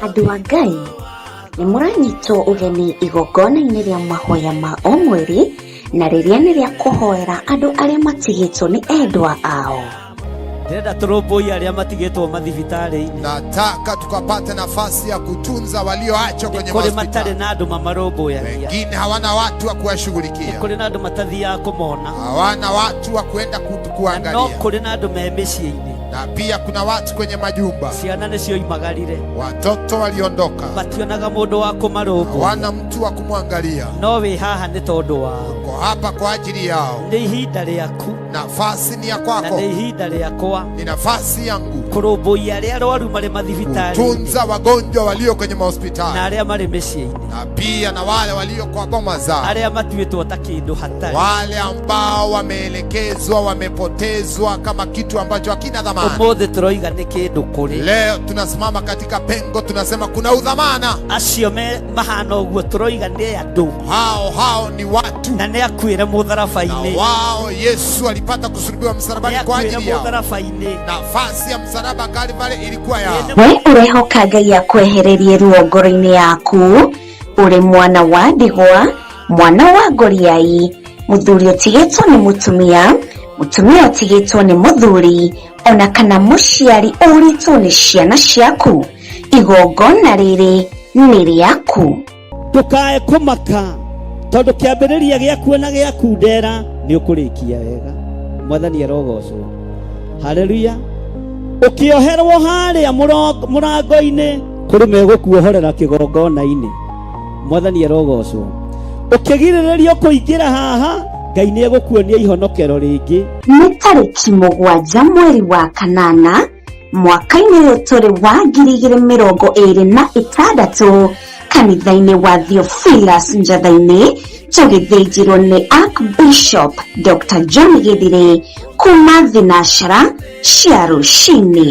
Andũ a Ngai, nĩ mũranyitwo ũgeni igongona-inĩ rĩa mahoya ma o mweri na rĩrĩa nĩ rĩa kũhoera andũ arĩa matigĩtwo nĩ endwa ao. Ndĩrenda tũrũmbũiye arĩa matigĩtwo mathibitarĩ-inĩ. Nataka tukapate nafasi ya kutunza walioachwa kwenye Kũrĩ matarĩ mahospitali. na andũ mamarũmbũyagia. Wengine hawana watu wa kuwashughulikia, Kũrĩ na andũ matathiaga kũmona. hawana watu wa kuenda Na no kuangalia, kũrĩ na andũ me mĩciĩ-inĩ. na pia kuna watu kwenye majumba, Ciana nĩcio imagarire. watoto waliondoka, Mationaga mũndũ wa kũmarũmbũiya. hawana mtu wa kumwangalia. No wĩ haha nĩ tondũ wao. Uko hapa kwa ajili yao. Nĩ ihinda rĩaku Nafasi ni ya na kwako, nĩ ihinda rĩakwa ni nafasi yangu kũrũmbũiya arĩa arwaru marĩ mathibitarĩ-inĩ kutunza wagonjwa walio kwenye na mahospitali arĩa marĩ mĩciĩ-inĩ, na pia na wale walio kwa boma zao, arĩa matuĩtwo ta kĩndũ hatarĩ. wale ambao wameelekezwa, wamepotezwa kama kitu ambacho hakina dhamana. Ũmũthĩ tũroiga nĩ kĩndũ kũrĩ Leo tunasimama katika pengo, tunasema kuna udhamana. acio me mahana ũguo, tũroiga nĩ andũ Hao hao ni watu, na nĩ akuĩre na mũtharaba-inĩ, wao Yesu alipata kusulubiwa nĩ msalabani kwa akuĩre ajili yao. mũtharaba-inĩ. Nafasi ya msalaba Kalvari ilikuwa yao. We ũrehoka Ngai akwehererie ruo ngoro-inĩ yaku, ũrĩ mwana wa ndigwa, mwana wa ngoriai, mũthuri ũtigĩtwo nĩ mũtumia, mũtumia ũtigĩtwo nĩ mũthuri, ona kana mũciari ũrĩtwo nĩ ciana ciaku. Igongona rĩrĩ nĩ rĩaku. Ndũkae kũmaka tondũ kĩambĩrĩria gĩaku na gĩaku ndera nĩ ũkũrĩkia wega. Mwathani arogocwo. Haleluya. Ũkĩoherwo harĩa mũrango-inĩ kũrĩ megũkuohorera kĩgongona-inĩ. Mwathani arogocwo. Ũkĩgirĩrĩrio kũingĩra haha, Ngai nĩ egũkuonia ihonokero rĩngĩ. Nĩ tarĩki 7 mweri wa kanana mwaka-inĩ ũyũ tũrĩ wa 2026 kanitha-inĩ wa Theophilus Njatha-inĩ, tũgĩthĩnjĩrwo nĩ Archbishop Dr. John Githire kuma thinashara cia rũcinĩ.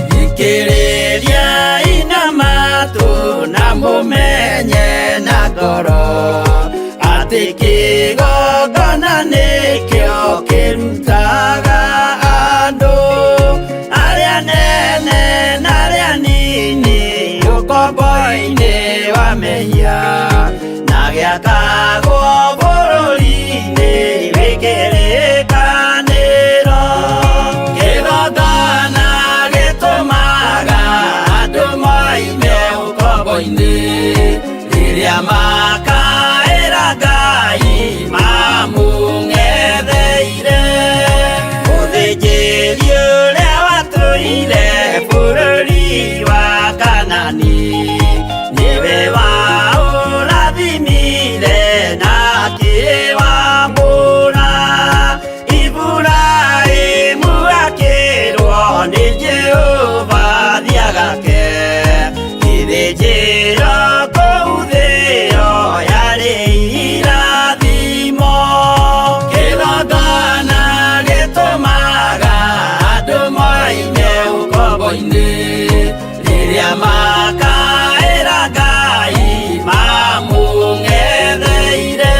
Thikĩrĩria ina matũ na mũmenye na ngoro atĩ kĩgongona nĩkĩo kĩrutaga andũ arĩa nene na arĩa nini ũkombo-inĩ wa mehia na gĩakagwo bũrũri-inĩ wĩ kĩrĩkanĩro. Kĩgongona gĩtũmaga andũ moime ũkombo-inĩ rĩrĩa makaĩra Ngai mamũng'etheire. Mũthĩnjĩri ũrĩa watũire bũrũri wa Kanani nĩwe waũrathimire na akĩwambũra. Iburahĩmu akĩrwo nĩ Jehova thiagake gĩthĩnjĩro kũu thĩo yarĩ irathimo. Kĩgongona gĩtũmaga andũ moime ũkombo-inĩ rĩrĩa makaĩra Ngai mamũng'etheire.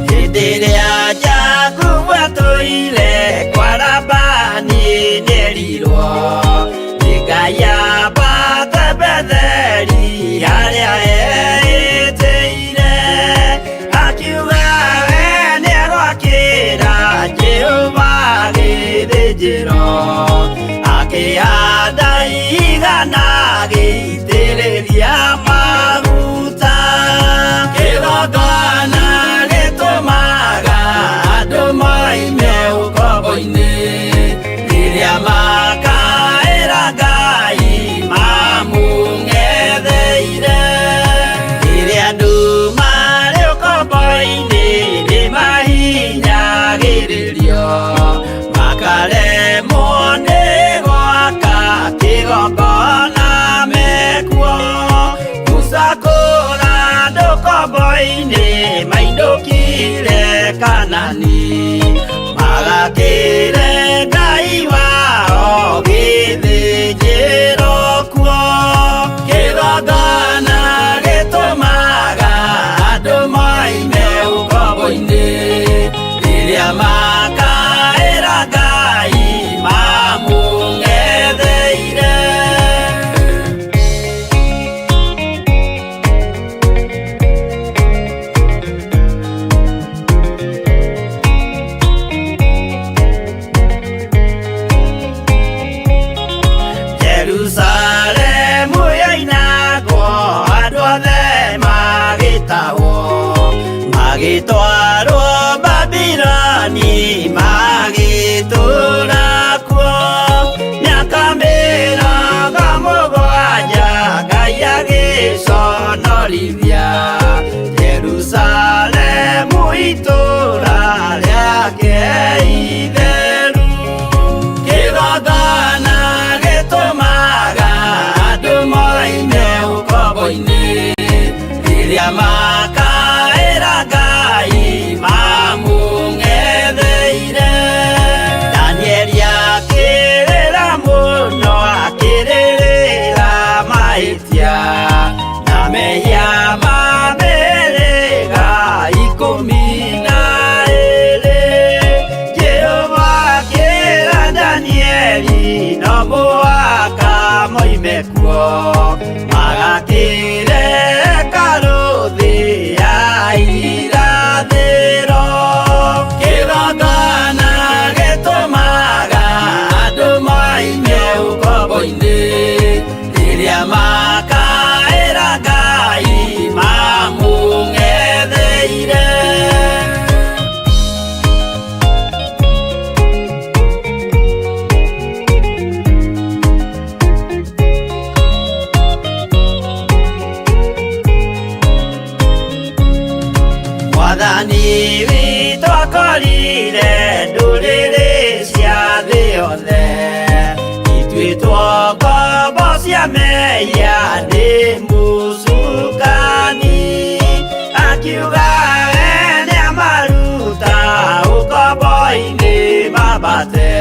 Hĩndĩ ĩrĩa Jakubu atũire kwa Labani nĩerirwo nĩ Ngai ambate Betheli harĩa eĩtĩire. Akiuga we nĩegwakĩra Jehova gĩthĩnjĩro, akĩhanda igana agĩitĩrĩria maguta. Kĩgongona gĩtũmaga andũ moime ũkombo-inĩ rĩrĩa makaĩra Ngai mamũng'etheire. Rĩrĩa andũ marĩ ũkombo-inĩ nĩmahinyagĩrĩrio makaremwo nĩ gwaka kĩgongona mekuo. Musa kũra andũ ũkombo-inĩ mainũkire Kanani magakĩre Ngai wao gĩthĩnjĩro kuo. Kĩgongona gĩtũmaga andũ moime ũkombo-inĩ rĩrĩa makaĩra Ngai mamũng'etheire. Jerusalemu yoinagwo andũ othe magĩtahwo magĩtwarwo Babiloni magĩtũũra kuo mĩaka mĩrongo mũgwanja Ngai agĩconorithia Jerusalemu itũũra rĩake itheru. Kĩgongona gĩtũmaga andũ moime ũkombo-inĩ rĩrĩa makaĩra Ngai mamũng'etheire. Danieli akĩrĩra mũno akĩrĩrĩra mahĩtia na mehia ma mĩhĩrĩga ikũmi na ĩĩrĩ. Jehova akĩra Danieli no mũhaka moime kuo magakĩre hekarũ thĩ ya irathĩro. Kĩgongona gĩtũmaga andũ moime ũkombo-inĩ rĩrĩa makaĩra Ngai. Ngombo cia mehia nĩ mũcukani, akiuga we nĩamaruta ũkombo-inĩ mambate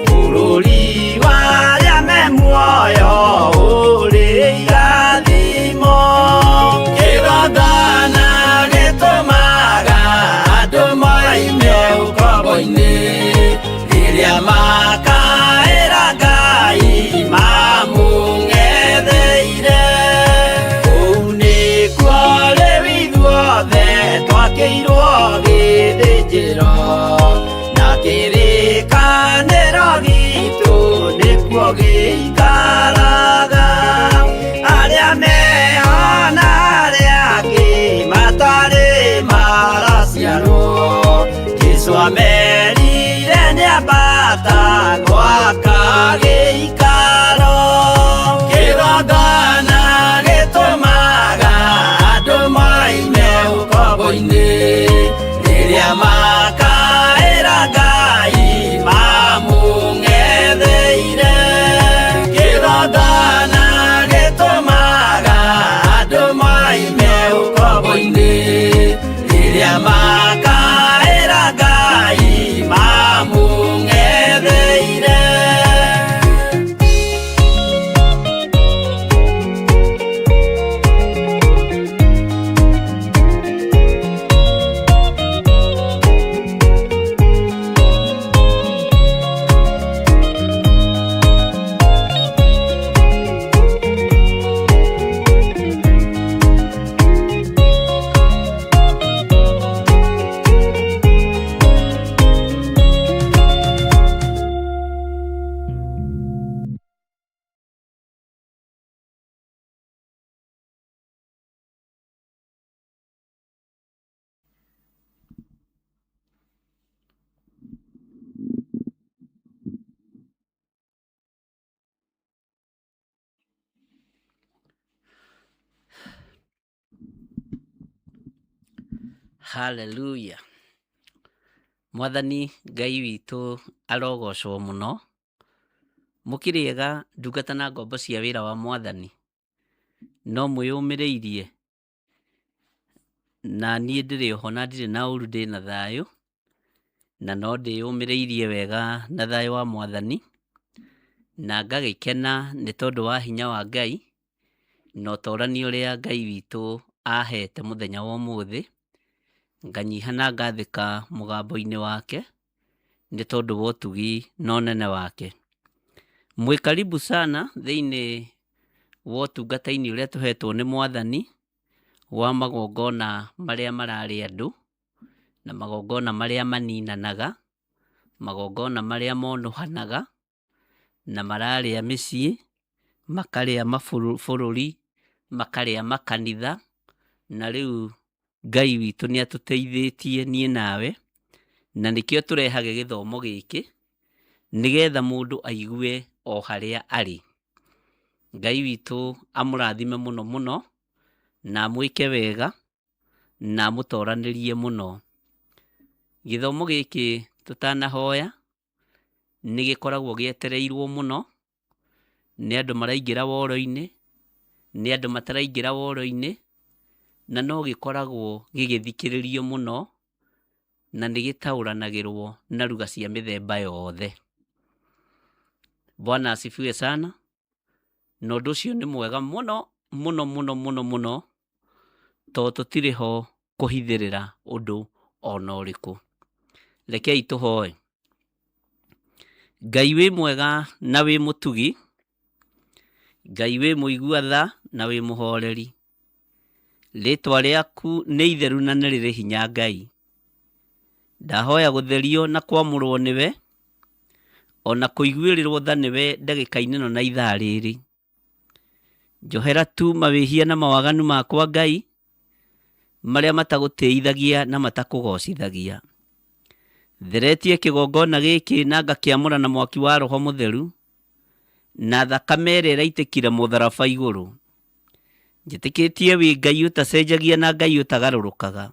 bũrũri wa arĩa me muoyo ũrĩ irathimo. Kĩgongona gĩtũmaga andũ moime ũkombo-inĩ, rĩrĩa makaĩra Ngai mamũng'etheire. Kũu nĩkuo rĩu ithuothe twakĩirwo gĩthĩnjĩro, na kĩrĩkanĩro gitũ nĩkuo gĩikaraga. Arĩa meho na arĩa angĩ matarĩ maraciarwo, Jesũ amerire nĩambata gwaka gĩikaro. Kĩgongona gĩtũmaga andũ moime ũkombo-inĩ, rĩrĩa makaĩra Ngai mamũng'etheire. Kĩgongona gĩtũmaga andũ moime ũkombo-inĩ, rĩrĩa makaĩra Ngai mamũng'etheire. Haleluya. Mwathani Ngai witũ arogocwo mũno. Mũkĩrĩega ndungata na ngombo cia wĩra wa Mwathani, no mwĩyũmĩrĩirie na niĩ ndĩrĩ oho na ndirĩ na ũru, ndĩ na thayũ, na no ndĩyũmĩrĩirie wega na thayũ wa Mwathani, na ngagĩkena nĩ tondũ wa hinya wa Ngai na ũtorania ũrĩa Ngai witũ ahete mũthenya wa ũmũthĩ. Nganyiha na ngathĩka mũgambo-inĩ wake nĩ tondũ wa ũtugi na ũnene wake. Mwĩ karibu sana thĩinĩ wa ũtungata-inĩ ũrĩa tũhetwo nĩ Mwathani wa magongona marĩa mararĩ andũ, na magongona marĩa maninanaga, magongona marĩa monũhanaga, na mararĩa mĩciĩ, makarĩa mabũrũri, makarĩa makanitha, na rĩu Ngai witũ nĩ atũteithĩtie niĩ nawe, na nĩkĩo tũrehage gĩthomo gĩkĩ, nĩgetha mũndũ aigue o harĩa arĩ. Ngai witũ amũrathime mũno mũno, na amwĩke wega, na amũtoranĩrie mũno. Gĩthomo gĩkĩ tũtanahoya, nĩ gĩkoragwo gĩetereirwo mũno, nĩ andũ maraingĩra woro-inĩ, nĩ andũ mataraingĩra woro-inĩ, na no gĩkoragwo gĩgĩthikĩrĩrio mũno, na nĩ gĩtaũranagĩrwo na ruga cia mĩthemba yothe. Bwana asifiwe sana. Na ũndũ ũcio nĩ mwega mũno mũno mũno mũno mũno, tondũ tũtirĩ ho kũhithĩrĩra ũndũ ona ũrĩkũ. Rekei tũhoe. Ngai wĩ mwega na wĩ mũtugi, Ngai wĩ mũigua tha na wĩ mũhoreri. Rĩtwa rĩaku nĩ itheru na nĩ rĩrĩ hinya Ngai. Ndahoya gũtherio na kwamũrwo nĩwe, ona kũiguĩrĩrwo tha nĩwe ndagĩka-inĩ ĩno na ithaa rĩrĩ. Njohera tu mawĩhia na mawaganu makwa Ngai, marĩa matagũtĩithagia na matakũgocithagia. Theretie kĩgongona gĩkĩ na ngakĩamũra na mwaki wa Roho Mũtheru, na thakame ĩrĩa ĩraitĩkire mũtharaba igũrũ. Njĩtĩkĩtie wĩ Ngai ũtacenjagia na Ngai ũtagarũrũkaga.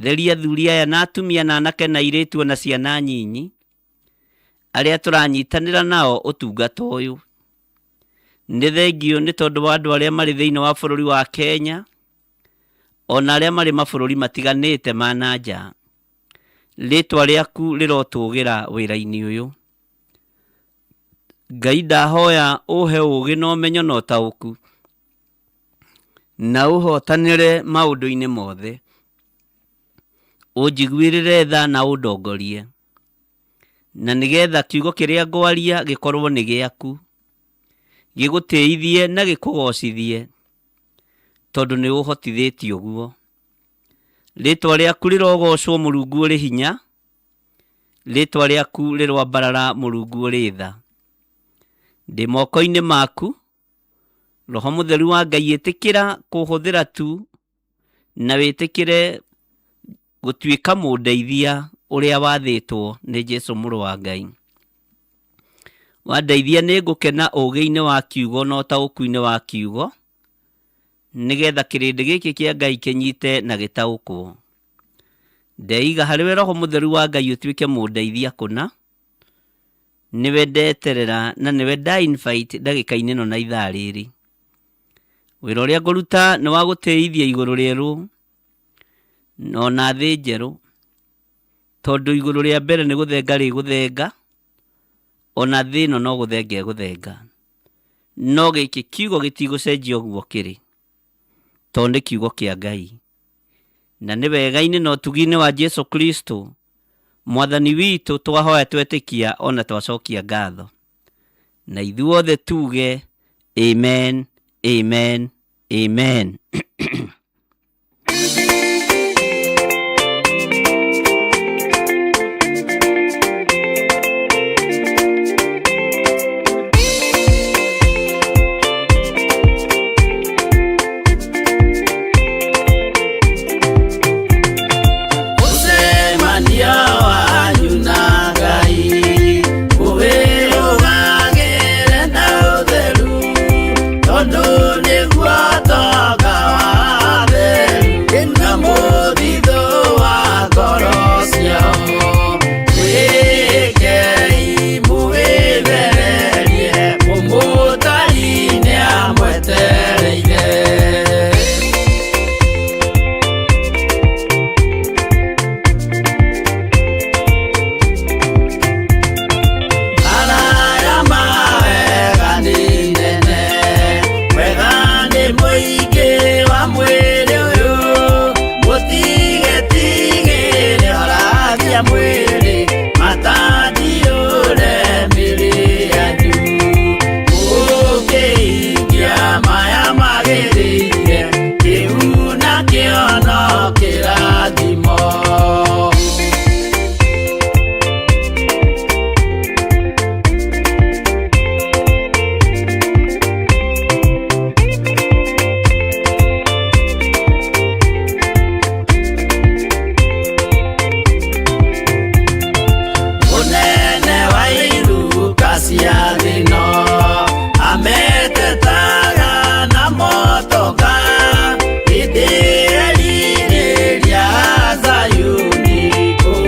Theria athuri aya na atumia na anake na airĩtu ona ciana nyinyi. Arĩa tũranyitanĩra nao ũtungata ũyũ. Nĩ thengiũ nĩ tondũ wa andũ arĩa marĩ thĩinĩ wa bũrũri wa Kenya, ona arĩa marĩ mabũrũri matiganĩte ma na nja. Rĩtwa rĩaku rĩrotũgĩra wĩra-inĩ ũyũ. Ngai ndahoya ũhe ũũgĩ na ũmenyo na ũtaũku, na ũhotanĩre maũndũ-inĩ mothe. Ũnjiguĩrĩre tha na ũndongorie, na nĩgetha kiugo kĩrĩa ngwaria gĩkorwo nĩ gĩaku, gĩgũtĩithie na gĩkũgocithie, tondũ nĩ ũhotithĩtie ũguo. Rĩtwa rĩaku rĩrogocwo Mũrungu ũrĩ hinya, rĩtwa rĩaku rĩroambarara Mũrungu ũrĩ tha. Ndĩ moko-inĩ maku, Roho Mũtheru wa Ngai ĩtĩkĩra kũhũthĩra tu na wĩtĩkĩre gũtuĩka mũndeithia ũrĩa wathĩtwo nĩ Jesu mũrũ wa Ngai. Wandeithia nĩ ngũkena ũũgĩ-inĩ wa kiugo na ũtaũku-inĩ wa kiugo, nĩgetha kĩrĩndĩ gĩkĩ kĩa Ngai kĩnyite na gĩtaũkwo. Ndeiga harĩ we Roho Mũtheru wa Ngai ũtuĩke mũndeithia kũna, nĩwe ndeterera na nĩwe nda invite ndagĩka-inĩ ĩno na ithaa rĩrĩ. Wĩra ũrĩa ngũruta nĩ wa gũtĩithia igũrũ rĩerũ ona thĩ njerũ, tondũ igũrũ rĩa mbere nĩ gũthenga rĩgũthenga, ona thĩ ĩno no gũthenga ĩgũthenga. No gĩkĩ kiugo gĩtigũcenjia ũguo kĩrĩ, tondũ nĩ kiugo kĩa Ngai. Na nĩ wega-inĩ na ũtugi-inĩ wa Jesu Kristo Mwathani witũ twahoya twetĩkia ona twacokia ngatho. Na ithuothe tuge amen, amen, amen. Mũcemanio wanyu na Ngai ũwĩrũgagĩre na ũtheru, tondũ nĩguo ũtonga wa atheru na mũthithũ wa ngoro ciao. Mwĩĩkei mũwĩthererie, mũmũtari nĩamwetereire. Araya mawega nĩ nene, wega nĩ mũingĩ wa mwĩrĩ ũyũ, mũtigetigĩre horagia mwĩrĩ, matandiũre mĩrĩ yanyu. Mũkĩhingia maya magĩrĩire, kĩu nakĩo no kĩrathimo. Mũnene wa iruka cia thĩno ametetaga na motoka, hĩndĩ erirĩria Zayuni, kũu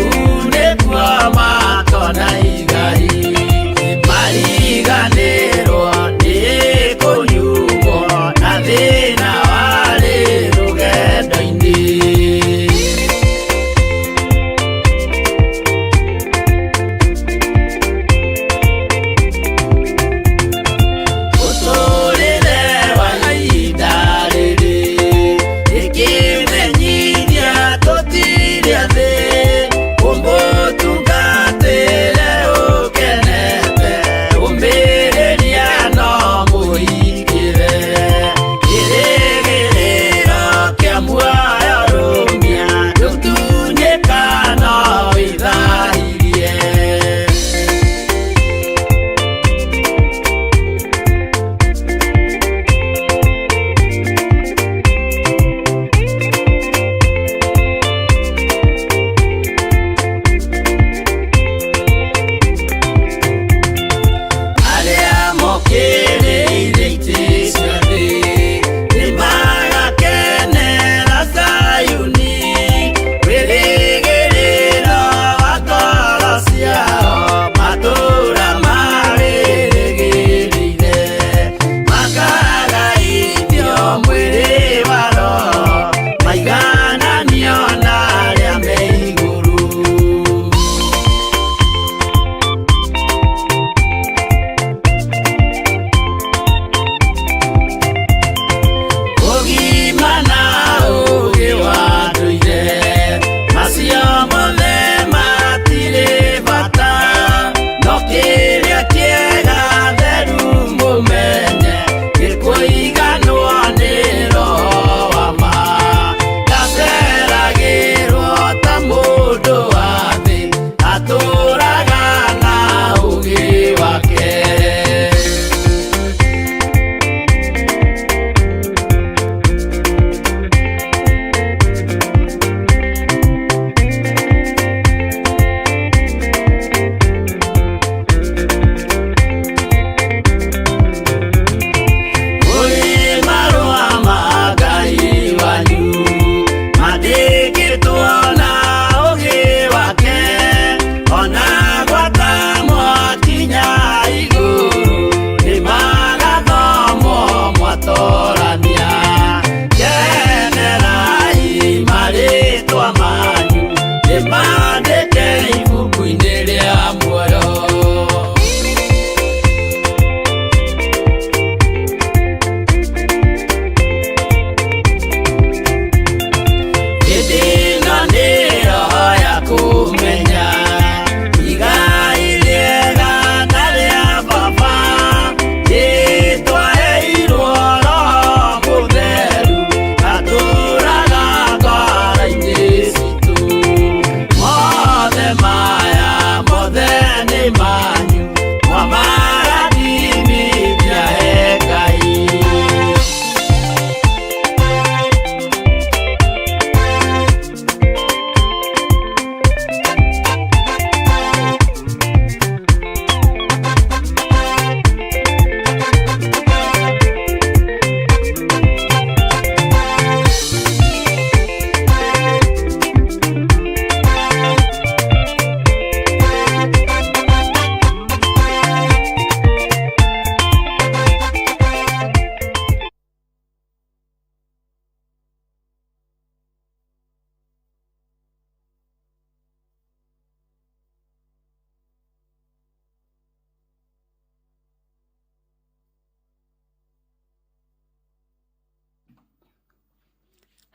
nĩkuo makona igai. Mariganĩrwo nĩ kũnyuo na thĩna warĩ rũgendo-inĩ.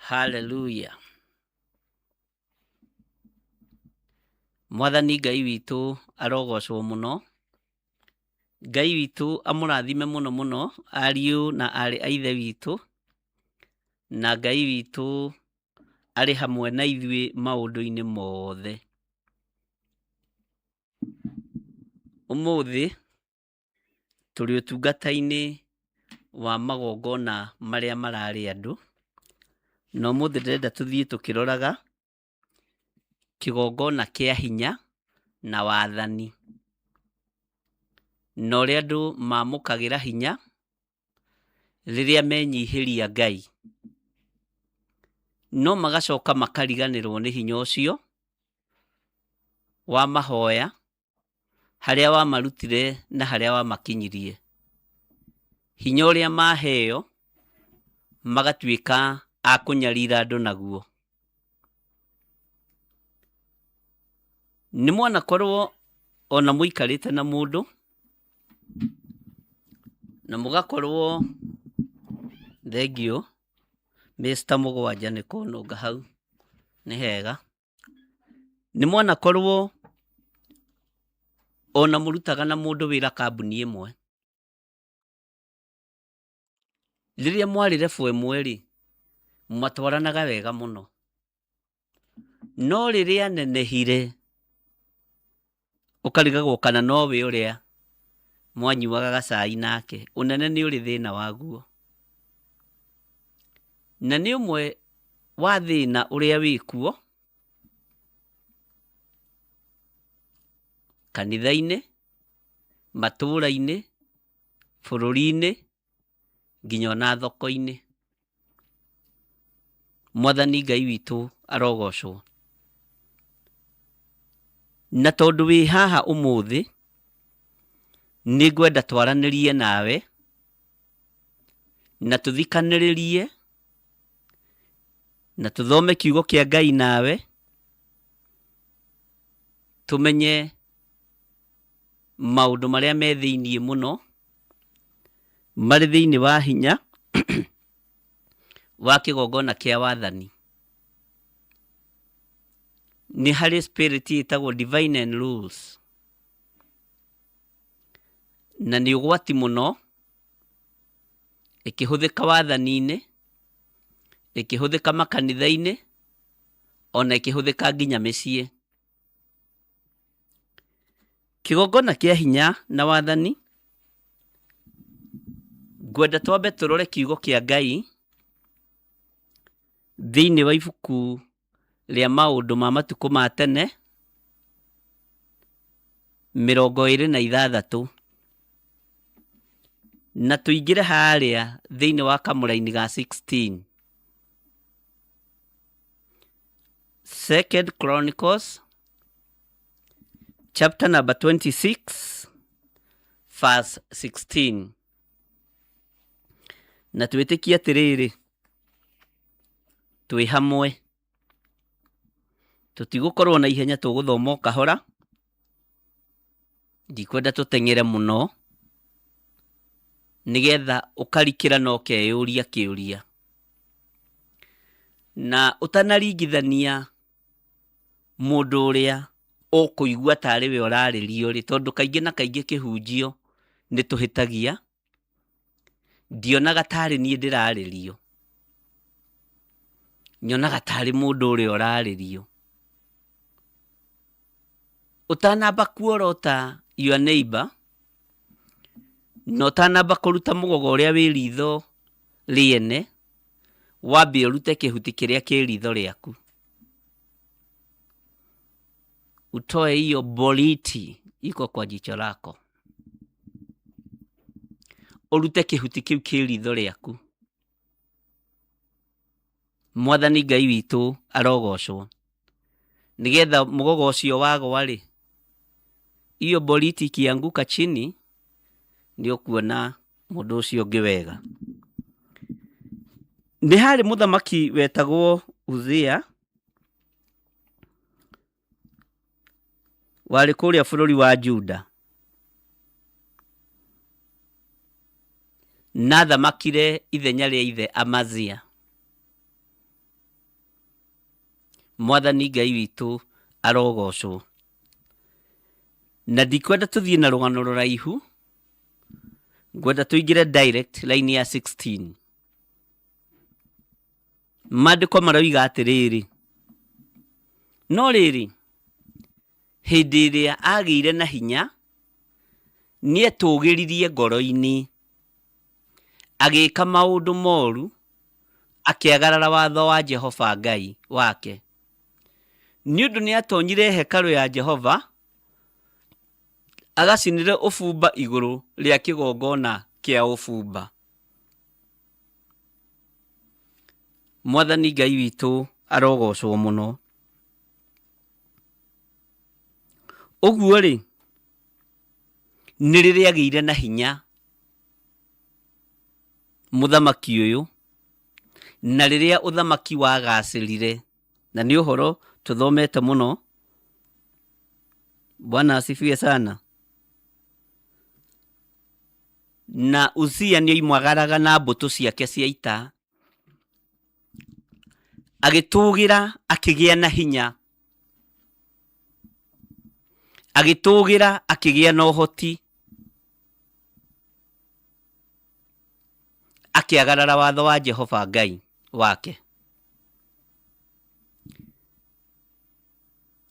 Haleluya. Mwathani Ngai witũ arogocwo mũno. Ngai witũ amũrathime mũno mũno ariũ na aarĩ a Ithe witũ, na Ngai witũ arĩ hamwe na ithuĩ maũndũ-inĩ mothe. Ũmũthĩ tũrĩ ũtungata-inĩ wa magongona marĩa mararĩ andũ, na ũmũthĩ ndĩrenda tũthiĩ tũkĩroraga kĩgongona kĩa hinya na wathani, na ũrĩa andũ mamũkagĩra hinya rĩrĩa menyihĩria Ngai, no magacoka makariganĩrwo nĩ hinya ũcio wa mahoya, harĩa wamarutire na harĩa wamakinyirie. Hinya ũrĩa maheo magatuĩka a kũnyarira andũ naguo. Nĩ mwanakorwo ona mũikarĩte na mũndũ na mũgakorwo thengiũ Mr. Mũgwanja nĩ kũnũnga hau nĩ hega. Nĩ mwanakorwo ona mũrutaga na mũndũ wĩra kambuni ĩmwe. Rĩrĩa mwarĩ level ĩmwe-rĩ, mwatwaranaga wega mũno. No rĩrĩa anenehire, ũkarigagwo kana nowe ũrĩa mwanyuaga gacai nake. Ũnene nĩ ũrĩ thĩna waguo. Na nĩ ũmwe wa thĩna ũrĩa wĩkuo kanitha-inĩ, matũra-inĩ, bũrũri-inĩ, nginya ona thoko-inĩ. Mwathani Ngai witũ arogocwo. Na tondũ wĩ haha ũmũthĩ, nĩ ngwenda twaranĩrie nawe na tũthikanĩrĩrie na tũthome kiugo kĩa Ngai nawe, tũmenye maũndũ marĩa me thĩiniĩ mũno marĩ thĩinĩ wa hinya wa kĩgongona kĩa wathani. Nĩ harĩ spirit ĩtagwo divine and rules, na nĩ ũgwati mũno ĩkĩhũthĩka wathani-inĩ, ĩkĩhũthĩka makanitha-inĩ, ona ĩkĩhũthĩka nginya mĩciĩ. Kĩgongona kĩa hinya na wathani, ngwenda twambe tũrore kiugo kĩa Ngai thĩinĩ wa ibuku rĩa maũndũ ma matukũ ma tene 26, na tũingĩre harĩa thĩinĩ wa kamũraini ga 16. Second Chronicles chapter number 26 verse 16. Na twĩtĩkie atĩrĩrĩ, twĩ hamwe, tũtigũkorwo na ihenya, tũgũthoma o kahora, ndikwenda tũteng'ere mũno, nĩgetha ũkarikĩra na ũkeyũria kĩũria. Na ũtanaringithania mũndũ ũrĩa ũkũigua tarĩ we ũrarĩrio rĩ, tondũ kaingĩ na kaingĩ kĩhunjio nĩ tũhĩtagia, ndionaga tarĩ niĩ ndĩrarĩrio, nyonaga tarĩ mũndũ ũrĩa ũrarĩrio. Ũtanamba kuorota your neighbor, na ũtanamba kũruta mũgogo ũrĩa wĩ ritho rĩene, wambe ũrute kĩhuti kĩrĩa kĩ ritho rĩaku. Utoe hiyo boriti iko kwa jicho lako. Ũrute kĩhuti kĩu kĩ ritho rĩaku. Mwathani Ngai witũ arogocwo. Nĩgetha mũgogo ũcio wagwa rĩ, hiyo boriti ikianguka chini, nĩ ũkuona mũndũ ũcio ũngĩ wega. Nĩ harĩ mũthamaki wetagwo Uzia, warĩ kũrĩa bũrũri wa Juda, na athamakire ithenya rĩa ithe Amazia. Mwathani Ngai witũ arogocwo. Na ndikwenda tũthiĩ na rũgano rũraihu, ngwenda tũingĩre direct line ya 16. Maandĩko maroiga atĩrĩrĩ, no rĩrĩ, hĩndĩ ĩrĩa agĩire na hinya, nĩetũgĩririe ngoro-inĩ, agĩka maũndũ moru, akĩagarara watho wa Jehova Ngai wake. Nĩ ũndũ nĩatonyire hekarũ ya Jehova, agacinĩre ũbumba igũrũ rĩa kĩgongona kĩa ũbumba. Mwathani Ngai witũ arogocwo mũno. Ũguo-rĩ, nĩ rĩrĩa agĩire na hinya mũthamaki ũyũ, na rĩrĩa ũthamaki wagacĩrire, na nĩ ũhoro tũthomete mũno. Bwana asifiwe sana. Na Uzia nĩ oimagaraga na mbũtũ ciake cia ita, agĩtũgĩra akĩgĩa na hinya, agĩtũgĩra akĩgĩa na ũhoti, akĩagarara watho wa Jehova Ngai wake.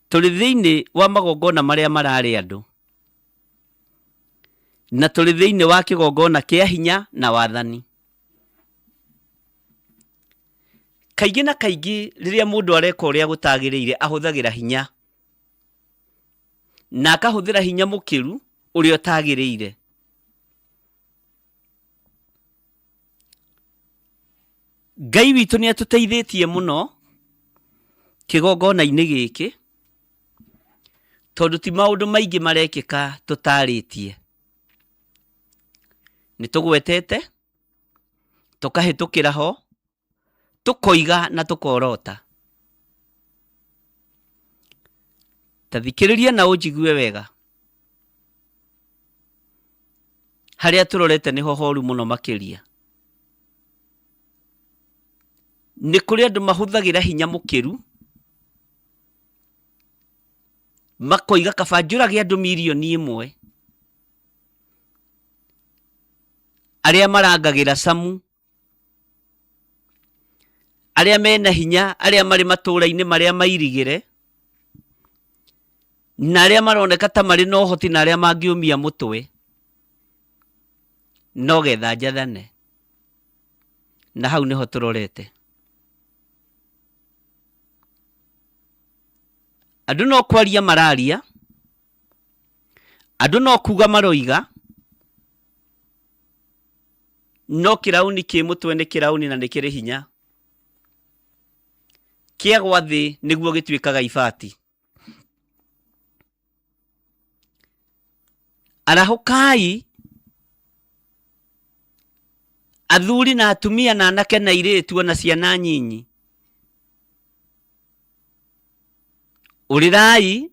Tũrĩ thĩinĩ wa magongona marĩa mararĩ andũ, na tũrĩ thĩinĩ wa kĩgongona kĩa hinya na wathani. Kaingĩ na kaingĩ rĩrĩa mũndũ areka ũrĩa gũtagĩrĩire ahũthagĩra hinya, na akahũthĩra hinya mũkĩru ũrĩa ũtagĩrĩire. Ngai witũ nĩ atũteithĩtie mũno kĩgongona-inĩ gĩkĩ, tondũ ti maũndũ maingĩ marekĩka tũtarĩtie. Nĩ tũgwetete, tũkahĩtũkĩra ho, tũkoiga na tũkorota. Ta thikĩrĩria na ũnjigue wega. Harĩa tũrorete nĩho horu mũno makĩria. Nĩ kũrĩ andũ mahũthagĩra hinya mũkĩru, makoiga kaba njũrage andũ mirioni ĩmwe, arĩa marangagĩra camu, arĩa mena hinya, arĩa marĩ matũũra-inĩ marĩa mairigĩre, na arĩa maroneka ta marĩ na ũhoti na arĩa mangĩũmia mũtwe, no getha njathane. Na hau nĩho tũrorete. Andũ no kwaria mararia, andũ no kuga maroiga, no kĩrauni kĩ mũtwe nĩ kĩrauni na nĩ kĩrĩ hinya. Kĩagwa thĩ nĩguo gĩtuĩkaga ibati. Arahũkai athuri na atumia na anake na airĩtu ona ciana nyinyi. Ũrĩrai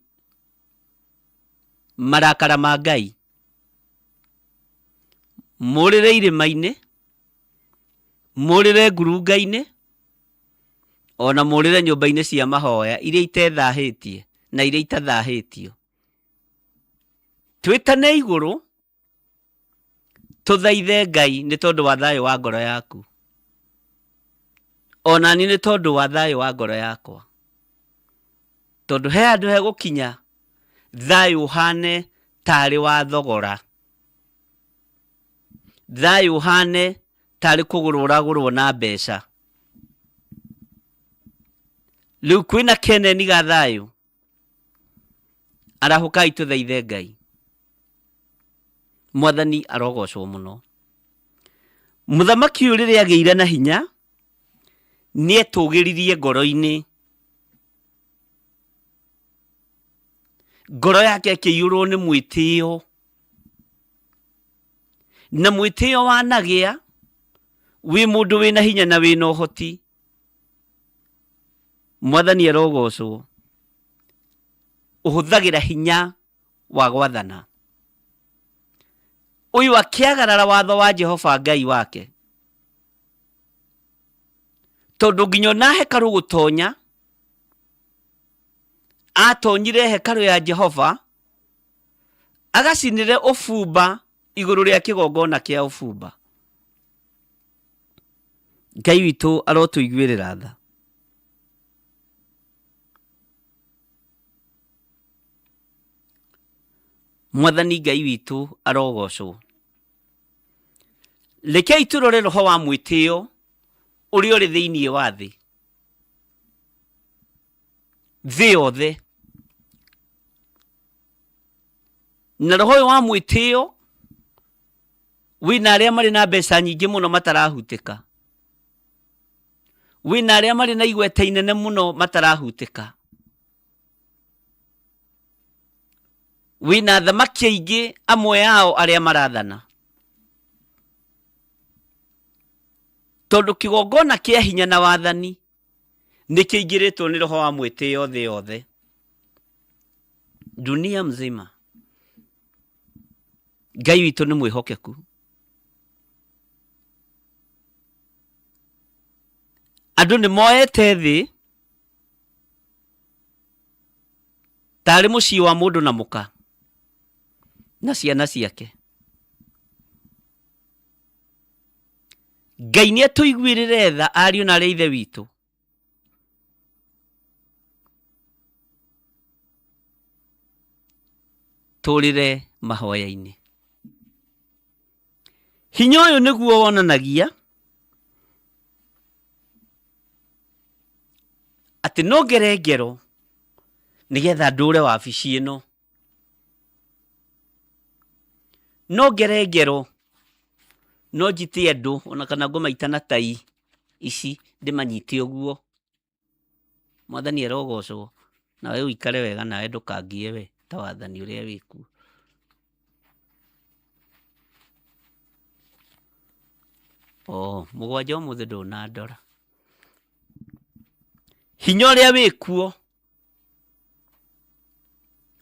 marakara ma Ngai. Mũrĩre irĩma-inĩ, mũrĩre ngurunga-inĩ, ona mũrĩre nyũmba-inĩ cia mahoya iria itethahĩtie na iria itathahĩtio. Twĩtane igũrũ, tũthaithe Ngai nĩ tondũ wa thayũ wa ngoro yaku. Ona niĩ nĩ tondũ wa thayũ wa ngoro yakwa. Tondũ he handũ hegũkinya thayũ ũhane tarĩ wa thogora. Thayũ ũhane tarĩ kũgũrwo ũragũrwo na mbeca. Rĩu kwĩna keneni ga thayũ. Arahũkai tũthaithe Ngai. Mwathani arogocwo mũno. Mũthamaki ũyũ rĩrĩa agĩire na hinya, nĩetũgĩririe ngoro-inĩ. Ngoro yake ĩkĩiyũrwo nĩ mwĩtĩo. Na mwĩtĩo wanagĩa, wĩ mũndũ wĩna hinya na wĩna ũhoti. Mwathani arogocwo. Ũhũthagĩra hinya wa gwathana. Ũyũ akĩagarara watho wa Jehova Ngai wake. Tondũ nginya ona hekarũ gũtonya, Atonyire hekarũ ya Jehova agacinĩre ũbumba igũrũ rĩa kĩgongona kĩa ũbumba. Ngai witũ arotũiguĩrĩra tha. Mwathani Ngai witũ arogocwo. Rekei tũrore roho wa mwĩtĩo ũrĩa ũrĩ thĩinĩ wa thĩ. Thĩ yothe. Na roho ũyũ wa mwĩtĩo wĩna arĩa marĩ na mbeca nyingĩ mũno matarahutĩka. Wĩna arĩa marĩ na igweta inene mũno matarahutĩka. Wĩna athamaki aingĩ amwe ao arĩa marathana. Tondũ kĩgongona kĩa hinya na wathani nĩ kĩingĩrĩtwo nĩ roho wa mwĩtĩo thĩ yothe. Dunia mzima. Ngai witũ nĩ mwĩhokeku. Andũ nĩ moete thĩ tarĩ mũciĩ wa mũndũ na mũka na ciana ciake. Ngai nĩ atũiguĩrĩre tha ariũ na arĩ ithe witũ. Tũrĩre mahoya-inĩ. Hinya ũyũ nĩguo wonanagia atĩ no ngere ngero nĩgetha ndũre wabici ĩno. No ngere ngero no njite andũ ona kana ngũmaita na tai ici ndĩmanyite ũguo. Mwathani arogocwo, nawe ũikare wega nawe ndũkangie we ta wathani ũrĩa wĩkuo. Oh, mũgwanja ũmũthĩ ndũnandora. Hinya ũrĩa wĩkuo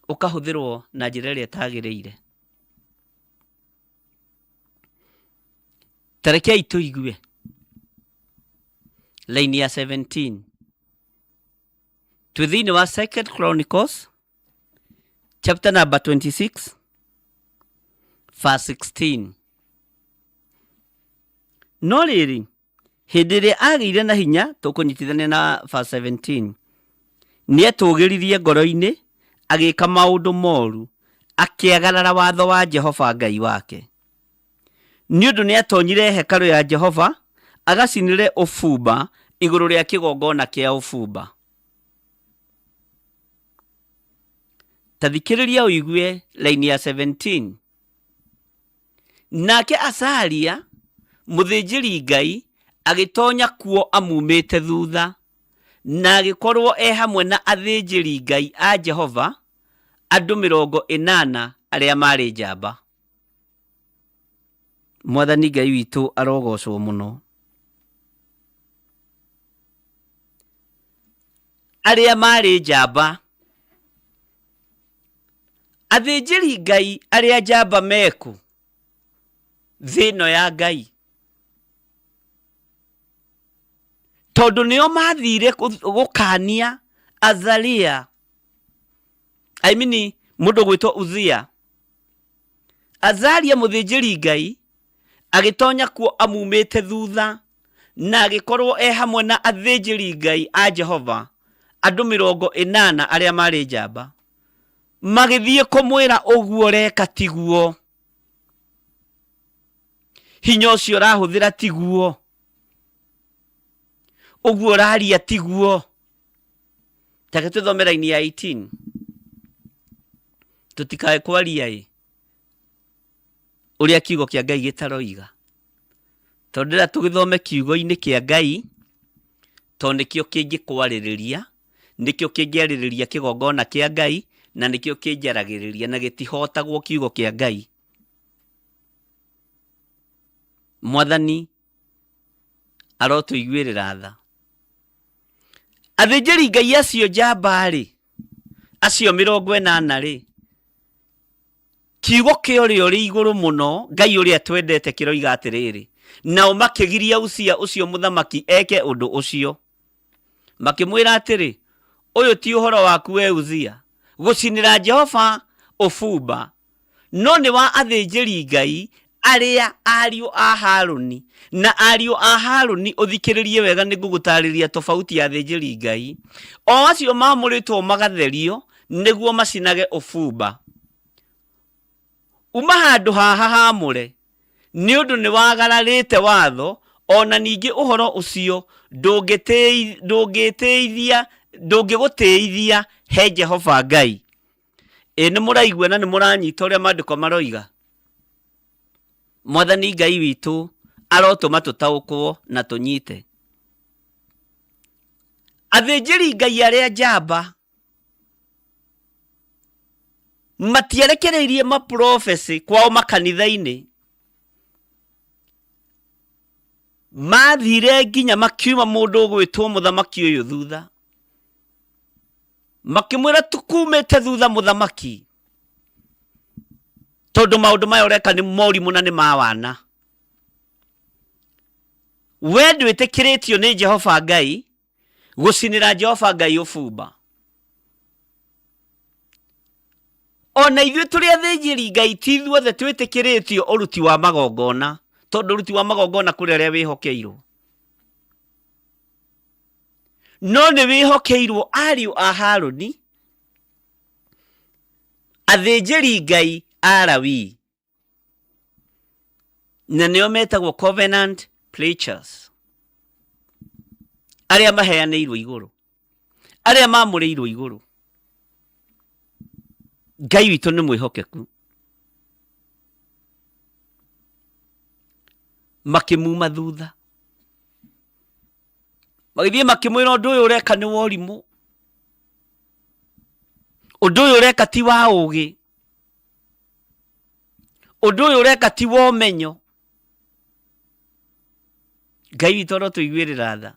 ũkahũthĩrwo na njĩra ĩrĩa ĩtagĩrĩire. Ta rekei tũigue line ya 17 twĩ thĩinĩ wa Second Chronicles chapter number 26 verse 16. No rĩrĩ, hĩndĩ ĩrĩa agĩire na hinya, tũkũnyitithania na verse 17, nĩetũgĩririe ngoro-inĩ, agĩka maũndũ moru, akĩagarara watho wa Jehova Ngai wake. Nĩ ũndũ nĩatonyire hekarũ ya Jehova, agacinĩre ũbumba igũrũ rĩa kĩgongona kĩa ũbumba. Ta thikĩrĩria ũigue line ya 17. Nake Azaria mũthĩnjĩri-Ngai agĩtonya kuo amumĩte thutha, na agĩkorũo e hamwe na athĩnjĩri-Ngai a Jehova andũ 80 arĩa maarĩ njamba. Mwathani Ngai witũ arogocwo mũno. Arĩa maarĩ njamba. Athĩnjĩri Ngai arĩa njamba mekũ thĩ ĩno ya Ngai? Tondũ nĩo mathire gũkania Azaria, I mean mũndũ gwĩtwo Uzia. Azaria mũthĩnjĩri Ngai agĩtonya kuo amumĩte thutha na agĩkorwo e hamwe na athĩnjĩri Ngai a Jehova andũ 80 arĩa maarĩ njamba. Magĩthiĩ kũmwĩra ũguo ũreka tiguo, hinya ũcio ũrahũthĩra tiguo, ũguo ũraria tiguo. Take tũthome raini ya 18 tũtikae kwaria ĩ ũrĩa kiugo kĩa Ngai gĩtaroiga, tondũ ndĩrenda tũgĩthome kiugo-inĩ kĩa Ngai, tondũ nĩkĩo kĩngĩkwarĩrĩria, nĩkĩo kĩngĩarĩrĩria kĩgongona kĩa Ngai, na nĩkĩo kĩnjaragĩrĩria, na gĩtihotagwo kiugo kĩa Ngai. Mwathani arotũiguĩrĩra tha. Athĩnjĩri Ngai acio njamba-rĩ, acio 80-rĩ, kiugo kĩa ũrĩa ũrĩ igũrũ mũno, Ngai ũrĩa twendete kĩroiga atĩrĩrĩ, nao makĩgiria Uzia ũcio mũthamaki eke ũndũ ũcio. Makĩmwĩra atĩrĩ, Ũyũ ti ũhoro waku we Uzia, gũcinĩra Jehova ũbumba, no nĩ wa athĩnjĩri-Ngai arĩa ariũ a Haruni. Na ariũ a Haruni, ũthikĩrĩrie wega nĩ ngũgũtaarĩria tofauti ya athĩnjĩri-Ngai, o acio maamũrĩtwo magatherio nĩguo macinage ũbumba. Uma handũ haha haamũre, nĩ ũndũ nĩwagararĩte watho, o na ningĩ ũhoro ũcio ndũngĩtĩithia ndũngĩgũtĩithia he Jehova Ngai. Ĩ nĩ mũraigua na nĩ mũranyita ũrĩa maandĩko maroiga? Mwathani Ngai witũ arotũma tũtaũkwo na tũnyite. Athĩnjĩri Ngai arĩa njamba matiarekereirie maprofesi kwao makanitha-inĩ mathire nginya makiuma mũndũ ũgwĩtwo mũthamaki ũyũ thutha makĩmwĩra tukumĩte thutha mũthamaki tondũ maũndũ maya ũreka nĩ morimũ na nĩ ma wana we ndwĩtĩkĩrĩtio nĩ Jehova Ngai gũcinĩra Jehova Ngai ũbumba. Ona ithuĩ tũrĩ athĩnjĩri Ngai ti ithuothe twĩtĩkĩrĩtio ũruti wa magongona, tondũ ũruti wa magongona kũrĩ arĩa wĩhokeirwo. No nĩ wĩhokeirwo ariũ a Harũni, athĩnjĩri Ngai a Lawii. Na nĩo metagwo covenant preachers, arĩa maheanĩirwo igũrũ, arĩa mamũrĩirwo igũrũ. Ngai witũ nĩ mwĩhokeku. Makĩmuma thutha, magĩthiĩ makĩmwĩra ũndũ ũyũ ũreka nĩ wa ũrimũ, ũndũ ũyũ ũreka ti wa ũgĩ, Ũndũ ũyũ ũreka ti wa ũmenyo. Ngai witũ arotũiguĩrĩra tha.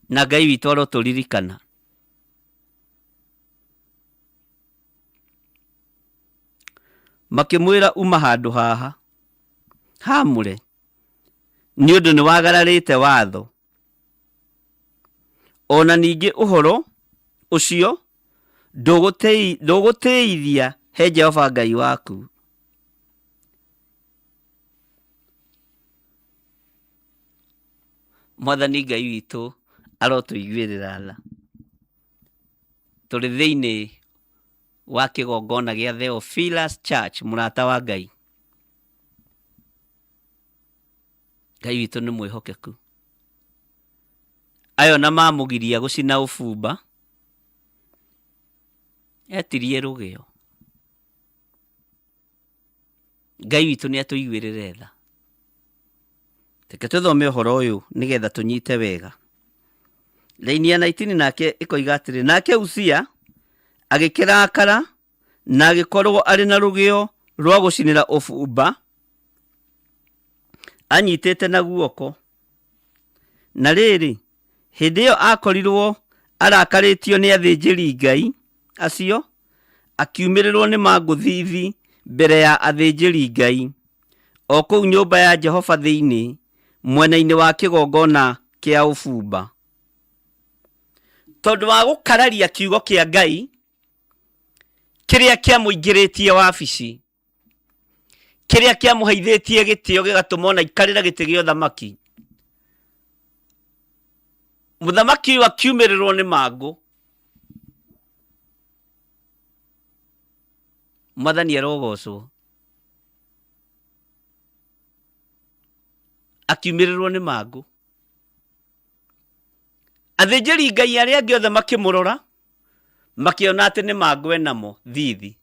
Na Ngai witũ arotũririkana. Makĩmwĩra uma handũ haha hamũre nĩ ũndũ nĩ wagararĩte watho. O na ningĩ ũhoro ũcio ndũgũtĩithia he Jehova Ngai waku. Mwathani Ngai witũ arotũiguĩrĩra tha. Tũrĩ thĩinĩ wa kĩgongona gĩa Theophilus Church, mũrata wa Ngai. Ngai witũ nĩ mwĩhokeku. Ayo na mamũgiria gũcina ũbumba, etirie rũgĩo. Ngai witũ nĩ atũiguĩrĩre tha. Reke tũthome ũhoro ũyũ nĩgetha tũnyite wega. Raini ya 19 nake ĩkoiga atĩrĩ, nake Uzia agĩkĩrakara na agĩkorwo arĩ na rũgĩo rwa gũcinĩra ũbumba anyitĩte na guoko. Na rĩrĩ, hĩndĩ ĩyo akorirwo arakarĩtio nĩ athĩnjĩri-Ngai acio, akiumĩrĩrwo nĩ mangũthithi mbere ya athĩnjĩri-Ngai, o kũu nyũmba ya Jehova thĩinĩ, mwena-inĩ wa kĩgongona kĩa ũbumba. Tondũ wa gũkararia kiugo kĩa Ngai kĩrĩa kĩamũingĩrĩtie wabici, kĩrĩa kĩamũheithĩtie gĩtĩo gĩgatũma ona aikarĩre gĩtĩ gĩa ũthamaki, mũthamaki ũyũ akiumĩrĩrwo nĩ mangũ. Mwathani arogocwo. Akiumĩrĩrwo nĩ mangũ. Athĩnjĩri Ngai arĩa angĩ othe makĩmũrora, makĩona atĩ nĩ mangũ enamo thithi.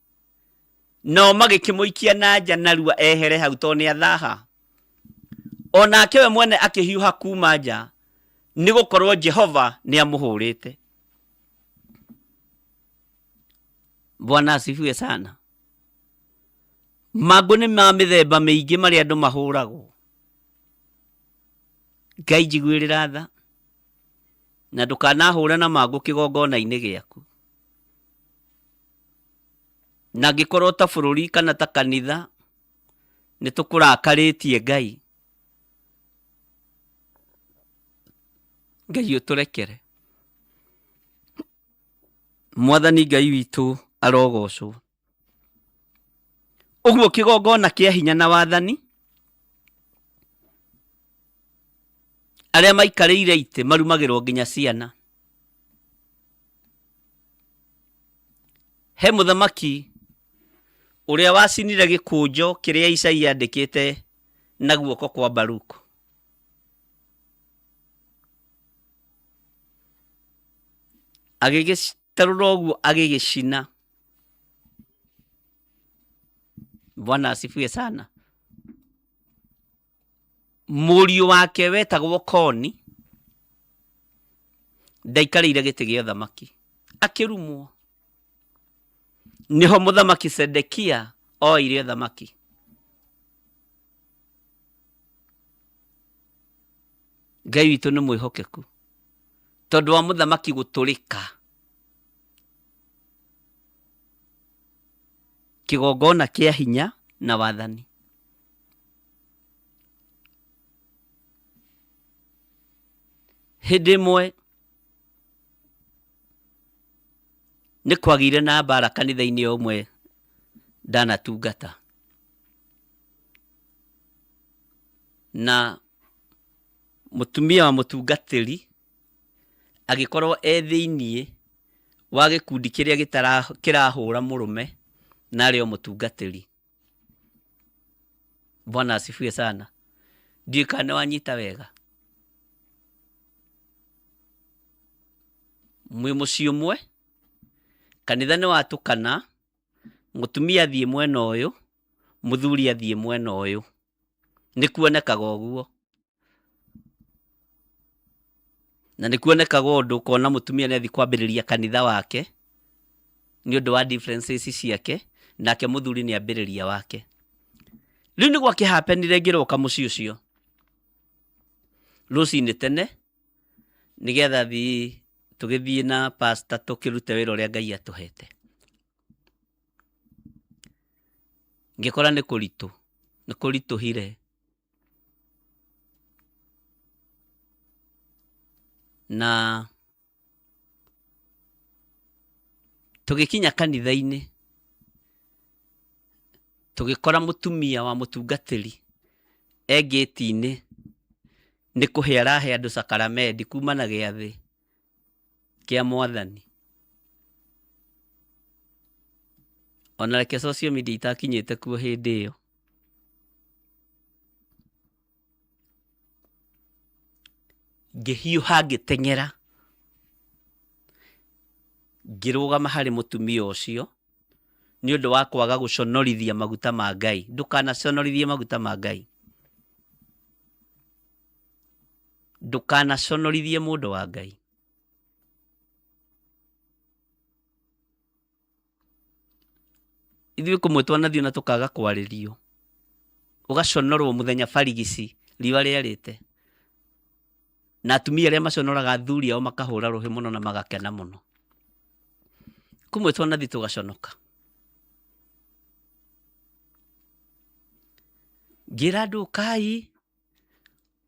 Nao magĩkĩmũikia na nja narua ehere hau tondũ nĩ athaha. O nake we mwene akĩhiũha kuuma nja, nĩ gũkorwo Jehova nĩ amũhũrĩte. Bwana asifiwe sana. Mangũ nĩ ma mĩthemba mĩingĩ marĩa andũ mahũragwo. Ngai njiguĩrĩra tha na ndũkanahũre na mangũ kĩgongona-inĩ gĩaku. Na angĩkorwo ta bũrũri kana ta kanitha nĩ tũkũrakarĩtie Ngai, Ngai ũtũrekere. Mwathani Ngai witũ arogocwo. Ũguo kĩgongona kĩa hinya na wathani, arĩa maikarĩire itĩ marumagĩrwo nginya ciana. He mũthamaki ũrĩa wacinire gĩkũnjo kĩrĩa Isaia andĩkĩte na guoko kwa Baruku. Agĩgĩtarũra ũguo agĩgĩcina. Bwana asifiwe sana. Mũriũ wake wetagwo Koni ndaikarĩire gĩtĩ gĩa ũthamaki, akĩrumwo. Nĩho mũthamaki Sedekia oire ũthamaki. Ngai witũ nĩ mwĩhokeku tondũ wa mũthamaki gũtũrĩka kĩgongona kĩa hinya na wathani. Hĩndĩ ĩmwe nĩ kwagĩire na mbara kanitha-inĩ ũmwe ndanatungata, na mũtumia wa mũtungatĩri agĩkorwo e thĩiniĩ wa gĩkundi kĩrĩa kĩrahũra mũrũme na arĩ o mũtungatĩri. Bwana asifiwe sana. Ndiũĩ kana nĩ wanyita wega. Mwĩ mũciĩ ũmwe, kanitha nĩ watũkana, mũtumia athiĩ mwena ũyũ, mũthuri athiĩ mwena ũyũ. Nĩ kuonekaga ũguo. Na nĩ kuonekaga ũndũ ũkona mũtumia nĩ athiĩ kwambĩrĩria kanitha wake nĩ ũndũ wa differences ciake, nake mũthuri nĩ ambĩrĩria wake. Rĩu nĩ gwakĩhapenire ngĩroka mũciĩ ũcio rũcinĩ tene nĩgetha thiĩ tũgĩthiĩ na pastor tũkĩrute wĩra ũrĩa Ngai atũhete. Ngĩkora nĩ kũritũ, nĩ kũritũhire. Na tũgĩkinya kanitha-inĩ, tũgĩkora mũtumia wa mũtungatĩri e ngĩti-inĩ nĩ kũhe arahe andũ sakaramendi kuma na gĩathĩ kĩa Mwathani. Ona reke social media itakinyĩte kuo hĩndĩ ĩyo. Ngĩhiũha ngĩteng'era, ngĩrũgama harĩ mũtumia ũcio nĩ ũndũ wa kwaga gũconorithia maguta ma Ngai. Ndũkanaconorithie maguta ma Ngai. Ndũkanaconorithie mũndũ wa Ngai. Ithuĩ kũmwe twanathiĩ na tũkaga kwarĩrio, ũgaconorwo mũthenya barigici riũa rĩarĩte, na atumia arĩa maconoraga athuri ao makahũra rũhĩ mũno na magakena mũno. Kũmwe twanathiĩ tũgaconoka. Ngĩra andũ ũkai,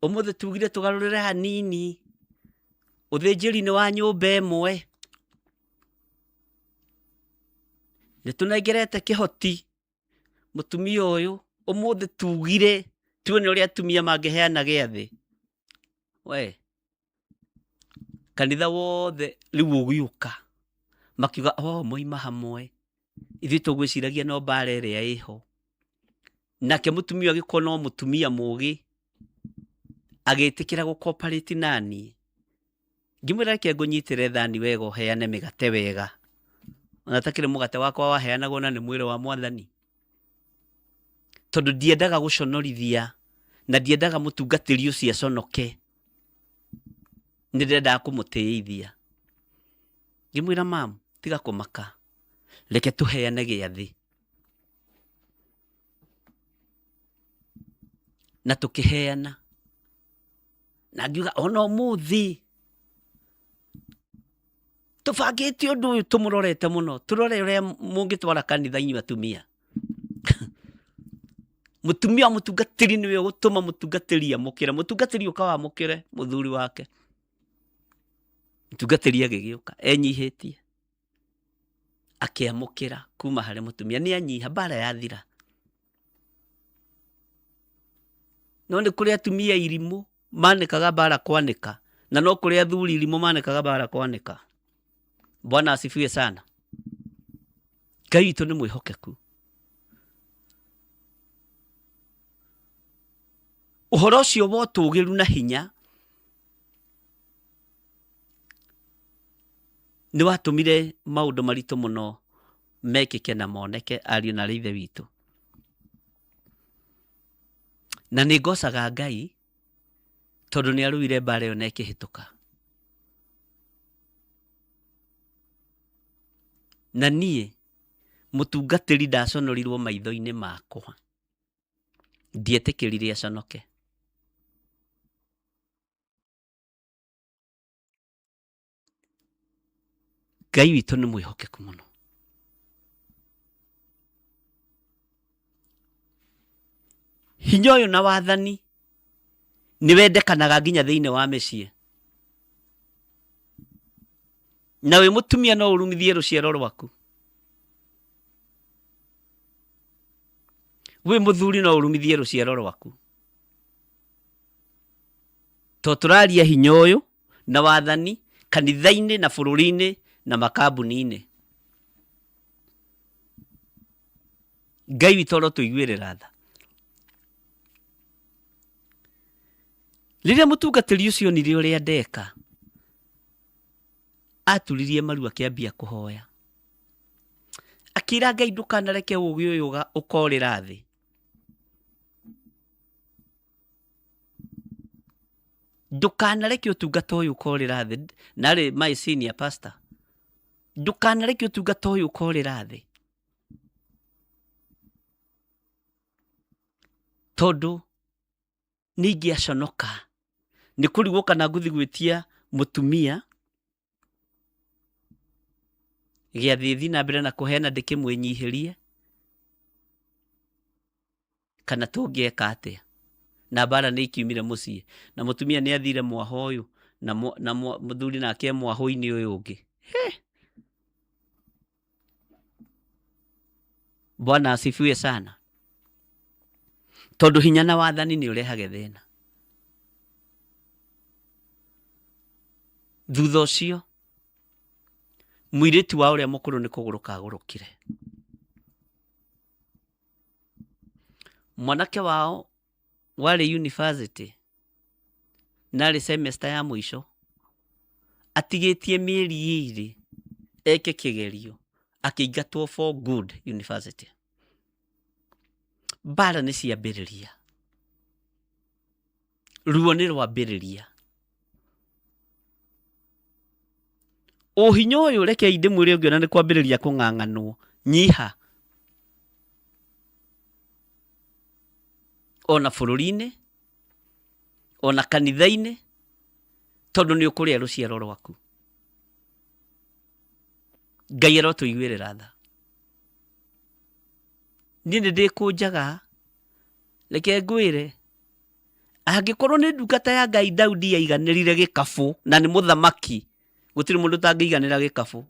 ũmũthĩ tugire tũgarũrĩre hanini, ũthĩnjĩri nĩ wa nyũmba ĩmwe. Nĩ tũnengerete kĩhoti mũtumia ũyũ, ũmũthĩ tugire tuone ũrĩa atumia mangĩheana gĩathĩ. We, kanitha wothe rĩu ũgĩũka makiuga oh, moima hamwe, ithuĩ tũgwĩciragia no mbara ĩrĩa ĩho. Nake mũtumia agĩkorwo no mũtumia mũgĩ, agĩtĩkĩra gũ cooperate naniĩ. Ngĩmwĩra reke ngũnyitĩre thani wega ũheane mĩgate wega. Ona takĩrĩ mũgate wakwa waheanagwo na nĩ mwĩrĩ wa Mwathani. Tondũ ndiendaga gũconorithia na ndiendaga mũtungatĩri ũcio aconoke. Nĩ ndendaga kũmũtĩithia. Ngĩmwĩra mam, tiga kũmaka, reke tũheane gĩathĩ. Na tũkĩheana. Na ngiuga ona ũmũthĩ tũbangĩte ũndũ ũyũ tũmũrorete mũno, tũrore ũrĩa mũngĩtwara kanitha inyuĩ atumia. Mũtumia wa mũtungatĩri nĩwe ũgũtũma mũtungatĩri amũkĩre, mũtungatĩri ũka wamũkĩre mũthuri wake. Mũtungatĩri agĩgĩũka enyihĩtie, akĩamũkĩra kuma harĩ mũtumia. Nĩ anyiha, mbara yathira. No nĩ kũrĩ atumia irimũ manĩkaga mbara kwanĩka, na no kũrĩ athuri irimũ manĩkaga mbara kwanĩka. Bwana asifiwe sana. Ngai witũ nĩ mwĩhokeku. Ũhoro ũcio wa ũtũgĩru na hinya nĩ watũmire maũndũ maritũ mũno mekĩke na moneke, ariũ na aarĩ a Ithe witũ. Na nĩ ngocaga Ngai tondũ nĩ arũire mbara ĩyo na ĩkĩhĩtũka. Na niĩ mũtungatĩri ndaconorirwo maitho-inĩ makwa, ndietĩkĩrire aconoke. Ngai witũ nĩ mwĩhokeku mũno. Hinya ũyũ na wathani nĩ wendekanaga nginya thĩinĩ wa mĩciĩ. Na wĩ mũtumia no ũrumithie rũciaro rwaku. Wĩ mũthuri no ũrumithie rũciaro rwaku. To tũraria hinya ũyũ na wathani kanitha-inĩ na bũrũri-inĩ na makambuni-inĩ. Ngai witũ arotũiguĩrĩra tha. Rĩrĩa mũtungatĩri ũcio onire ũrĩa ndeka, aturirie maru akĩambia kũhoya. Akĩra Ngai ndũkanareke ũgĩ ũyũ ũkorĩra thĩ. Ndũkanareke ũtungata ũyũ ũkorĩra thĩ. Narĩ my senior pastor, ndũkanareke ũtungata ũyũ ũkorĩra thĩ. Tondũ nĩ ingĩaconoka nĩ kũrigwo kana ngũthiĩ gwĩtia mũtumia gĩathĩ thiĩ na mbere na kũheana ndĩkĩmwĩnyihĩrie kana tũngĩeka atĩa. Na mbara nĩ ikiumire mũciĩ na mũtumia nĩ athire mwaho ũyũ na mũthuri nake e mwahũ-inĩ ũyũ ũngĩ. He! Bwana asifiwe sana. Tondũ hinya na wathani nĩ ũrehage thĩna. Thutha ũcio mũirĩtu wa ũrĩa mũkũrũ nĩ kũgũrũka agũrũkire. Mwanake wao warĩ university na arĩ semester ya mũico, atigĩtie mĩeri ĩrĩ eke kĩgerio, akĩingatwo for good university. Mbara nĩ ciambĩrĩria, ruo nĩ rwambĩrĩria. Ũhinya ũyũ rekei ndĩmwĩre ũngĩona nĩ kwambĩrĩria kũng'ang'anwo, nyiha. Ona bũrũri-inĩ, ona kanitha-inĩ, tondũ nĩ ũkũrĩa rũciaro rwaku. Ngai arotũiguĩrĩra tha. Niĩ nĩ ndĩkũnjaga, reke ngwĩre, angĩkorwo nĩ ndungata ya Ngai Daudi yaiganĩrire gĩkabũ na nĩ mũthamaki, gũtirĩ mũndũ ũtangĩiganĩra gĩkabũ.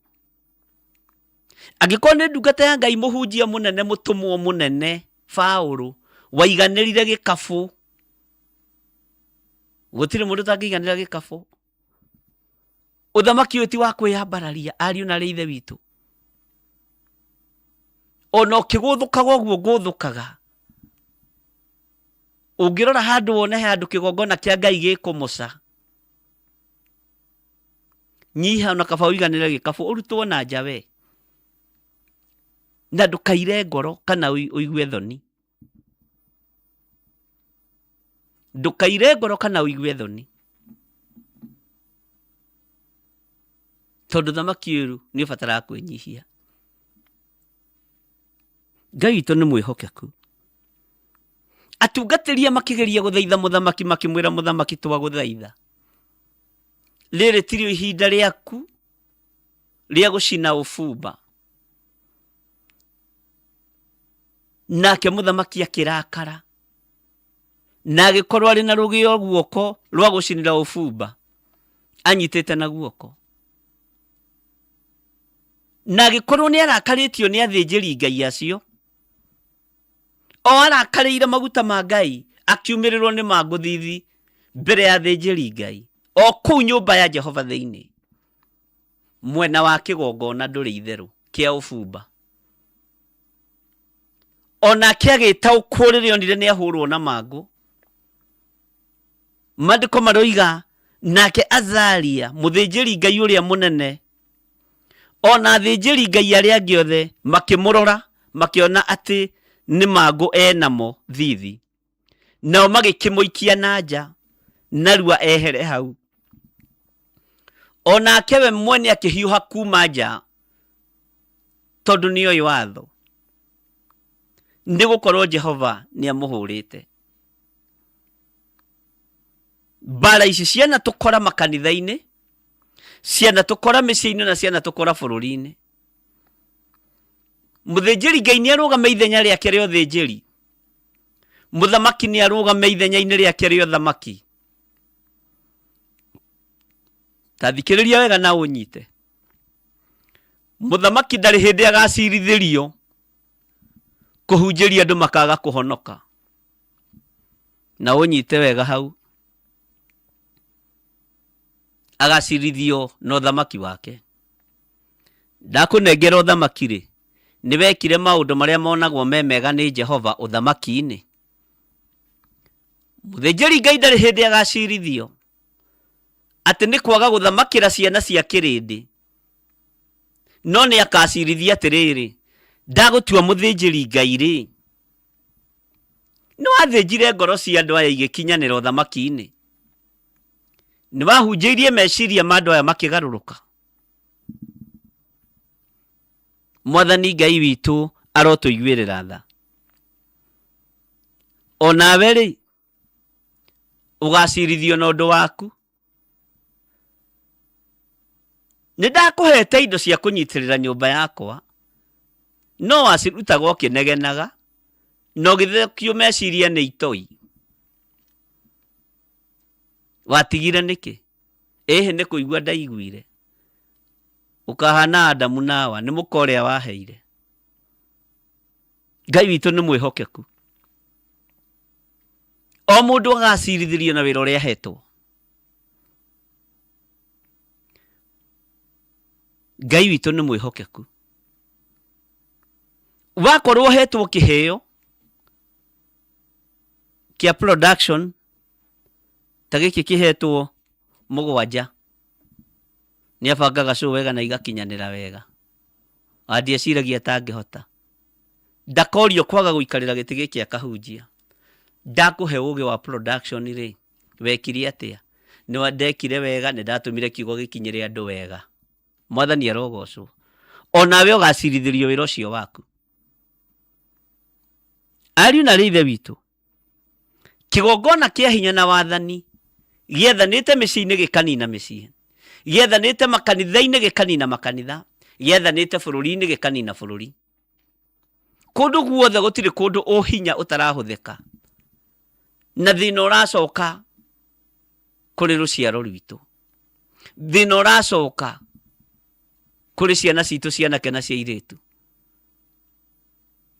Angĩkorwo nĩ ndungata ya Ngai mũhunjia mũnene mũtũmwo mũnene Paũlũ waiganĩrire gĩkabũ, gũtirĩ mũndũ ũtangĩiganĩra gĩkabũ. Ũthamaki ũyũ ti wa kwĩyambararia ariũ na arĩ ithe witũ. Ona ũkĩgũthũkaga ũguo ngũthũkaga, ũngĩrora handũ wone he handũ kĩgongona kĩa Ngai gĩkũmoca, nyiha ona kaba ũiganĩre gĩkabũ ũrutwo na nja we, na ndũkaire ngoro kana ũigue thoni. Ndũkaire ngoro kana ũigue thoni, tondũ thamaki ũyũ nĩ ũbataraga kwĩnyihia. Ngai witũ nĩ mwĩhokeku. Atungatĩri makĩgeria gũthaitha mũthamaki, makĩmwĩra mũthamaki, twagũthaitha, rĩrĩ tirĩo ihinda rĩaku rĩa gũcina ũbumba. Nake mũthamaki akĩrakara na agĩkorwo arĩ na rũgĩo guoko rwa gũcinĩra ũbumba anyitĩte na guoko. Na agĩkorwo nĩ arakarĩtio nĩ athĩnjĩri Ngai acio, o arakarĩire maguta ma Ngai, akiumĩrĩrwo nĩ mangũthithi mbere ya athĩnjĩri Ngai o kũu nyũmba ya Jehova thĩinĩ, mwena wa kĩgongona ndũrĩ itherũ kĩa ũbumba. Onake agĩtaũkwo rĩrĩa onire nĩ ahũrwo na mangũ. Maandĩko maroiga nake Azaria mũthĩnjĩri Ngai ũrĩa mũnene ona athĩnjĩri Ngai arĩa angĩ othe makĩmũrora makĩona atĩ nĩ mangũ enamo thithi, nao magĩkĩmũikia na nja narua ehere hau. Onake we mwene akĩhiũha kuma nja tondũ nĩoĩ watho, nĩ gũkorwo Jehova nĩamũhũrĩte. Mbara ici cianatũkora makanitha-inĩ, cianatũkora mĩciĩ-inĩ na cianatũkora bũrũri-inĩ. Mũthĩnjĩri Ngai nĩ arũgame ithenya rĩake rĩa ũthĩnjĩri, mũthamaki nĩ arũgame ithenya-inĩ rĩake rĩa ũthamaki. Ta thikĩrĩria wega na ũnyite. Mũthamaki ndarĩ hĩndĩ agacirithĩrio kũhunjĩria andũ makaga kũhonoka. Na ũnyite wega hau. Agacirithio na ũthamaki wake. Ndakũnengera ũthamaki rĩ, nĩ wekire maũndũ marĩa monagwo me mega nĩ Jehova ũthamaki-inĩ? Mũthĩnjĩri Ngai ndarĩ hĩndĩ agacirithio atĩ nĩ kwaga gũthamakĩra ciana cia kĩrĩndĩ, no nĩ akacirithia atĩrĩrĩ, ndagũtua mũthĩnjĩri Ngai rĩ, nĩ wathĩnjire ngoro cia andũ aya igĩkinyanĩra ũthamaki-inĩ? Nĩ wahunjĩirie meciria ma andũ aya makĩgarũrũka? Mwathani Ngai witũ arotũiguĩrĩra tha. O nawe rĩ, ũgacirithio na ũndũ waku. Nĩ ndakũhete indo cia kũnyitĩrĩra nyũmba yakwa, no wacirutaga ũkĩnegenaga na ũgĩthũkio meciria nĩ itoi. Watigire nĩkĩ? Ĩhĩ nĩ kũigua ndaiguire. Ũkahana Adamu na Hawa nĩ mũka ũrĩa waheire. Ngai witũ nĩ mwĩhokeku. O mũndũ agacirithĩrio na wĩra ũrĩa ahetwo. Ngai witũ nĩ mwĩhokeku. Wakorwo ũhetwo kĩheo kĩa production ta gĩkĩ kĩhetwo mũgwanja, nĩ abangaga show wega na igakinyanĩra wega. Ona ndieciragia atangĩhota. Ndakorio kwaga gũikarĩra gĩtĩ gĩkĩ akahunjia. Ndakũhe ũgĩ wa production rĩ, wekire atĩa? Nĩ ndekire wega, nĩ ndatũmire kiugo gĩkinyĩre andũ wega. Mwathani arogocwo. Onawe ũgacirithĩrio wĩra ũcio waku. Ariũ na arĩ ithe witũ, Kĩgongona kĩa hinya na wathani gĩathanĩte mĩciĩ-inĩ gĩkanina mĩciĩ, gĩathanĩte makanitha-inĩ gĩkanina makanitha, gĩathanĩte bũrũri-inĩ gĩkanina bũrũri. Kũndũ guothe gũtirĩ kũndũ ũhinya ũtarahũthĩka, na thĩna ũracoka kũrĩ rũciaro rwitũ, thĩna ũracoka kũrĩ ciana citũ cia anake na cia airĩtu.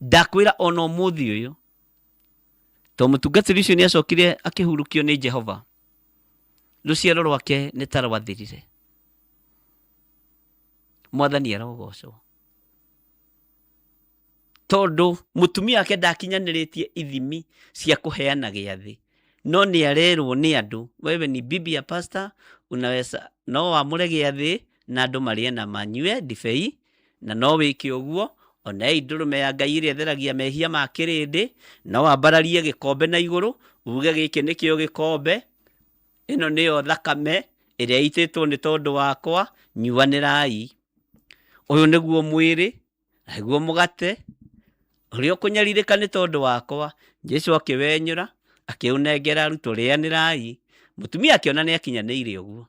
Ndakwĩra ona ũmũthĩ ũyũ To mũtungatĩri ũcio nĩ acokire akĩhurũkio nĩ Jehova, rũciaro rwake nĩ ta rwathirire. Mwathani arogocwo. Tondũ mũtumia wake ndakinyanĩrĩtie ithimi cia kũheana gĩathĩ, no nĩ arerwo nĩ andũ, wewe ni bibi ya pastor, unaweza no wamũre gĩathĩ na andũ marĩe na manyue ndibei Na no wĩke ũguo, onei ndũrũme ya Ngai ĩrĩa ĩtheragia mehia ma kĩrĩndĩ, no wambararie gĩkombe na igũrũ, uuge gĩkĩ nĩkĩo gĩkombe, ĩno nĩyo thakame ĩrĩa ĩitĩtwo nĩ tondũ wakwa, nyuanĩrai. Ũyũ nĩguo mwĩrĩ, na nĩguo mũgate, ũrĩa ũkũnyarirĩka nĩ tondũ wakwa. Jesu akĩwenyũra, akĩũnengera arutwo, rĩanĩrai. Mũtumia akĩona nĩ akinyanĩire ũguo.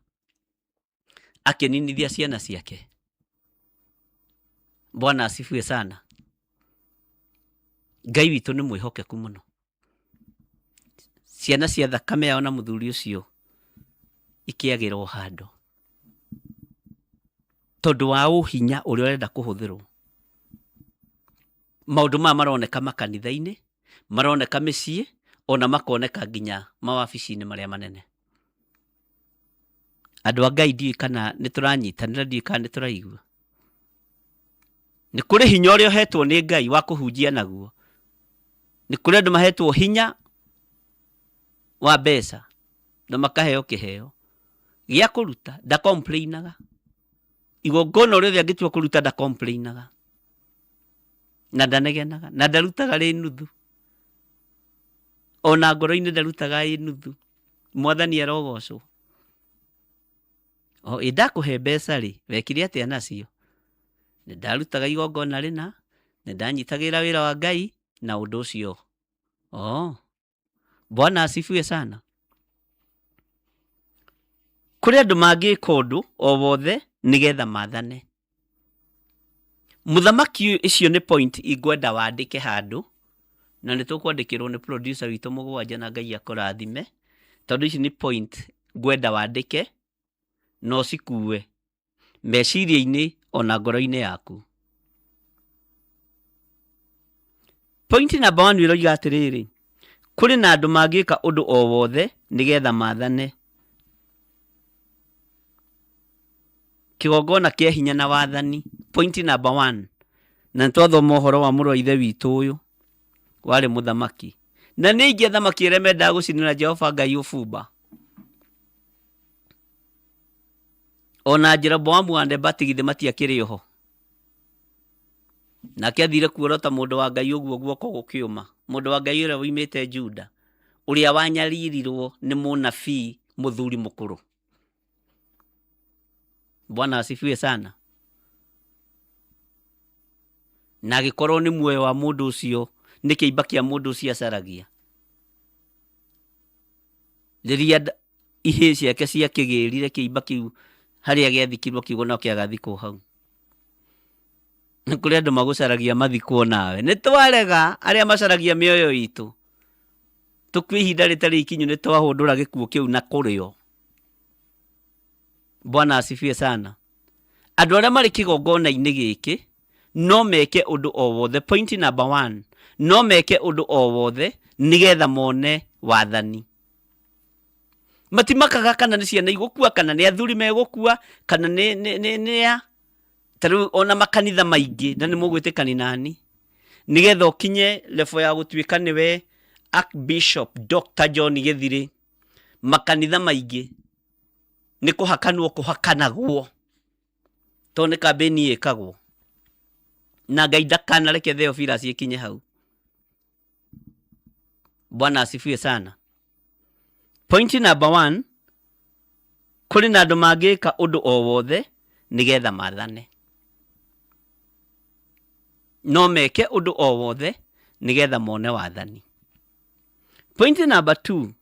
Akĩninithia ciana ciake. Bwana asifiwe sana. Ngai witũ nĩ mwĩhokeku mũno. Ciana cia thakame yao na mũthuri ũcio ikĩagĩrwo handũ. Tondũ wa ũhinya ũrĩa ũrenda kũhũthĩrwo. Maũndũ maya maroneka makanitha-inĩ, maroneka mĩciĩ, ona makoneka nginya mawabici-inĩ marĩa manene. Andũ a Ngai ndiũĩ kana nĩ tũranyitanĩra, ndiũĩ kana nĩ tũraigua. Nĩ kũrĩ hinya ũrĩa ũhetwo nĩ Ngai wa kũhunjia naguo. Nĩ kũrĩ andũ mahetwo hinya wa mbeca na makaheo kĩheo gĩa kũruta, ndacomplainaga. Igongona o rĩothe angĩtua kũruta ndacomplainaga na ndanegenaga na ndarutaga rĩ nuthu, ona ngoro-inĩ ndarutaga ĩ nuthu. Mwathani arogocwo. O ĩ ndakũhe mbeca rĩ, wekire atĩa nacio? Nĩ ndarutaga igongona rĩna, nĩ ndanyitagĩrĩra wĩra wa Ngai na ũndũ ũcio. Oh, Bwana asifiwe sana. Kũrĩ andũ mangĩka ũndũ o wothe nĩgetha mathane. Mũthamaki ũyũ, icio nĩ point ingwenda wandĩke handũ, na nĩ tũkwandĩkĩrwo nĩ producer witũ mũgwanja na Ngai akũrathime, tondũ ici nĩ point ngwenda wandĩke na ũcikue meciria-inĩ ona ngoro-inĩ yaku. Point number one ĩroiga atĩrĩrĩ, kũrĩ na andũ mangĩka ũndũ o wothe nĩgetha mathane. Kĩgongona kĩa hinya na wathani, point number one. Na nĩ twathoma ũhoro wa mũrũ wa ithe witũ ũyũ warĩ mũthamaki. Na nĩ aingĩ athamaki arĩa mendaga gũcinĩra Jehova Ngai ũbumba. Ona Jeroboamu wa Nebati githĩ matiakĩrĩ oho? Nake athire kuorota mũndũ wa Ngai ũguo guoko gũkĩũma, mũndũ wa Ngai ũrĩa woimĩte Juda, ũrĩa wanyaririrwo nĩ mũnabii mũthuri mũkũrũ. Bwana asifiwe sana. Na agĩkorwo nĩ muoyo wa mũndũ ũcio, nĩ kĩimba kĩa mũndũ ũcio acaragia. Rĩrĩa ihĩĩ ciake ciakĩgĩrire kĩimba kĩu harĩa gĩathikirwo kiugo no kĩagathikwo hau. Nĩ kũrĩ andũ magũcaragia mathikwo nawe. Nĩ twarega arĩa macaragia mĩoyo itũ. Tũkue ihinda rĩtarĩ ikinyu nĩ twahũndũra gĩkuũ kĩu na kũrĩo. Bwana asifiwe sana. Andũ arĩa marĩ kĩgongona-inĩ gĩkĩ no meke ũndũ o wothe, point number one, no meke ũndũ o wothe nĩgetha mone wathani. Matimakaga kana nĩ ciana igũkua, kana nĩ athuri megũkua, kana nĩ nĩ nĩ nĩ a. Ta rĩu ona makanitha maingĩ, na nĩ mũgwĩtĩkani nani, nĩgetha ũkinye level ya gũtuĩka nĩwe Archbishop Dr. John Gĩthirĩ, makanitha maingĩ nĩ kũhakanwo kũhakanagwo, tondũ nĩ kambĩni ĩkagwo. Na Ngai ndakanareke Theophilus ĩkinye hau. Bwana asifiwe sana. Point number one, kũrĩ na andũ mangĩka ũndũ o wothe nĩgetha mathane. No meke ũndũ o wothe nĩgetha mone wathani. Point number two,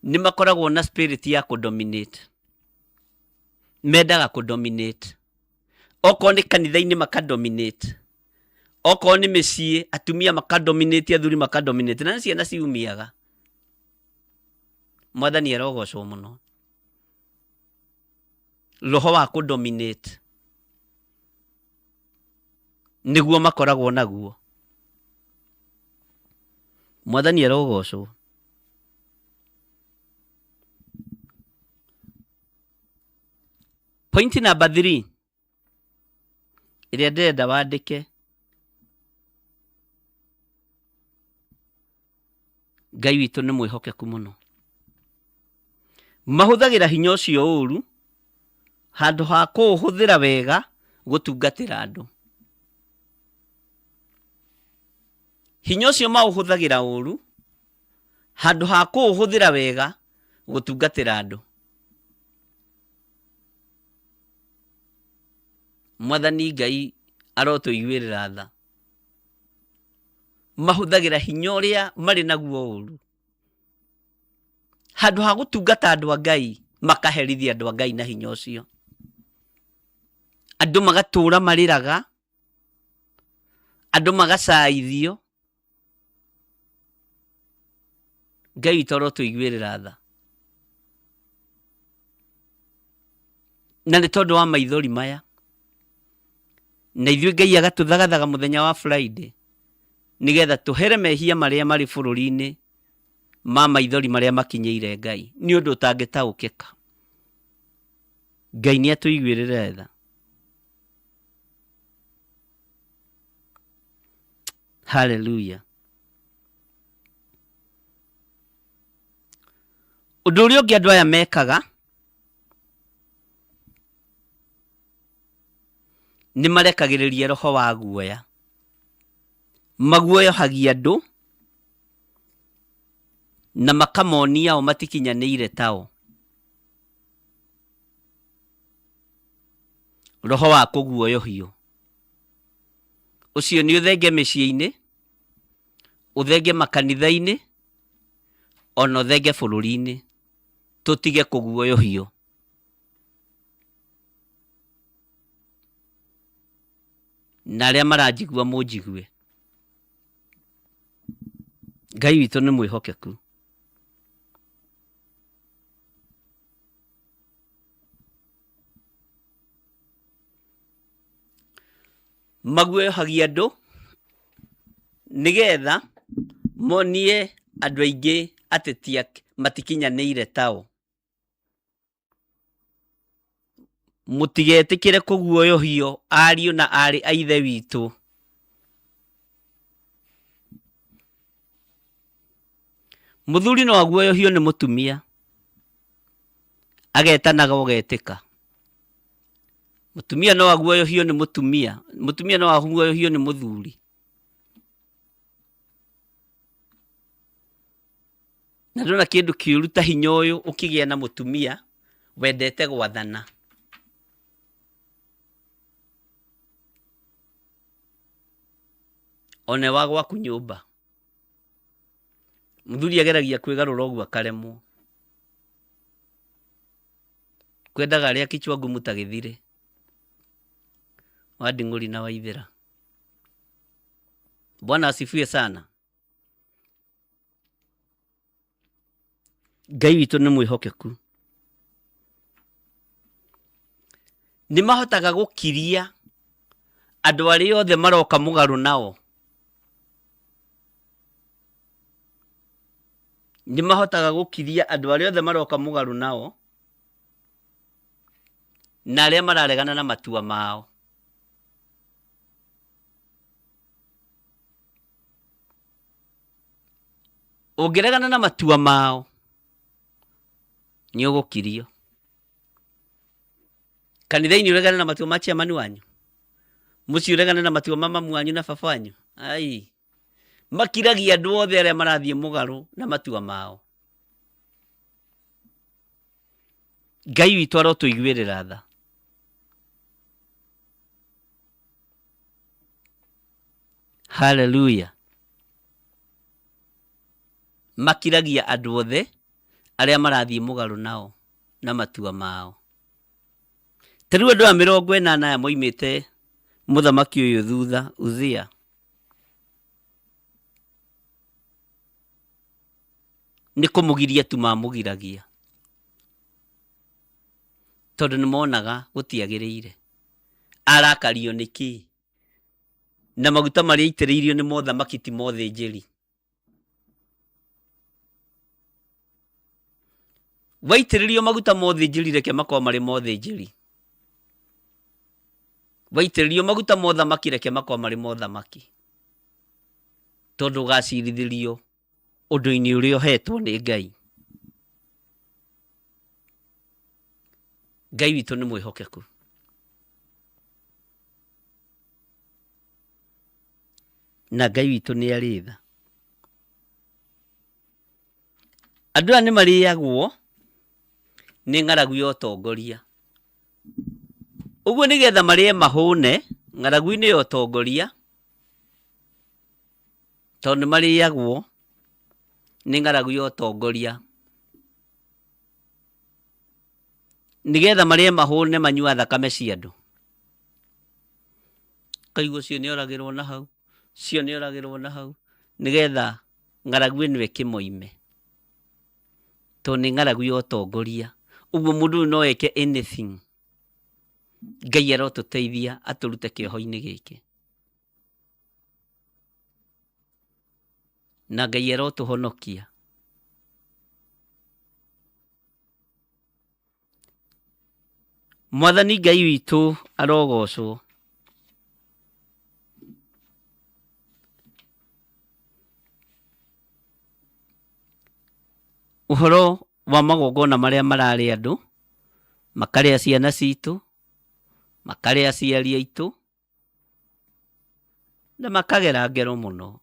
nĩ makoragwo na spirit ya kũdominate. Mendaga kũdominate. Okorwo nĩ kanitha-inĩ makadominate. Okorwo nĩ mĩciĩ atumia makadominate, athuri makadominate, na nĩ ciana ciumiaga. Mwathani arogocwo mũno. Roho wa kũdominate nĩguo makoragwo naguo. Mwathani arogocwo. Point number 3 ĩrĩa ndĩrenda wandĩke, Ngai witũ nĩ mwĩhokeku mũno. Mahũthagĩra hinya ũcio ũru handũ ha kũũhũthĩra wega gũtungatĩra andũ. Hinya ũcio maũhũthagĩra ũru handũ ha kũũhũthĩra wega gũtungatĩra andũ. Mwathani Ngai arotũiguĩrĩra tha. Mahũthagĩra hinya ũrĩa marĩ naguo ũru handũ ha gũtungata andũ a Ngai, makaherithia andũ a Ngai na hinya ũcio. Andũ magatũra marĩraga, andũ magacaithio. Ngai witũ arotũiguĩrĩra tha. Na nĩ tondũ wa maithori maya, na ithuĩ Ngai agatũthagathaga mũthenya wa Friday nĩgetha tũhere mehia marĩa marĩ bũrũri-inĩ ma maithori marĩa makinyĩire Ngai. Nĩ ũndũ ũtangĩtaũkĩka. Ngai nĩ atũiguĩrĩre tha. Haleluya. Ũndũ ũrĩa ũngĩ andũ aya mekaga nĩ marekagĩrĩria roho wa guoya. Maguoyohagia andũ na makamonia o matikinyanĩire tao. Roho wa kũguoyohio ũcio nĩ ũthenge mĩciĩ-inĩ, ũthenge makanitha-inĩ, ona ũthenge bũrũri-inĩ. Tũtige kũguoyohio. Na arĩa maranjigua mũnjigue. Ngai witũ nĩ mwĩhokeku. Maguoyohagia andũ nĩgetha monie andũ aingĩ atĩ ti matikinyanĩire tao. Mũtigetĩkĩre kũguoyohio ariũ na aarĩ a Ithe witũ. Mũthuri no aguoyohio nĩ mũtumia, agetanaga ũgetĩka. Mũtumia no aguoyohio nĩ mũtumia, mũtumia no aguoyohio nĩ mũthuri. Na ndona kĩndũ kĩũru ta hinya ũyũ ũkĩgĩa na mũtumia wendete gwathana. One wa gwaku nyũmba. Mũthuri ageragia kwĩgarũra ũguo akaremwo. Kwendaga arĩa kichwa ngumu ta gĩthirĩ. Wa nding'ũri na waithĩra. Bwana asifiwe sana. Ngai witũ nĩ mwĩhokeku. Nĩ mahotaga gũkiria andũ arĩa othe maroka mũgarũ nao. Nĩ mahotaga gũkiria andũ arĩa othe maroka mũgarũ nao na arĩa mararegana na matua mao. Ũngĩregana na matua mao nĩ ũgũkirio. Kanitha-inĩ ũregane na matua ma chairman wanyu, mũciĩ ũregane na matua ma mamu wanyu na baba wanyu. Ai, makiragia andũ othe arĩa marathiĩ mũgarũ na matua mao. Ngai witũ arotũiguĩrĩra tha. Haleluya. Makiragia andũ othe arĩa marathiĩ mũgarũ nao na matua mao. Ta rĩu andũ aya 80 aya moimĩte mũthamaki ũyũ thutha, Uzia. Nĩ kũmũgiria tu mamũgiragia, tondũ nĩ monaga gũtiagĩrĩire. Arakario nĩ kĩĩ? Na maguta marĩa aitĩrĩirio nĩ mothamaki ti mothĩnjĩri. Waitĩrĩrio maguta mothĩnjĩri reke makorwo marĩ mothĩnjĩri. Waitĩrĩrio maguta mothamaki reke makorwo marĩ mothamaki. Tondũ ũgacirithĩrio ũndũ-inĩ ũrĩa ũhetwo nĩ Ngai. Ngai witũ nĩ mwĩhokeku. Na Ngai witũ nĩ arĩ tha. Andũ aya nĩ marĩagwo nĩ ng'aragu ya ũtongoria. Ũguo nĩgetha marĩe mahũne ng'aragu-inĩ ya ũtongoria, tondũ nĩ marĩagwo nĩ ng'aragu ya ũtongoria. Nĩgetha marĩe mahũne manyua thakame cia andũ. Ũkaigua ũcio nĩ oragĩrwo na hau, ũcio nĩ oragĩrwo na hau, nĩgetha ng'aragu ĩno ĩkĩmoime. Tondũ nĩ ng'aragu ya ũtongoria. Ũguo mũndũ ũyũ no eke anything. Ngai arotũteithia atũrute kĩoho-inĩ gĩkĩ, na Ngai arotũhonokia. Mwathani Ngai witũ arogocwo. Ũhoro wa magongona marĩa mararĩ andũ, makarĩa ciana citũ, makarĩa aciari aitũ, na makagera ngero mũno.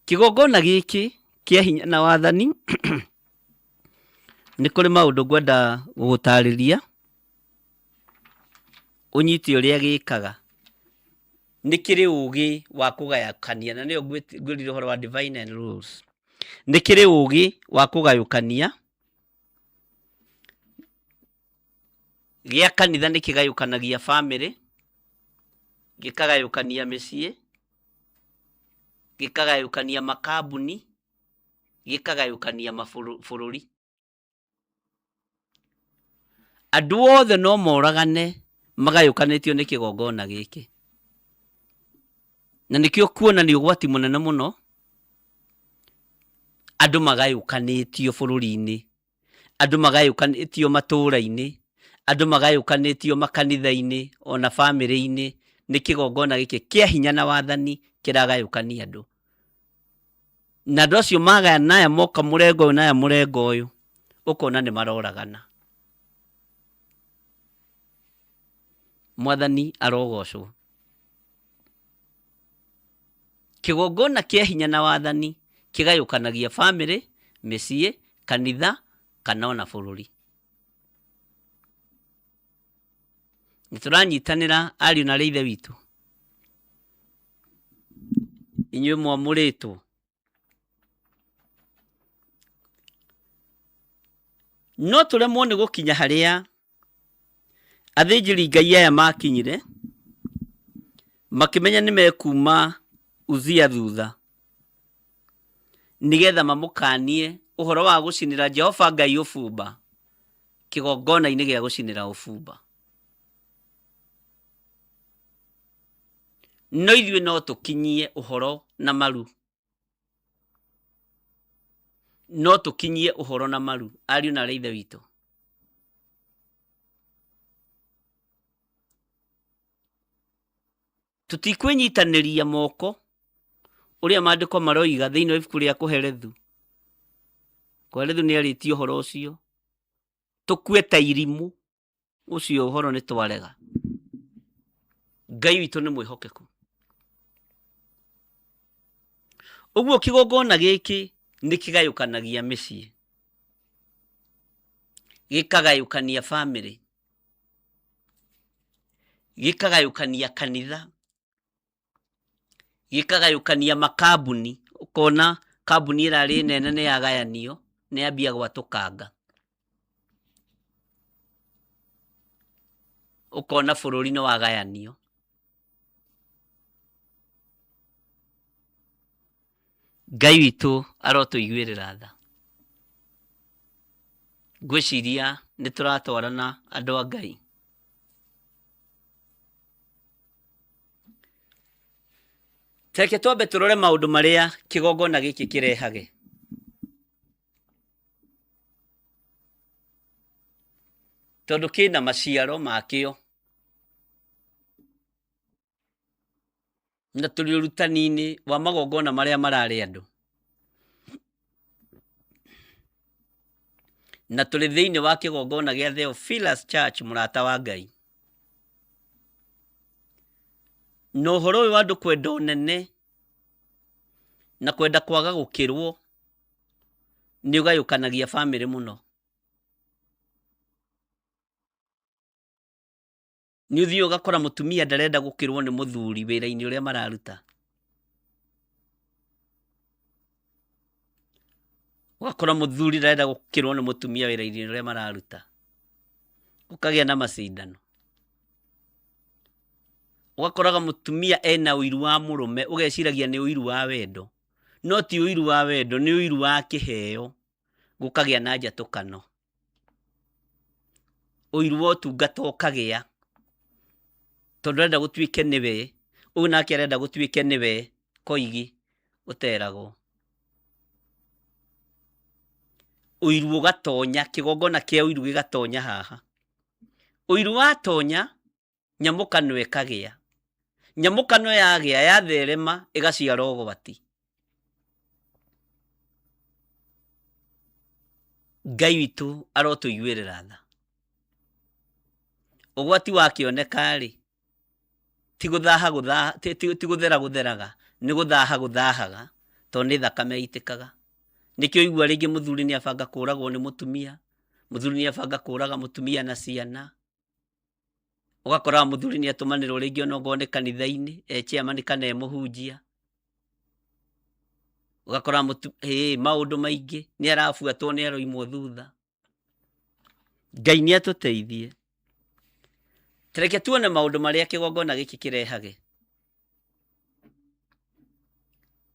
Kĩgongona gĩkĩ kĩa hinya na wathani nĩ kũrĩ maũndũ ngwenda gũgũtarĩria ũnyite ũrĩa gĩkaga. Nĩ kĩrĩ ũgĩ wa kũgayũkania, na nĩyo ngwĩrire ũhoro wa divine and rules. Nĩ kĩrĩ ũgĩ wa kũgayũkania gĩa kanitha nĩ kĩgayũkanagia bamĩrĩ, gĩkagayũkania mĩciĩ, gĩkagayũkania makambuni, gĩkagayũkania mabũrũri. Andũ othe no moragane magayũkanĩtio nĩ kĩgongona gĩkĩ. Na nĩkĩo kuona nĩ ũgwati mũnene mũno andũ magayũkanĩtio bũrũri-inĩ, andũ magayũkanĩtio matũũra-inĩ, andũ magayũkanĩtio makanitha-inĩ ona bamĩrĩ-inĩ nĩ kĩgongona gĩkĩ kĩa hinya na wathani kĩragayũkania andũ. Na andũ acio magayana aya moka mũrengo ũyũ na aya mũrengo ũyũ, ũkona nĩ maroragana. Mwathani arogocwo. Kĩgongona kĩa hinya na wathani kĩgayũkanagia bamĩrĩ, mĩciĩ, kanitha kana ona bũrũri. Nĩ tũranyitanĩra ariũ na arĩ ithe witũ? Inyuĩ mwamũrĩtwo. No tũremwo nĩ gũkinya harĩa athĩnjĩri Ngai aya makinyire, makĩmenya nĩ mekuma Uzia thutha, nĩgetha mamũkanie ũhoro wa gũcinĩra Jehova Ngai ũbumba kĩgongona-inĩ gĩa gũcinĩra ũbumba. No ithuĩ no tũkinyie ũhoro na maru, no tũkinyie ũhoro na maru, ariũ na aarĩ a Ithe witũ. Tũtikwĩnyitanĩria moko ũrĩa maandĩko maroiga thĩinĩ wa ibuku rĩa Kohelethu. Kohelethu nĩ arĩtie ũhoro ũcio. Tũkue ta irimũ, ũcio ũhoro nĩ twarega. Ngai witũ nĩ mwĩhokeku. Ũguo kĩgongona gĩkĩ nĩ kĩgayũkanagia mĩciĩ, gĩkagayũkania bamĩrĩ, gĩkagayũkania kanitha, gĩkagayũkania makambuni, ũkona kambuni ĩrarĩ nene nĩ yagayanio, nĩ yambia gwatũkanga. Ũkona bũrũri nĩ wagayanio. Ngai witũ arotũiguĩrĩra tha. Ngwĩciria nĩ tũratwarana andũ a Ngai. Reke twambe tũrore maũndũ marĩa kĩgongona gĩkĩ kĩrehage. Tondũ kĩna maciaro makĩo. Na tũrĩ ũrutani-inĩ wa magongona marĩa mararĩ andũ. Na tũrĩ thĩinĩ wa kĩgongona gĩa Theophilus Church mũrata wa Ngai. Na ũhoro ũyũ wa andũ kwenda ũnene na kwenda kwaga gũkĩrwo nĩ ũgayũkanagia bamĩrĩ mũno. Nĩ ũthiaga ũgakora mũtumia ndarenda gũkĩrwo nĩ mũthuri wĩra-inĩ ũrĩa mararuta. Ũgakora mũthuri ndarenda gũkĩrwo nĩ mũtumia wĩra-inĩ ũrĩa mararuta. Gũkagĩa na macindano. Ũgakoraga mũtumia ena ũiru wa mũrũme ũgeciragia nĩ ũiru wa wendo. No ti ũiru wa wendo, nĩ ũiru wa kĩheo. Gũkagĩa na njatũkano. Ũiru wa ũtungata ũkagĩa, tondũ arenda gũtuĩke nĩwe, ũyũ nake arenda gũtuĩke nĩwe. Koigi ũteragwo. Ũiru ũgatonya, kĩgongona kĩa ũiru gĩgatonya haha. Ũiru watonya, nyamũkano ĩkagĩa. Nyamũkano yagĩa, yatherema, ĩgaciara ũgwati. Ngai witũ arotũiguĩrĩra tha. Ũgwati wakĩoneka-rĩ, ti gũthaha gũthaha, ti, ti, ti gũthera gũtheraga, nĩ gũthaha gũthahaga, tondũ nĩ thakame ĩitĩkaga. Nĩkĩo ũigua rĩngĩ mũthuri nĩ abanga kũragwo nĩ mũtumia, mũthuri nĩ abanga kũraga mũtumia na ciana. Ũgakoraga mũthuri nĩ atũmanĩrwo rĩngĩ ona okorwo nĩ kanitha-inĩ, e chairman kana e mũhunjia. Ũgakora maũndũ maingĩ, nĩ arabuatwo nĩ aroimwo thutha. Ngai nĩ atũteithie. Tareke tuone maũndũ marĩa kĩgongona gĩkĩ kĩrehage.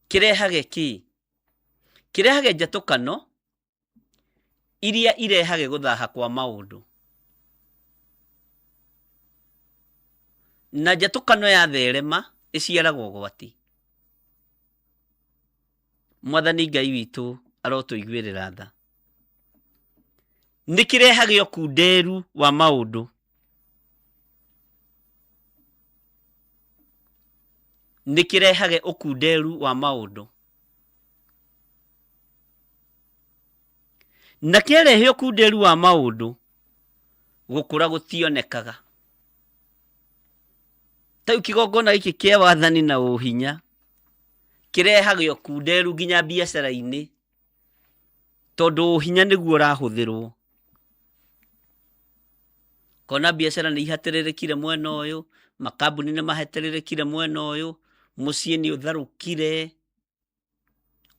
Kĩrehage kĩ? Kĩrehage njatũkano iria irehage gũthaha kwa maũndũ. Na njatũkano yatherema ĩciaraga ũgwati. Mwathani Ngai witũ arotũiguĩrĩra tha. Nĩ kĩrehage ũkunderu wa maũndũ. Nĩ kĩrehage ũkunderu wa maũndũ. Na kĩarehe ũkunderu wa maũndũ, gũkũra gũtionekaga. Ta rĩu kĩgongona gĩkĩ kĩa wathani na ũhinya kĩrehage ũkunderu nginya biacara-inĩ, tondũ ũhinya nĩguo ũrahũthĩrwo. Ũkona biacara nĩ ihatĩrĩrĩkire mwena ũyũ, makambuni nĩ mahatĩrĩrĩkire mwena ũyũ, mũciĩ nĩ ũtharũkire,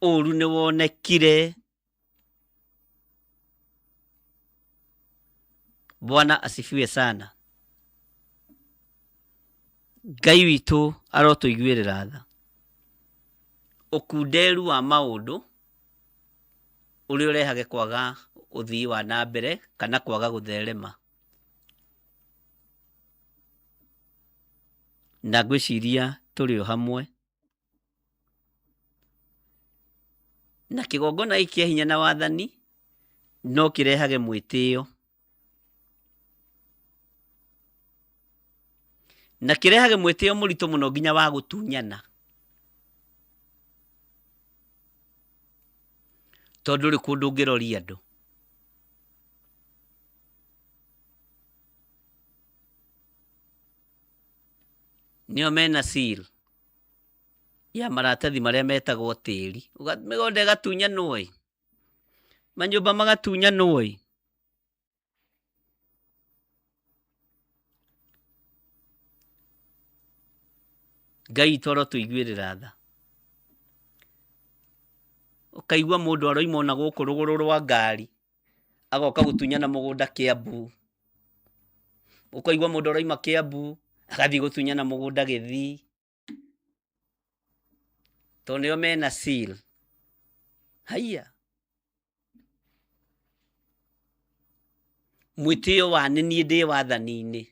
ũru nĩ wonekire. Bwana asifiwe sana. Ngai witũ arotũiguĩrĩra tha. Ũkunderu wa maũndũ ũrĩa ũrehage kwaga ũthii wa na mbere kana kwaga gũtherema. Na ngwĩciria tũrĩ o hamwe. Na kĩgongona gĩkĩ kĩa hinya na wathani no kĩrehage mwĩtĩo. Na kĩrehage mwĩtĩo mũritũ mũno nginya wa gũtunyana. Tondũ ndũrĩ kũndũ ũngĩroria andũ. Nĩo mena seal ya maratathi marĩa metagwo tĩri. Mĩgũnda ĩgatunyanwo ĩ, manyũmba magatunyanwo ĩ. Ngai witũ arotũiguĩrĩra tha. Ũkaigua mũndũ aroima ona gũkũ rũgũrũ rwa ngari, agoka gũtunyana mũgũnda Kĩambu. Ũkaigua mũndũ aroima Kĩambu, agathiĩ gũtunyana mũgũnda Gĩthii. Tondũ nĩo mena seal. Haiya! Mwĩtĩo wa nĩ niĩ ndĩ wathani-inĩ.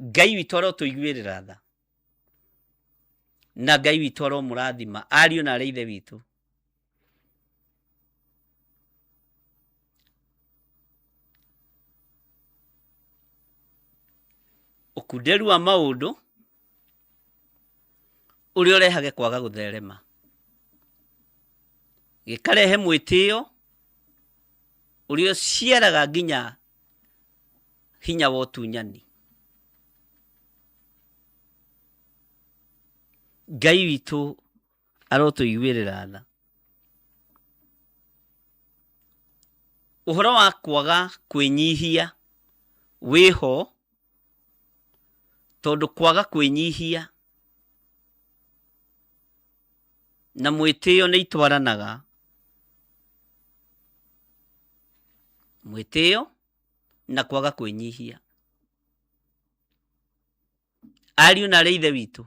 Ngai witũ arotũiguĩrĩra tha. Na Ngai witũ aromũrathima ariũ na arĩ ithe witũ. Ũkunderu wa maũndũ ũrĩa ũrehage kwaga gũtherema, gĩkarehe mwĩtĩo ũrĩa ũciaraga nginya hinya wa ũtunyani. Ngai witũ arotũiguĩrĩra tha. Ũhoro wa kwaga kwĩnyihia wĩho, tondũ kwaga kwĩnyihia na mwĩtĩo nĩ itwaranaga. Mwĩtĩo na kwaga kwĩnyihia. Ariũ na arĩ ithe witũ,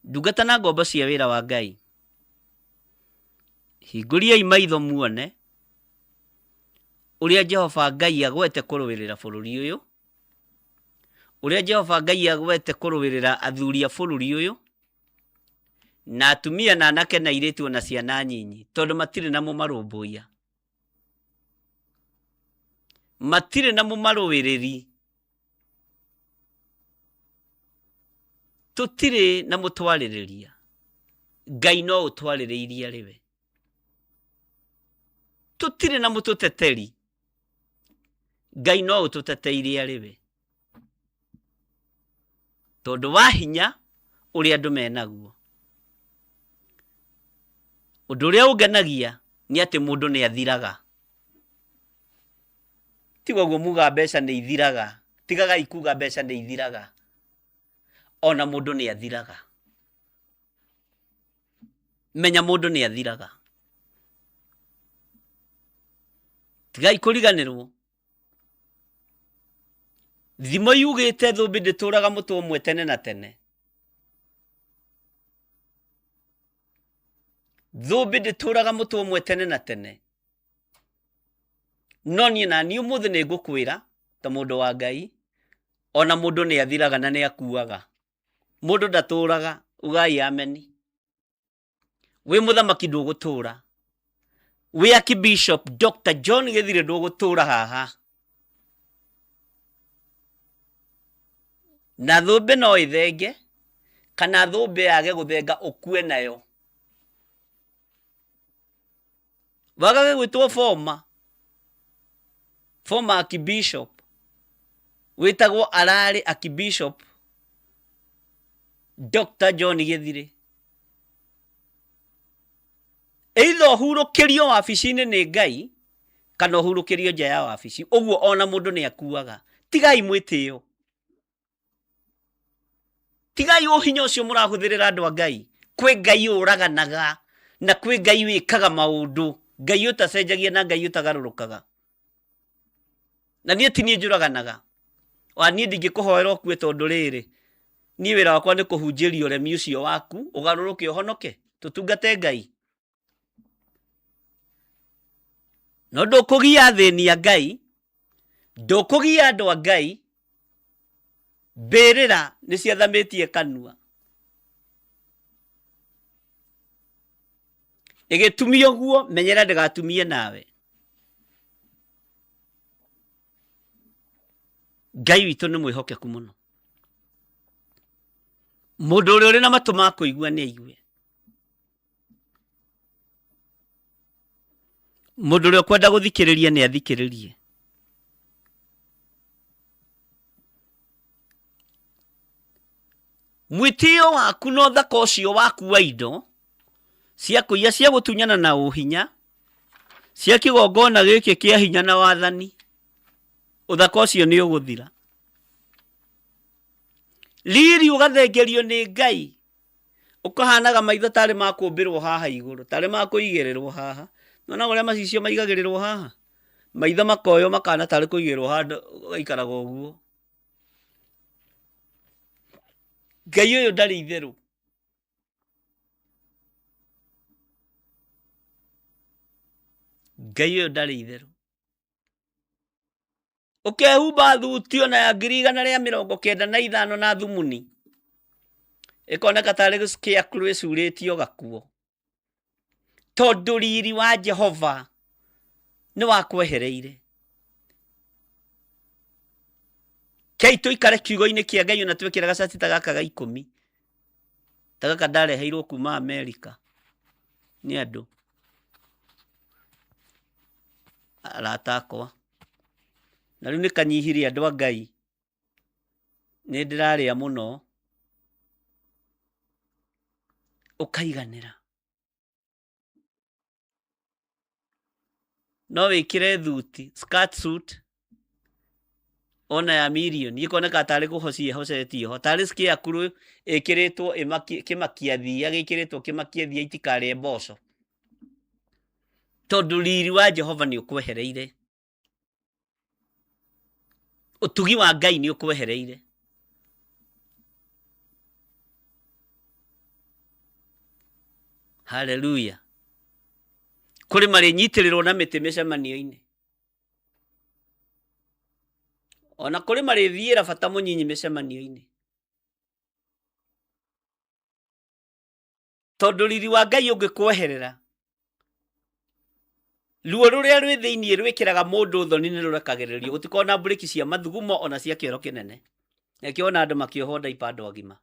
ndungata na ngombo cia wĩra wa Ngai, hingũriai maitho muone. Ũrĩa Jehova Ngai agwete kũrũĩrĩra bũrũri ũyũ, ũrĩa Jehova Ngai agwete kũrũĩrĩra athuri a bũrũri ũyũ, na atumia na anake na airĩtu ona ciana nyinyi, tondũ matirĩ na mũmarũmbũiya, matirĩ na mũmarũĩrĩri, tũtirĩ na mũtwarĩrĩria. Ngai no ũtwarĩrĩirie arĩ we. Tũtirĩ na mũtũteteri, Ngai no ũtũteteire arĩ we, tondũ wa hinya ũrĩa andũ menaguo. Ũndũ ũrĩa ũngenagia nĩ atĩ mũndũ nĩ athiraga. Tiga ũguo muga mbeca nĩ ithiraga, tigagai kuga mbeca nĩ ithiraga, ona mũndũ nĩ athiraga. Menya mũndũ nĩ athiraga. Tigai kũriganĩrwo, thimo yugĩte thũmbĩ ndĩtũraga mũtwe ũmwe tene na tene. Thũmbĩ ndĩtũraga mũtwe ũmwe tene na tene. No niĩ na niĩ ũmũthĩ nĩ ngũkwĩra ta mũndũ wa Ngai, ona mũndũ nĩ athiraga na nĩ akuaga. Mũndũ ndatũraga, ugai ameni. Wĩ mũthamaki ndũgũtũra, wĩ Archbishop Dr. John Gĩthirĩ ndũgũtũra haha. Na thũmbĩ no ĩthenge kana thũmbĩ yage gũthenga ũkue nayo. Wagage gwĩtwo former, former Archbishop, wĩtagwo ararĩ Archbishop Dr. John Gĩthirĩ. Either ũhurũkĩrio wabici-inĩ nĩ Ngai kana ũhurũkĩrio nja ya wabici. Ũguo ona mũndũ nĩ akuaga. Tigai mwĩtĩo. Tigai ũhinya ũcio mũrahũthĩrĩra andũ a Ngai. Kwĩ Ngai ũraganaga na kwĩ Ngai wĩkaga maũndũ, Ngai ũtacenjagia na Ngai ũtagarũrũkaga. Na niĩ ti niĩ njũraganaga. Wa niĩ ndingĩkũhoera ũkue tondũ rĩrĩ, niĩ wĩra wakwa nĩ kũhunjĩria ũremi ũcio waku, ũgarũrũke ũhonoke, tũtungate Ngai. No ndũkũgia athĩni a Ngai, ndũkũgia andũ a Ngai, mbĩrĩra nĩ ciathamĩtie kanua. Ĩgĩtumia ũguo, menyera ndĩgatumie nawe. Ngai witũ nĩ mwĩhokeku mũno. Mũndũ ũrĩa ũrĩ na matũ ma kũigua nĩ aigue. Mũndũ ũrĩa ũkwenda gũthikĩrĩria nĩ athikĩrĩrie. Mwĩtĩo waku na ũthaka ũcio waku wa indo cia kũiya, cia gũtunyana na ũhinya, cia kĩgongona gĩkĩ kĩa hinya na wathani, ũthaka ũcio nĩ ũgũthira. Riri ũgathengerio nĩ Ngai, ũkahanaga maitho tarĩ ma kũmbĩrwo haha igũrũ, tarĩ ma kũigĩrĩrwo haha. Nĩwonaga ũrĩa macicio maigagĩrĩrwo haha? Maitho makoywo makahana tarĩ kũigĩrĩrwo handũ gaikaraga ũguo. Ngai ũyũ ndarĩ itherũ. Ngai ũyũ ndarĩ itherũ. Ũkehumba thuti ona ya 195,000 na thumuni ĩkoneka tarĩ scarecrow ĩcurĩtio gakuo, tondũ riri wa Jehova nĩ wakwehereire. Kei tũikare kiugo-inĩ kĩa Ngai ona twĩkĩra gacati ta gaka ga 10 ta gaka ndareheirwo kuma Amerika nĩ andũ arata akwa, na rĩu nĩ kanyihire andũ a Ngai, nĩ ndĩrarĩa mũno ũkaiganĩra. No wĩkĩre thuti, skirt suit ona ya mirioni ĩkoneka tarĩ kũhocia ĩhocetie ho, tarĩ scarecrow ĩkĩrĩtwo kĩmakia thiia gĩkĩrĩtwo kĩmakia thiia itikarĩe mboco, tondũ riri wa Jehova nĩ ũkwehereire. Ũtugi wa Ngai nĩ ũkwehereire. Haleluya. Kũrĩ marĩnyitĩrĩrwo na mĩtĩ mĩcemanio-inĩ. Ona kũrĩ marĩthiĩra bata mũnyinyi mĩcemanio-inĩ. Tondũ riri wa Ngai ũngĩkweherera, ruo rũrĩa rwĩ thĩinĩ rwĩkĩraga mũndũ thoni nĩ rũrekagĩrĩrio. Gũtikoragwo na mburĩki cia mathugumo ona cia kĩoro kĩnene. Nĩkĩo wona andũ makĩohwo ndaipa andũ agima.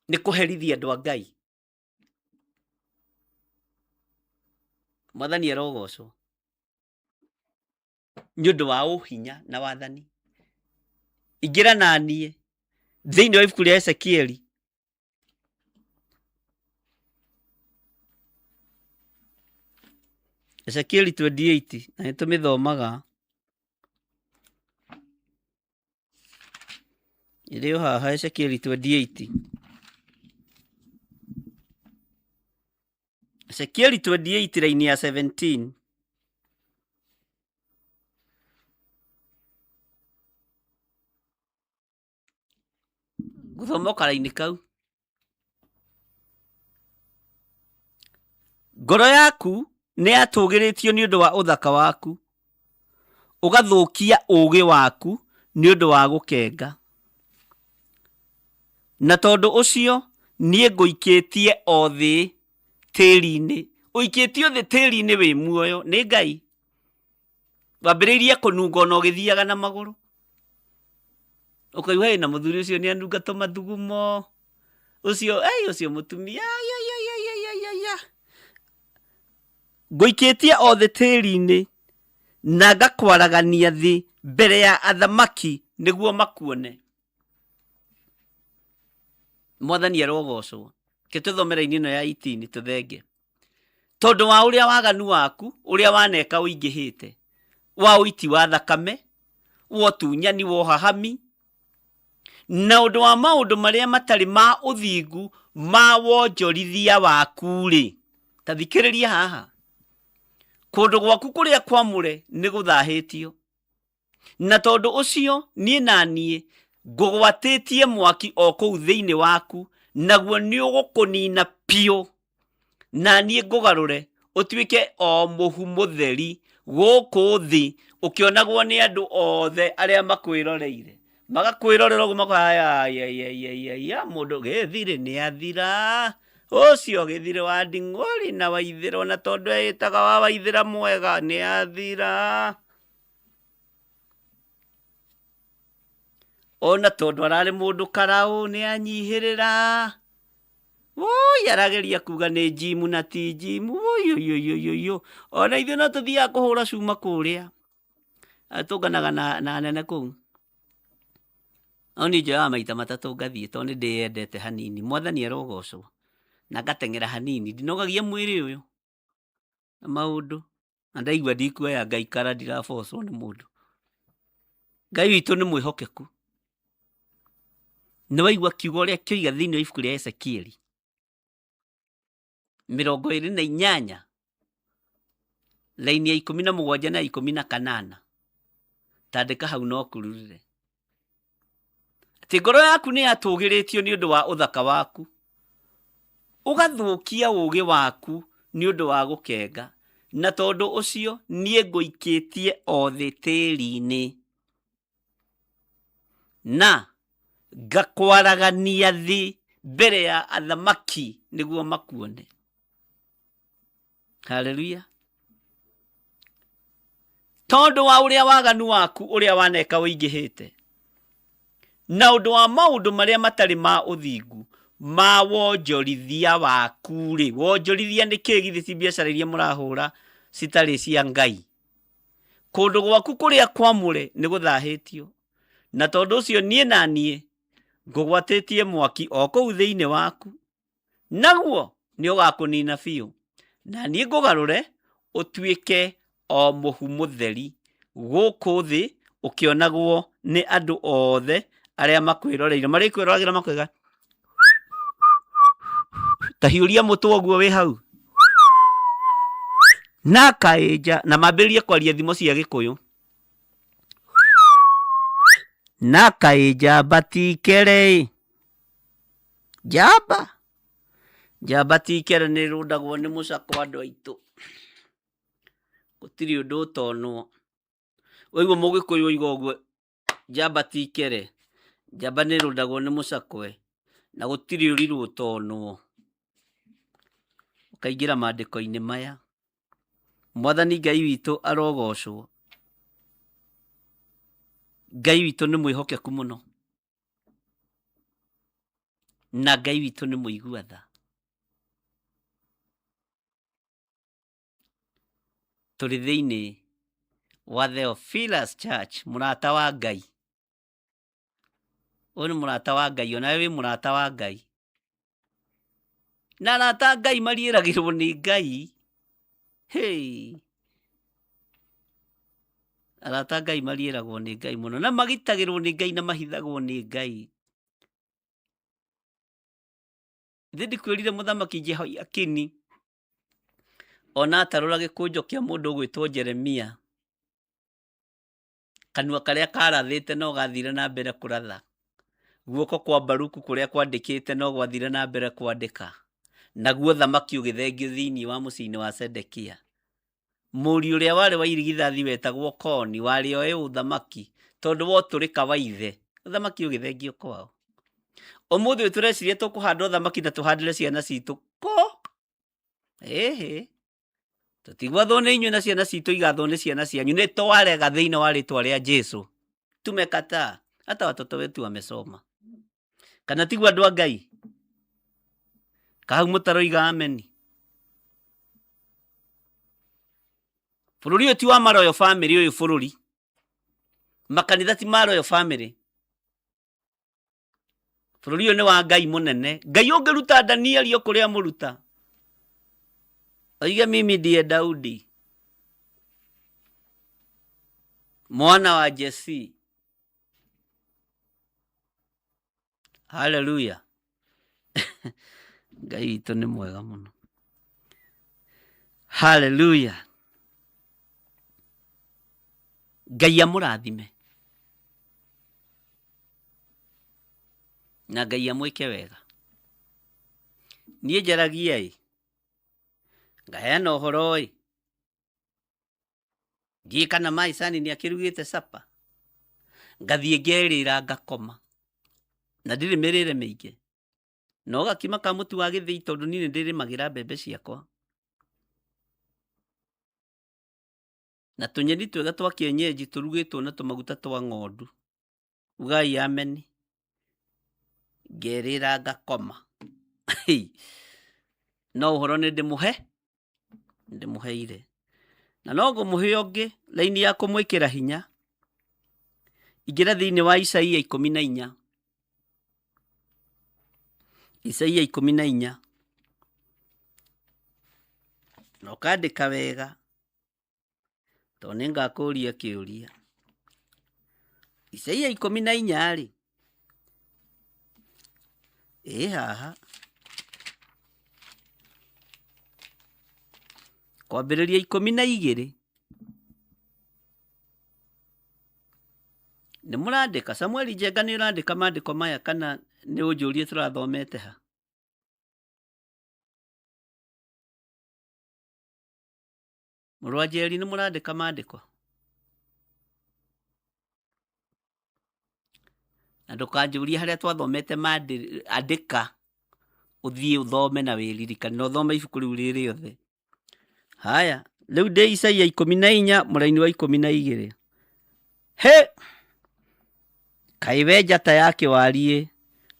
Nĩ kũherithia andũ a Ngai. Mwathani arogocwo nĩ ũndũ wa ũhinya na wathani. Ingĩra na niĩ thĩinĩ wa ibuku rĩa Ezekieli Ezekieli 28 na nĩ tũmĩthomaga ĩrĩ o haha Ezekieli 28 Ezekieli 28 raini ya 17 Ngũthoma o karaini kau. Ngoro yaku nĩ yatũgĩrĩtio nĩ ũndũ wa ũthaka waku, ũgathũkia ũũgĩ waku nĩ ũndũ wa gũkenga. Na tondũ ũcio niĩ ngũikĩtie o thĩ tĩri-inĩ. Ũikĩtio thĩ tĩri-inĩ wĩ muoyo nĩ Ngai. Wambĩrĩirie kũnunga ona ũgĩthiaga na magũrũ. Ũkaigua ĩ na mũthuri ũcio nĩ anunga tũmathugumo. Ũcio ĩ ũcio mũtumia aiaiaiaiaiaia. Ngũikĩtie o thĩ tĩri-inĩ na ngakwaragania thĩ mbere ya athamaki nĩguo makuone. Mwathani arogocwo. Reke tũthome raini ĩno ya 18 tũthenge. Tondũ wa ũrĩa waganu waku ũrĩa waneka ũingĩhĩte, wa ũiti wa thakame, wa ũtunyani, wa ũhahami, na ũndũ wa maũndũ marĩa matarĩ ma ũthingu ma wonjorithia waku-rĩ, ta thikĩrĩria haha, kũndũ gwaku kũrĩa kwamũre nĩ gũthahĩtio. Na tondũ ũcio niĩ na niĩ ngũgwatĩtie mwaki o kũu thĩinĩ waku, naguo nĩũgũkũnina biũ, na niĩ ngũgarũre ũtuĩke o mũhu mũtheri gũkũ thĩ, ũkĩonagwo nĩ andũ othe arĩa makwĩroreire. Magakwĩrorera ũguo makoiga ayayayayaya, mũndũ gĩthirĩ nĩathira, ũcio gĩthirĩ wa nding'ũri na waithĩra, ona tondũ eĩtaga wa waithĩra mwega nĩathira. Ona tondũ ararĩ mũndũ karaũ nĩ anyihĩrĩra. Woi arageria kuga nĩ njimu na ti njimu. Ũi Ona ithuĩ no tũthiaga kũhũra cuma kũrĩa. Tũnganaga na, na anene kũu. No niĩ njoyaga maita matatũ ngathiĩ tondũ nĩ ndĩyendete hanini. Mwathani arogocwo. Na ngateng'era hanini. Ndinogagia mwĩrĩ ũyũ. Na maũndũ na ndaigua ndikuoya ngaikara ndirabocwo nĩ mũndũ. Ngai witũ nĩ mwĩhokeku. Nĩ waigua kiugo ũrĩa kĩoiga thĩinĩ wa ibuku rĩa Ezekieli 28 raini ya 17 na 18 tandĩka hau no kururire. Atĩ ngoro yaku nĩ yatũgĩrĩtio nĩ ũndũ wa ũthaka waku, ũgathũkia ũũgĩ waku nĩ ũndũ wa gũkenga, na tondũ ũcio niĩ ngũikĩtie o thĩ tĩri-inĩ, na ngakwaragania thĩ mbere ya athamaki nĩguo makuone. Haleluya. Tondũ wa ũrĩa waganu waku ũrĩa waneka ũingĩhĩte, na ũndũ wa maũndũ marĩa matarĩ ma ũthingu ma wonjorithia waku-rĩ, wonjorithia nĩ kĩĩ githĩ ti biacara iria mũrahũra citarĩ cia Ngai? Kũndũ gwaku kũrĩa kwamũre nĩ gũthahĩtio, na tondũ ũcio niĩ na niĩ ngũgwatĩtie mwaki o kũu thĩinĩ waku, naguo nĩũgakũnina biũ, na niĩ ngũgarũre ũtuĩke o mũhu mũtheri gũkũ thĩ ũkĩonagwo nĩ andũ othe arĩa makwĩroreire. Marĩkwĩroragĩra makoiga, ta hiũria mũtwe ũguo wĩ hau na kaĩnja, na mambĩrĩrie kwaria thimo cia Gĩkũyũ. Na kaĩ njamba ti kere-ĩ. Njamba? Njamba ti kere nĩ ĩrũndagwo nĩ mũcakũ andũ aitũ. Gũtirĩ ũndũ ũtonwo. Waigua mũgĩkũyũ oiga ũguo, njamba ti kere, njamba nĩ ĩrũndagwo nĩ mũcakwe, na gũtirĩ ũrirũ ũtonwo. Ũkaingĩra maandĩko-inĩ maya. Mwathani Ngai witũ arogocwo. Ngai witũ nĩ mwĩhokeku mũno, na Ngai witũ nĩ mũigua tha. Tũrĩ thĩinĩ wa Theophilus Church, mũrata wa Ngai. Ũyũ nĩ mũrata wa Ngai, onawe wĩ mũrata wa Ngai. Na arata a Ngai mariĩragĩrwo nĩ Ngai. Hey. Arata a Ngai mariĩragwo nĩ Ngai mũno na magitagĩrwo nĩ Ngai na mahithagwo nĩ Ngai. Ithe ndikwĩrire mũthamaki Jehoiakini ona atarũra gĩkũnjo kĩa mũndũ ũgwĩtwo Jeremia, kanua karĩa karathĩte no gathire na mbere kũratha, guoko kwa Baruku kũrĩa kwandĩkĩte no gwathire na mbere kwandĩka, naguo thamaki ũgĩthengio thĩinĩ wa mũciĩ-inĩ wa Sedekia. Mũriũ ũrĩa warĩ wa irigithathi wetagwo Koni, warĩ oĩ ũthamaki tondũ wa ũtũrĩka wa ithe, ũthamaki ũgĩthengio kwao. Ũmũthĩ ũyũ tũreciria tũkũhanda ũthamaki na tũhandĩre ciana citũ kũ? Ĩhĩ, tũtigwathwo nĩ inyuĩ na ciana citũ igathwo nĩ ciana cianyu. Nĩ twarega thĩinĩ wa rĩtwa rĩa Jesu. Tumekataa, hata watoto wetu wamesoma. Kana tiguo andũ a Ngai? Kahau mũtaroiga ameni. Bũrũri ũyũ ti wa maroyo family ũyũ bũrũri. Makanitha ti maroyo family. Bũrũri ũyũ nĩ wa Ngai mũnene. Ngai ũngĩruta Danieli o kũrĩa mũruta. Oige mimi ndiye Daudi. Mwana wa Jesse. Haleluya. Ngai witũ nĩ mwega mũno. Haleluya. Ngai amũrathime na Ngai amwĩke wega. Niĩ njaragia ĩ, ngaheana ũhoro ĩ, Ndiũĩ kana Maicani nĩ akĩrugĩte capa. Ngathiĩ ngerĩra ngakoma. Na ndirĩ mĩrĩre mĩingĩ. No gakima ka mũtu wa gĩthĩi tondũ niĩ nĩ ndĩrĩmagĩra mbembe ciakwa. Na tũnyeni twega twa kĩenyenji tũrugĩtwo na tũmaguta twa ng'ondu. Ugai ameni. Ngerĩra ngakoma. No ũhoro nĩ ndĩmũhe, ndĩmũheire. Na no ngũmũhe ũngĩ, raini ya kũmwĩkĩra hinya. Ingĩra thĩinĩ wa Isaia 14. Isaia 14. Na ũkandĩka wega. Tondũ nĩ ngakũria kĩũria. Isaia 14 rĩ, ĩ haha. Kwambĩrĩria 12. Nĩ mũrandĩka? Samueli Njenga nĩ ũrandĩka mandĩko maya kana nĩ ũnjũrie tũrathomete ha? Mũrũ wa Njeri nĩ mũrandĩka mandĩko? Na ndũkanjũrie harĩa twathomete andĩka ũthiĩ ũthome na wĩririkane na ũthome ibuku rĩu rĩ rĩothe. Haya, rĩu ndĩ Isaia 14 mũraini wa 12. Hĩ! Kaĩ we njata ya kĩwariĩ,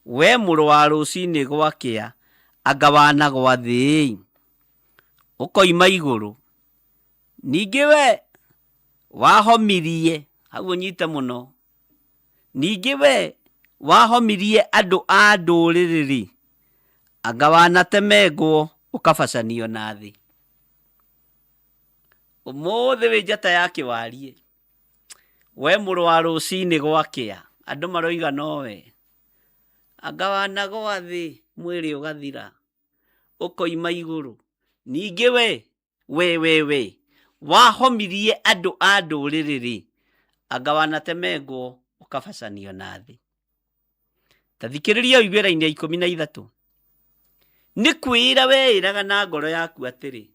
we mũrũ wa rũcinĩ gwakĩa, anga wanagwa thĩ-ĩ, ũkoima igũrũ. Ningĩ we wahomirie, hau ũnyite mũno, ningĩ we wahomirie andũ a ndũrĩrĩ-rĩ, anga wanatemengwo ũkabacanio na thĩ. Ũmũthĩ wĩ njata ya kĩwariĩ. We mũrũ wa rũcinĩ gwakĩa, andũ maroiga nowe. Anga wanagwa thĩ mwĩrĩ ũgathira, ũkoima igũrũ. Ningĩ we, we, we, we, wahomirie andũ a ndũrĩrĩ-rĩ, anga wanatemengwo ũkabacanio na thĩ. Ta thikĩrĩria ũigue raini ya 13. Nĩ kwĩĩra weĩraga na ngoro yaku atĩrĩ,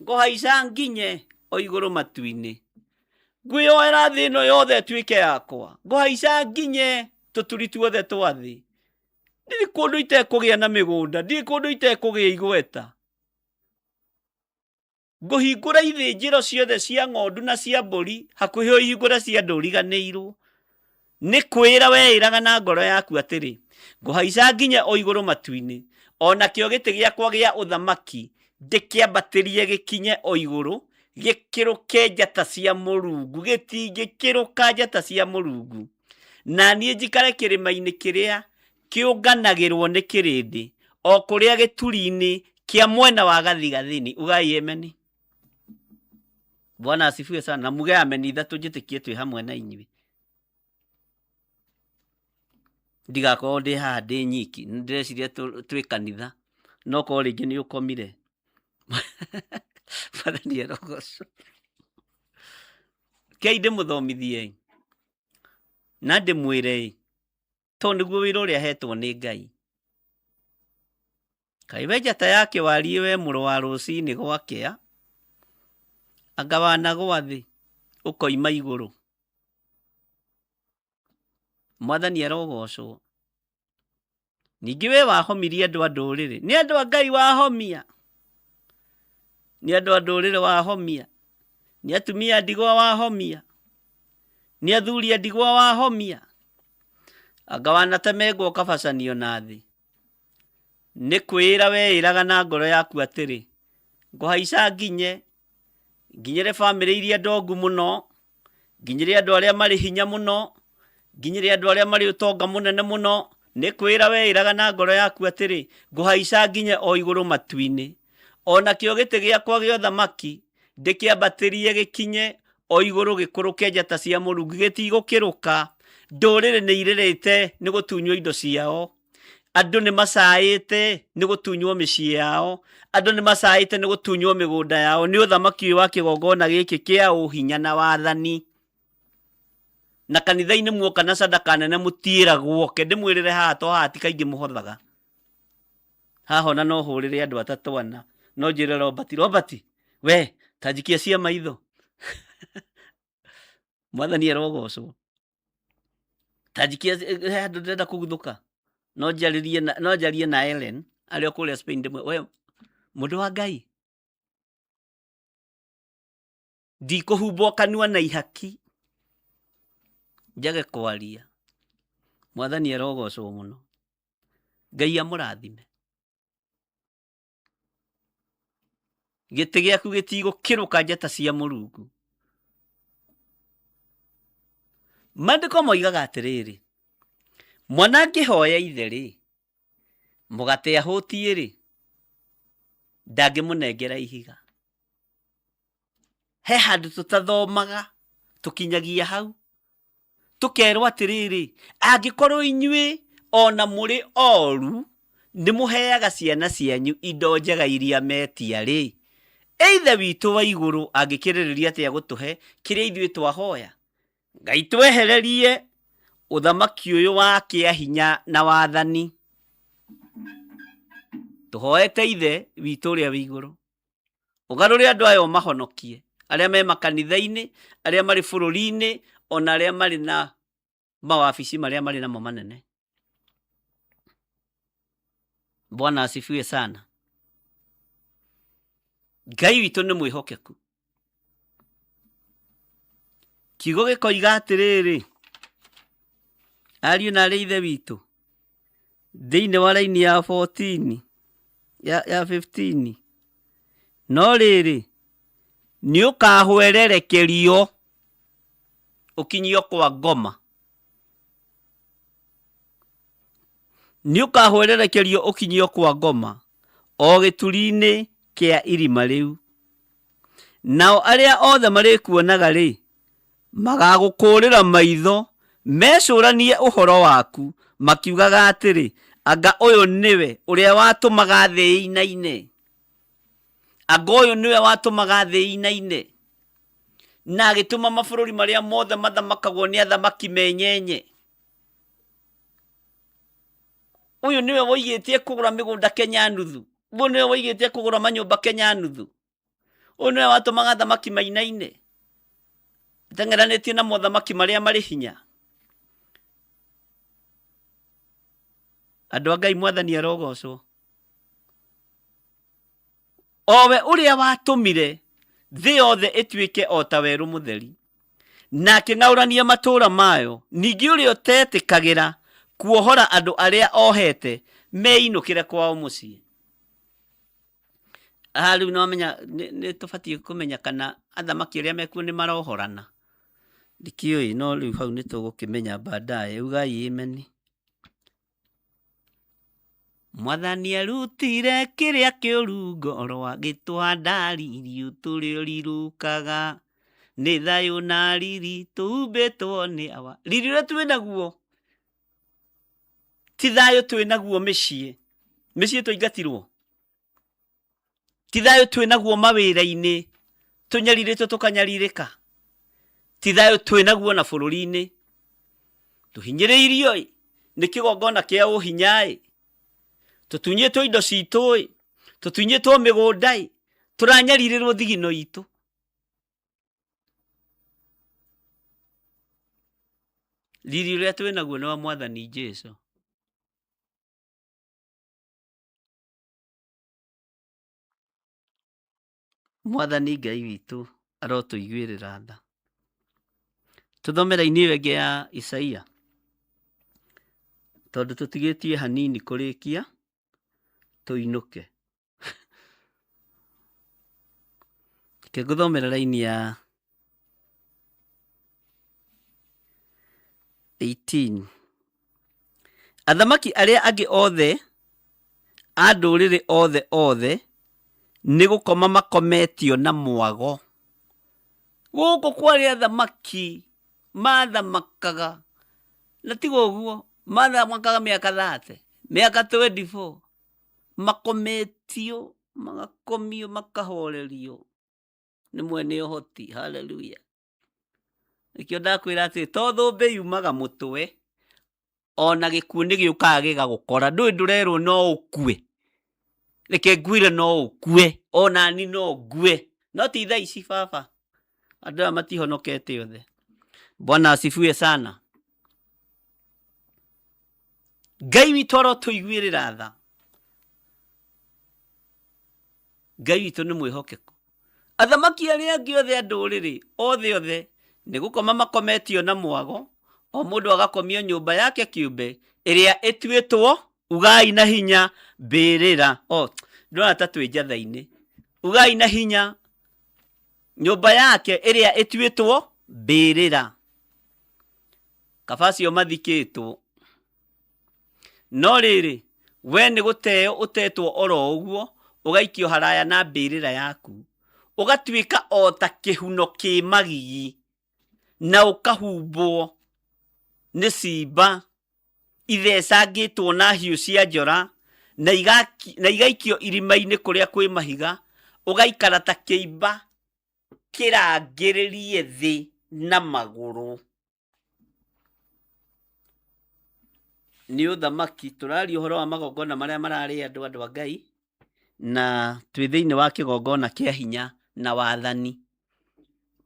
ngũhaica nginye o igũrũ matu-inĩ, Ngwĩyoera thĩ ĩno yothe ĩtuĩke yakwa, ngũhaica nginye tũturi tuothe twa thĩ. Ndirĩ kũndũ itekũgĩa na mĩgũnda, ndirĩ kũndũ itekũgĩa igweta. Ngũhingũra ithĩnjĩro ciothe cia ng'ondu na cia mbũri, hakuhĩ ũhingũre cia andũ ũriganĩirwo. Nĩ kwĩra weĩraga na ngoro yaku atĩrĩ, Ngũhaica nginye o igũrũ matu-inĩ, o nakĩo gĩtĩ gĩakwa gĩa ũthamaki ndĩkĩambatĩrie gĩkinye o igũrũ, gĩkĩrũke njata cia Mũrungu, gĩtingĩkĩrũka njata cia Mũrungu. Na niĩ njikare kĩrĩma-inĩ kĩrĩa kĩũnganagĩrwo nĩ kĩrĩndĩ, o kũrĩa gĩturi-inĩ kĩa mwena wa gathigathini. Ugai ameni. Bwana asifiwe sana. Na muge ameni ithatũ njĩtĩkie twĩ hamwe na inyuĩ. Ndigakorwo ndĩ haha ndĩ nyiki, ndĩreciria twĩ kanitha, no korwo rĩngĩ nĩ ũkomire. Mwathani arogocwo. Kei ndĩmũthomithie na ndĩmwĩre tondũ nĩguo wĩra ũrĩa hetwo nĩ Ngai. Kaĩ we njata ya kĩwariĩ we mũrũ wa rũcinĩ gwakĩa, anga wanagwa thĩ ũkoima igũrũ. Mwathani arogocwo. Ningĩ we wahomirie andũ a ndũrĩrĩ, nĩ andũ a Ngai wahomia, nĩ andũ a ndũrĩrĩ wahomia, nĩ atumia a ndigwa wahomia, nĩ athuri a ndigwa wahomia. Anga wanatemengwo ũkabacanio na thĩ. Nĩ kwĩĩra weĩraga na ngoro yaku atĩrĩ, ngũhaica nginye, nginyĩre bamĩrĩ iria ndongu mũno, nginyĩre andũ arĩa marĩ hinya mũno, nginyĩre andũ arĩa marĩ ũtonga mũnene mũno. Nĩ kwĩra weĩraga na ngoro yaku atĩrĩ, ngũhaica nginye o igũrũ matu-inĩ, o nakĩo gĩtĩ gĩakwa gĩa ũthamaki ndĩkĩambatĩrie gĩkinye o igũrũ gĩkũrũke njata cia Mũrungu, gĩtigũkĩrũka. Ndũrĩrĩ nĩ irĩrĩte nĩ gũtunywo indo ciao, andũ nĩ macaĩte nĩ gũtunywo mĩciĩ yao, andũ nĩ macaĩte nĩ gũtunywo mĩgũnda yao nĩ ũthamaki ũyũ wa kĩgongona gĩkĩ kĩa ũhinya na wathani. Na kanitha-inĩ muoka na sadaka nene mũtiĩragwo, ke ndĩmwĩrĩre haha to haha ti kaingĩ mũhothaga. Haha ona no hũrĩre andũ atatũ ana, no njĩre Robert, Robert, we ta njikia cia maitho. Mwathani arogocwo. Ta njikia he handũ ndĩrenda kũguthũka, no njarĩrie na, no njarie na Ellen arĩ o kũrĩa Spain ndĩmwĩre, we mũndũ wa Ngai, ndikũhumbwo kanua na ihaki njage kwaria. Mwathani arogocwo mũno. Ngai amũrathime. Gĩtĩ gĩaku gĩtigũkĩrũka njata cia Mũrungu. Maandĩko moigaga atĩrĩrĩ, mwana angĩhoya ithe-rĩ, mũgate ahũtiĩ-rĩ, ndangĩmũnengera ihiga. He handũ tũtathomaga, tũkinyagia hau, tũkerwo atĩrĩrĩ, angĩkorwo inyuĩ ona mũrĩ oru, nĩ mũheaga ciana cianyu indo njega iria metia-rĩ, Ithe witũ wa igũrũ angĩkĩrĩrĩria atĩa gũtũhe kĩrĩa ithuĩ twahoya? Ngai twehererie ũthamaki ũyũ wa kĩa hinya na wathani. Tũhoete Ithe witũ ũrĩa wĩ igũrũ, ũgarũre andũ aya ũmahonokie, arĩa me makanitha-inĩ, arĩa marĩ bũrũri-inĩ, ona arĩa marĩ na mawabici marĩa marĩ namo manene. Bwana asifiwe sana. Ngai witũ nĩ mwĩhokeku. Kiugo gĩkoiga atĩrĩrĩ, ariũ na arĩ ithe witũ, thĩinĩ wa raini ya 14 ya 15, no rĩrĩ, nĩ ũkahwererekerio ũkinyio kwa ngoma. Nĩ ũkahwererekerio ũkinyio kwa ngoma, o gĩturi-inĩ kĩa irima rĩu. Nao arĩa othe marĩkuonaga-rĩ, magagũkũũrĩra maitho, mecũranie ũhoro waku, makiugaga atĩrĩ, Anga ũyũ nĩwe ũrĩa watũmaga thĩ ĩinaine? Anga ũyũ nĩwe watũmaga thĩ ĩinaine, na agĩtũma mabũrũri marĩa mothe mathamakagwo nĩ athamaki menyenye? Ũyũ nĩwe woigĩtie kũgũra mĩgũnda Kenya nuthu? Ũyũ nĩwe woigĩtie kũgũra manyũmba Kenya nuthu? Ũyũ nĩwe watũmaga athamaki mainaine? Ĩteng'eranĩtie na mothamaki marĩa marĩ hinya. Andũ a Ngai, Mwathani arogocwo. Owe ũrĩa watũmire thĩ yothe ĩtuĩke o ta werũ mũtheri, na akĩng'aũrania matũũra mayo, ningĩ ũrĩa ũtetĩkagĩra kuohora andũ arĩa ohete meinũkĩre kwao mũciĩ. Haha rĩu nĩwamenya nĩ tũbatiĩ kũmenya kana athamaki arĩa mekuo nĩ marohorana. Ndikĩũĩ no rĩu hau nĩ tũgũkĩmenya baadaye. Ugai amen. Mwathani arutire kĩrĩa kĩũru ngoro agĩtũhanda riri ũtũrĩa ũrirũkaga nĩ thayũ na riri tũhumbĩtwo nĩ awa. Riri ũrĩa twĩ naguo ti thayũ twĩ naguo mĩciĩ, mĩciĩ twaingatirwo. Ti thayũ twĩ naguo mawĩra-inĩ, tũnyarirĩtwo tũkanyarirĩka. Ti thayũ twĩ naguo na bũrũri-inĩ, tũhinyĩrĩirio ĩ nĩ kĩgongona kĩa ũhinya ĩ, tũtunyĩtwo indo citũ ĩ, tũtunyĩtwo mĩgũnda ĩ, tũranyarirĩrwo thigino itũ. Riri ũrĩa twĩ naguo nĩ wa Mwathani Jesu. Mwathani Ngai witũ arotũiguĩrĩra tha. Tũthome raini ĩyo ĩngĩ ya Isaia tondũ tũtigĩtie hanini kũrĩkia tũinũke. Reke ngũthomere raini ya 18. Athamaki arĩa angĩ othe a ndũrĩrĩ othe othe nĩ gũkoma makometio na mwago. Gũkũ kwarĩ athamaki mathamakaga, na tiga ũguo mathamakaga mĩaka 30, mĩaka 24, makometio, magakomio, makahorerio nĩ mwene ũhoti. Hallelujah. Nĩkĩo ndakwĩra atĩ to thũmbĩ yumaga mũtwe, ona gĩkuũ nĩ gĩũkaga gĩgagũkora. Ndũĩ ndũrerwo no ũkue, reke ngwĩre no ũkue, onani no ngue, no ti thaa ici baba. Andũ aya matihonokete othe. Bwana asifiwe sana. Ngai witũ arotũiguĩrĩra tha. Ngai witũ nĩ mwĩhokeku. Athamaki arĩa angĩ othe a ndũrĩrĩ, othe othe, nĩ gũkoma makometio na mwago, o mũndũ agakomio nyũmba yake kĩũmbe, ĩrĩa ĩtuĩtwo, ugai na hinya, mbĩrĩra. O, ndĩrona ta twĩ njatha-inĩ. Ugai na hinya, nyũmba yake ĩrĩa ĩtuĩtwo mbĩrĩra. Kaba acio mathikĩtwo. No rĩrĩ, wee nĩ gũteo ũtetwo o ro ũguo, ũgaikio haraya na mbĩrĩra yaku, ũgatuĩka o ta kĩhuno kĩ magigi, na ũkahumbwo nĩ ciimba ithecangĩtwo na hiũ cia njora, na igaikio irima-inĩ kũrĩa kwĩ mahiga, ũgaikara ta kĩimba kĩrangĩrĩrie thĩ na magũrũ. Nĩ ũthamaki, tũraria ũhoro wa magongona marĩa mararĩa andũ, andũ a Ngai, na twĩ thĩinĩ wa kĩgongona kĩa hinya na wathani.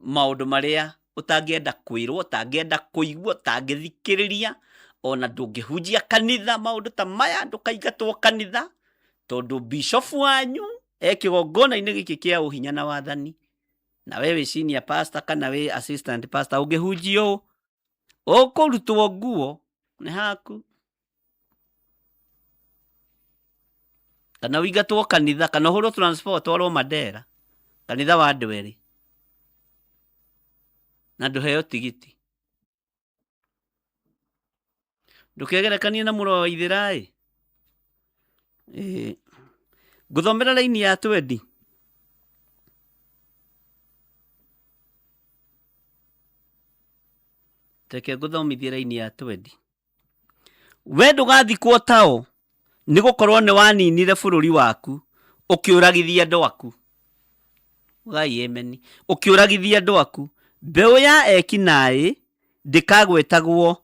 Maũndũ marĩa ũtangĩenda kwĩrwo, ũtangĩenda kũigua, ũtangĩthikĩrĩria, ona ndũngĩhunjia kanitha maũndũ ta maya, ndũkaingatwo kanitha, tondũ bishop wanyu e kĩgongona-inĩ gĩkĩ kĩa ũhinya na wathani. Na we wĩ senior pastor kana wĩ assistant pastor ũngĩhunjia ũũ, ũkũrutwo nguo nĩ haku. Kana ũingatwo kanitha, kana ũhũrwo transfer ũtwarwo Mandera, kanitha wa andũ erĩ, na ndũheo tigiti. Ndũkegerekanie na mũrũ wa Ithĩra ĩ. Ĩĩ. Ngũthomera raini ya twendi. Reke ngũthomithie raini ya twendi. We ndũgathikwo tao, nĩ gũkorwo nĩ waninire bũrũri waku, ũkĩũragithia andũ aku. Ugai amen. Ũkĩũragithia andũ aku. Mbeũ ya eki naĩ ndĩkagwetagwo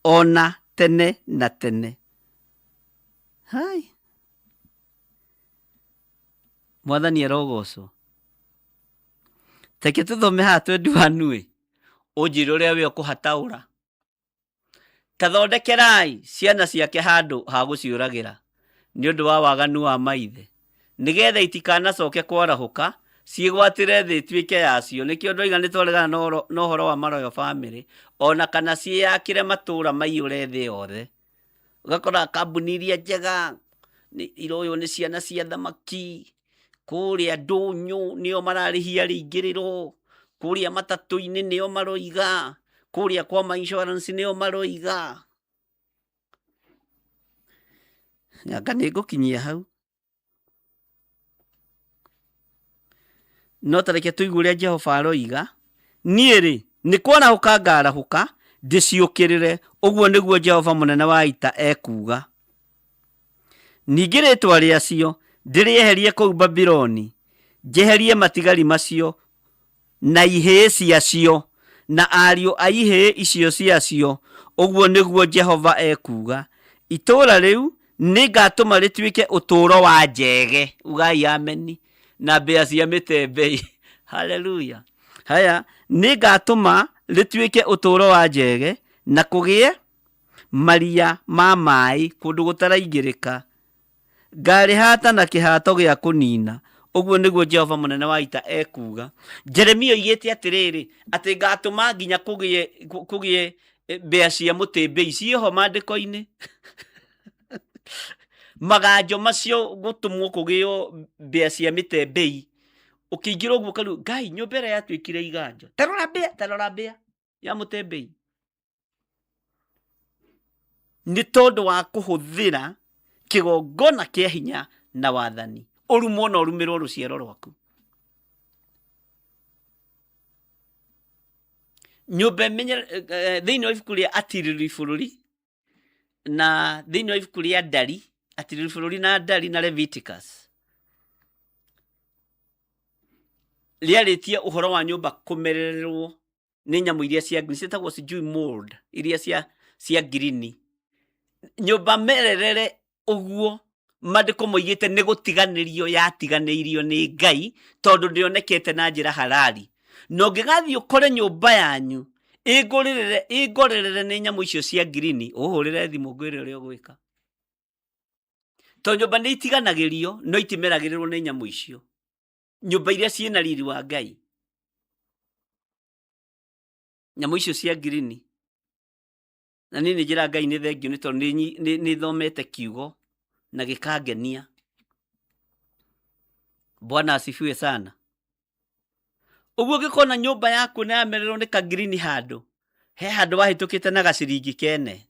ona tene na tene. Hai. Mwathani arogocwo. Reke tũthome haha 21 ĩ. Ũnjĩre ũrĩa we ũkũhataũra. Ta thondekerai ciana ciake handũ ha gũciũragĩra nĩ ũndũ wa waganu wa maithe, nĩgetha itikanacoke kwarahũka ciĩgwatĩre thĩ ĩtuĩke yacio. Nĩkĩo ndoiga nĩ twaregana na ũhoro wa maroyal family, o na kana ciĩyakĩre matũũra maiyũre thĩ yothe. Ũgakora kambuni iria njega iroywo nĩ ciana cia thamaki, kũrĩa ndũnyũ nĩo mararĩhia rĩingĩrĩro, kũrĩa matatũ-inĩ nĩo maroiga, kũrĩa kwa ma insurance nĩo maroiga. Anga nĩ ngũkinyia hau. No ta reke tũigue ũrĩa Jehova aroiga, niĩ-rĩ, nĩ kwarahũka ngarahũka ndĩciũkĩrĩre, ũguo nĩguo Jehova mũnene wa ita ekuuga. Ningĩ rĩĩtwa rĩacio ndĩrĩeherie kũu Babuloni, njeherie matigari macio na ihĩĩ ciacio, na ariũ a ihĩĩ icio ciacio, ũguo nĩguo Jehova ekuuga. Itũũra rĩu nĩngatũma rĩtuĩke ũtũũro wa njege. Ugai ameni. Na mbĩa cia mĩtembei. Haleluya. Haya, nĩngatũma rĩtuĩke ũtũũro wa njege, na kũgĩe maria ma maĩ kũndũ gũtaraingĩrĩka. Ngarĩhaata na kĩhaato gĩa kũniina, ũguo nĩguo Jehova mũnene wa ita ekuuga. Jeremia oigĩte atĩrĩrĩ, atĩ ngatũma nginya kũgĩe kũgĩe mbĩa cia mũtĩmbĩi ciĩho maandĩko-inĩ. Maganjo macio gũtũmwo kũgĩo mbĩa cia mĩtembei. Ũkĩingĩra ũguo ũkaigua Ngai nyũmba ĩrĩa yatuĩkire iganjo. Tarora mbĩa, tarora mbĩa ya mũtembei. Nĩ tondũ wa kũhũthĩra kĩgongona kĩa hinya na wathani ũrumwo na ũrumĩrwo rũciaro rwaku. Nyũmba thĩinĩ wa ibuku rĩa atirĩrĩri bũrũri na thĩinĩ wa ibuku rĩa ndari, atirĩrĩri bũrũri na ndari na Leviticus, rĩarĩtie ũhoro wa nyũmba kũmererwo nĩ nyamũ iria cia green, ciĩtagwo sijui mold iria cia cia ngirini. Nyũmba mererere ũguo maandĩko moigĩte nĩ gũtiganĩrio yatiganĩirio nĩ Ngai tondũ ndĩonekete na njĩra halali. Na ũngĩgathiĩ ũkore nyũmba yanyu ĩngũrĩrĩre ĩngorerere nĩ nyamũ icio cia ngirini, ũhũrĩre thimũ ngwĩre ũrĩa ũgwĩka. Tondũ nyũmba nĩ itiganagĩrio no itimeragĩrĩrwo nĩ nyamũ icio. Nyũmba iria ciĩna riri wa Ngai, nyamũ icio cia ngirini. Na niĩ nĩ njĩraga Ngai nĩ thengiũ nĩ tondũ nĩ thomete kiugo na gĩkangenia. Bwana asifiwe sana. Ũguo ũngĩkona nyũmba yaku nĩ yamererwo nĩ kangirini handũ, he handũ wahĩtũkĩte na gaciringi kene.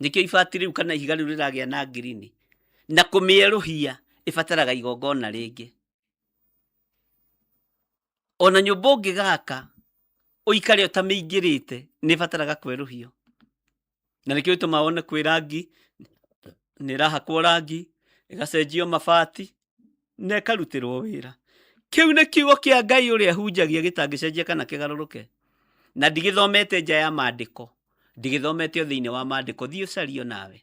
Nĩkĩo ibati rĩu kana ihiga rĩu rĩragĩa na ngirini. Na kũmĩerũhia ĩbataraga igongona rĩngĩ. Ona nyũmba ũngĩgaka ũikare ũtamĩingĩrĩte nĩ ĩbataraga kwerũhio. Na nĩkĩo gĩtũmaga wone kwĩ rangi, nĩ ĩrahakwo rangi, ĩgacenjio mabati na ĩkarutĩrwo wĩra. Kĩu nĩ kiugo kĩa Ngai ũrĩa hunjagia gĩtangĩcenjia kana kĩgarũrũke. Na ndigĩthomete nja ya maandĩko, ndigĩthomete o thĩinĩ wa maandĩko. Thiĩ ũcarie onawe.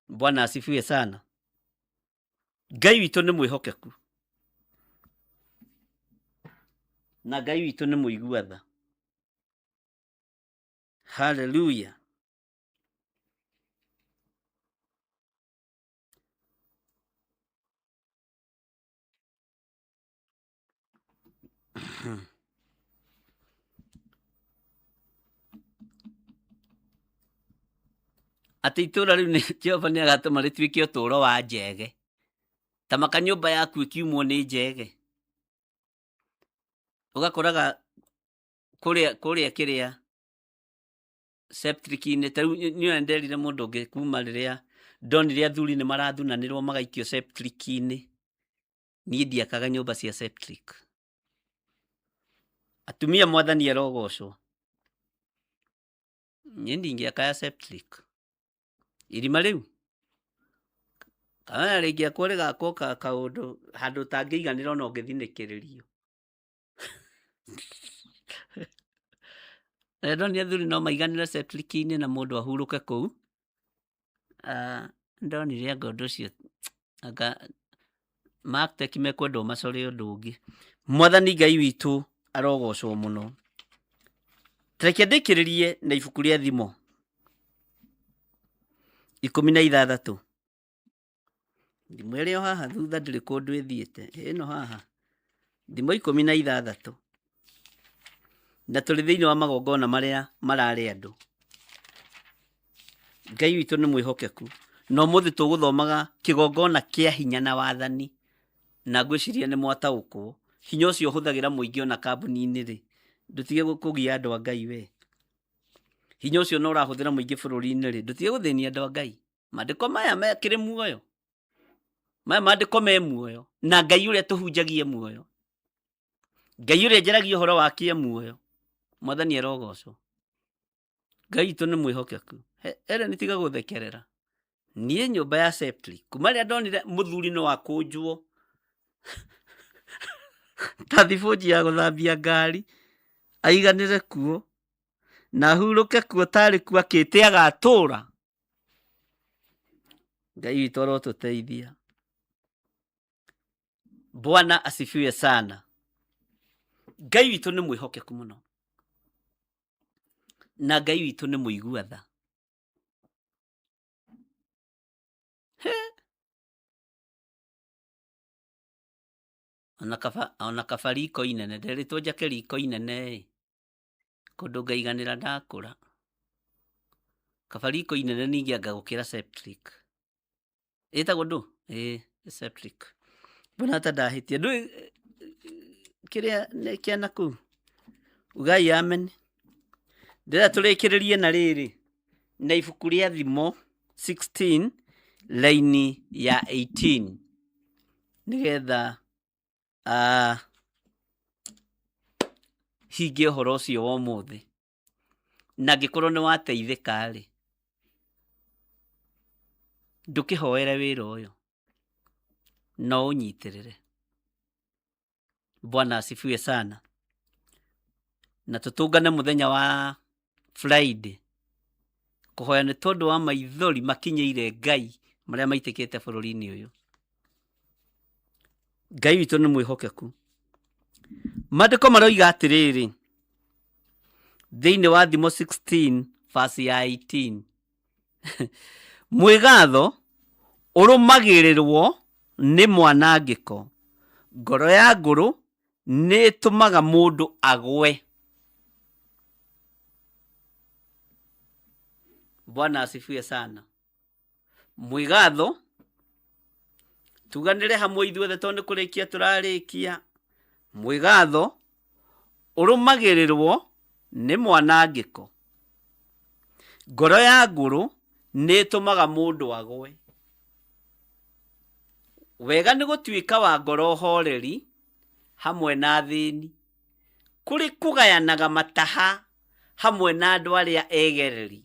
Bwana asifiwe sana. Ngai witũ nĩ mwĩhokeku na Ngai witũ nĩ mũigua tha. Haleluya. Atĩ itũũra rĩu nĩ Jehova nĩ agatũma rĩtuĩke ũtũũro wa njege. Ta maka nyũmba yaku ĩkiumwo nĩ njege. Ũgakoraga kũrĩa kũrĩa kĩrĩa septic-inĩ ta rĩu niĩ ona nĩnderire mũndũ ũngĩ kuma rĩrĩa ndonire athuri nĩ marathunanĩrwo magaikio septic-inĩ. Niĩ ndiakaga nyũmba cia septic. Atumia mwathani arogocwo. Niĩ ndingĩaka ya septic. Irima rĩu kana rĩngĩakwo rĩgakwo kaũndũ handũ ũtangĩiganĩra ona ũngĩthinĩkĩrĩrio. Ndonire athuri no maiganĩre septic-inĩ na mũndũ ahurũke kũu. Ndonire anga ũndũ ũcio anga Martech mekwenda ũmacore ũndũ ũngĩ. Mwathani Ngai witũ arogocwo mũno. Reke ndĩkĩrĩrie na ibuku rĩa Thimo 16. Thimo ĩrĩ o haha thutha ndĩrĩ kũndũ ĩthiĩte, ĩno haha. Thimo 16. Na tũrĩ thĩinĩ wa magongona marĩa mararĩ andũ. Ngai witũ nĩ mwĩhokeku. Na ũmũthĩ tũgũthomaga kĩgongona kĩa hinya na wathani. Na ngwĩciria nĩ mwataũkwo. Hinya ũcio ũhũthagĩra mũingĩ ona kambuni-inĩ rĩ, ndũtige kũgia andũ a Ngai we. Hinya ũcio no ũrahũthĩra mũingĩ bũrũri-inĩ rĩ, ndũtige gũthĩnia andũ a Ngai. Maandĩko maya mekĩrĩ muoyo. Maya maandĩko me muoyo. Na Ngai ũrĩa tũhunjagia muoyo. Ngai ũrĩa njaragia ũhoro wake e muoyo. Mwathani arogocwo. Ngai witũ nĩ mwĩhokeku. Ere nĩ tiga gũthekerera. Niĩ nyũmba ya septic kuma rĩrĩa ndonire mũthuri no akũnjwo ta thibũnji ya gũthambia ngari aiganĩre kuo na ahurũke kuo tarĩ kuo akĩte agatũra. Ngai witũ arotũteithia. Bwana asifiwe sana. Ngai witũ nĩ mwĩhokeku mũno na Ngai witũ nĩ mũigua tha. He. Ona kaba, ona kaba riko inene nderĩtwo njake riko inene ĩ kũndũ ngaiganĩra ndakũra. Kaba riko inene ningĩ anga gũkĩra septic. Ĩtagwo ndũ? Ĩĩ septic. Mbona ta ndahĩtia ndũĩ kĩrĩa nĩ kĩa nakũu? Ugai amen. Ndĩrenda tũrĩkĩrĩrie na rĩrĩ na ibuku rĩa Thimo 16 raini ya 18 nĩgetha uh, hingie ũhoro ũcio wa ũmũthĩ. Na angĩkorwo nĩ wateithĩka rĩ, ndũkĩhoere wĩra ũyũ no ũnyitĩrĩre. Bwana asifiwe sana. Na tũtũngane mũthenya wa Friday kũhoya nĩ tondũ wa maithori makinyĩire Ngai marĩa maitĩkĩte bũrũri-inĩ ũyũ. Ngai witũ nĩ mwĩhokeku. Maandĩko maroiga atĩrĩrĩ, thĩinĩ wa Thimo 16 verse ya 18 mwĩgatho ũrũmagĩrĩrwo nĩ mwanangĩko, ngoro ya ngũrũ nĩ ĩtũmaga mũndũ agwe. Bwana asifiwe sana. Mwĩgatho tuganĩre hamwe ithuothe tondũ nĩ kũrĩkia tũrarĩkia. Mwĩgatho ũrũmagĩrĩrwo nĩ mwanangĩko, ngoro ya ngũrũ nĩ ĩtũmaga mũndũ agwe. Wega nĩ gũtuĩka wa ngoro horeri hamwe na athĩni, kũrĩ kũgayanaga mataha hamwe na andũ arĩa egereri.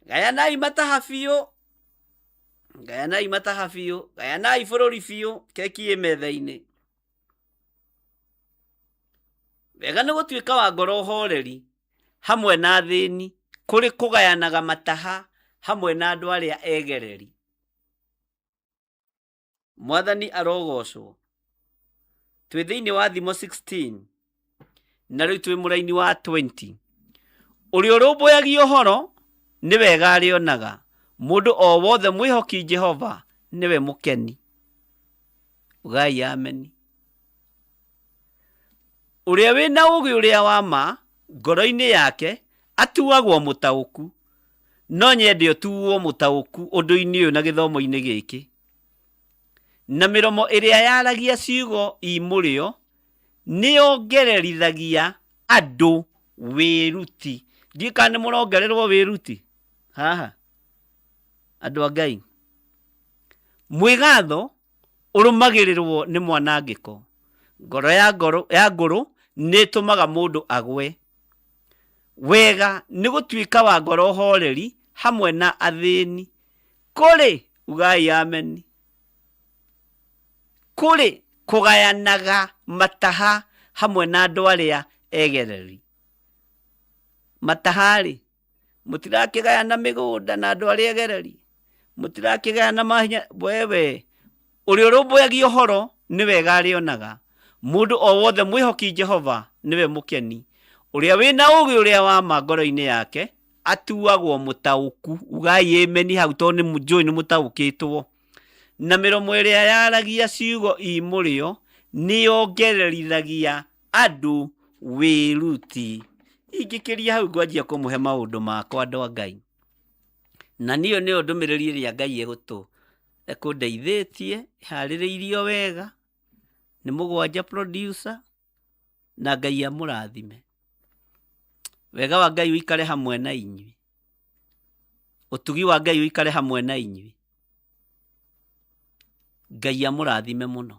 Gayanai mataha biũ, gayanai mataha biũ, gayanai bũrũri biũ, keki ĩ metha-inĩ. Wega nĩ gũtuĩka wa ngoro horeri hamwe na athĩni, kũrĩ kũgayanaga mataha hamwe na andũ arĩa egereri. Mwathani arogocwo. Twĩ thĩinĩ wa Thimo 16 na rĩu twĩ mũraini wa 20. Ũrĩa ũrũmbũyagia ũhoro nĩ wega arĩonaga, mũndũ o wothe mwĩhoki Jehova nĩwe mũkeni. Ugai ameni. Ũrĩa wĩna ũũgĩ ũrĩa wa ma ngoro-inĩ yake atuagwo mũtaũku. No nyende ũtuo mũtaũku ũndũ-inĩ ũyũ na gĩthomo-inĩ gĩkĩ. Na mĩromo ĩrĩa yaragia ciugo i mũrĩo nĩyongererithagia andũ wĩruti. Ndiũĩ kana nĩ mũrongererwo wĩruti haha andũ a Ngai. Mwĩgatho ũrũmagĩrĩrwo nĩ mwanangĩko. Ngoro ya ngoro ya ngũrũ nĩ ĩtũmaga mũndũ agwe. Wega nĩ gũtuĩka wa ngoro horeri hamwe na athĩni. Kũrĩ, ugai ameni, kũrĩ kũgayanaga mataha hamwe na andũ arĩa egereri. Mataha-rĩ, mũtirakĩgayana mĩgũnda na andũ arĩa egereri? Mũtirakĩgayana mahinya? Wewe, ũrĩa ũrũmbũyagia ũhoro Nĩ wega arĩonaga. Mũndũ o wothe mwĩhoki Jehova nĩwe mũkeni. Ũrĩa wĩ na ũũgĩ ũrĩa wa ma ngoro-inĩ yake atuagwo mũtaũku. Ugai ĩmeni hau tondũ nĩ njũĩ nĩ mũtaũkĩtwo. Na mĩromo ĩrĩa yaragia ciugo i mũrĩo nĩyongererithagia andũ wĩruti. Ingĩkĩria hau ngwanjia kũmũhe maũndũ makwa andũ a Ngai. Na niĩ ĩyo nĩyo ndũmĩrĩri ĩrĩa Ngai egũtũ ekũndeithĩtie, ĩharĩrĩirio wega nĩ mũgwanja producer, na Ngai amũrathime. Wega wa Ngai ũikare hamwe na inyuĩ. Ũtugi wa Ngai ũikare hamwe na inyuĩ. Ngai amũrathime mũno.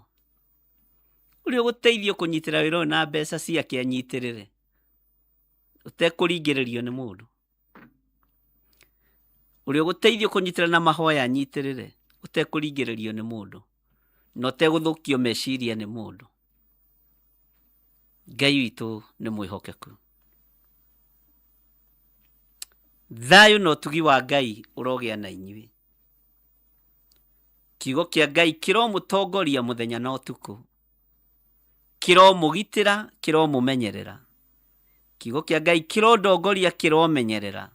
Ũrĩa ũgũteithio kũnyitĩra wĩra ũyũ na mbeca ciake anyitĩrĩre, ũtekũringĩrĩrio nĩ mũndũ. Ũrĩa ũgũteithio kũnyitĩrĩra na mahoya anyitĩrĩre, ũtekũringĩrĩrio nĩ mũndũ, na ũtegũthũkio meciria nĩ mũndũ. Ngai witũ nĩ mwĩhokeku. Thayũ na ũtugi wa Ngai ũrogĩa na inyuĩ. Kiugo kĩa Ngai kĩromũtongoria mũthenya na ũtukũ, kĩromũgitĩra, kĩromũmenyerera. Kiugo kĩa Ngai kĩrondongoria, kĩromenyerera.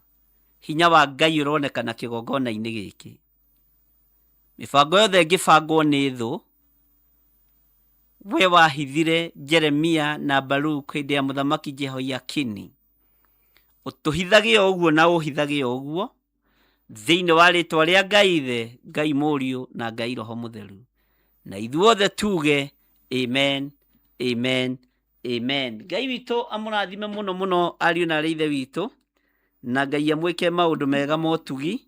Hinya wa Ngai ũronekana kĩgongona-inĩ gĩkĩ. Mĩbango yothe ĩngĩbangwo nĩ thũ, we wahithire Jeremia na Baruk hĩndĩ ya mũthamaki Jehoiakini. Ũtũhithage o ũguo na ũhithage o ũguo thĩinĩ wa rĩtwa rĩa Ngai Ithe, Ngai Mũriũ na Ngai Roho Mũtheru. Na ithuothe tuge amen, amen, amen. Ngai witũ amũrathime mũno mũno ariũ na arĩ ithe witũ, na Ngai amwĩke maũndũ mega motugi.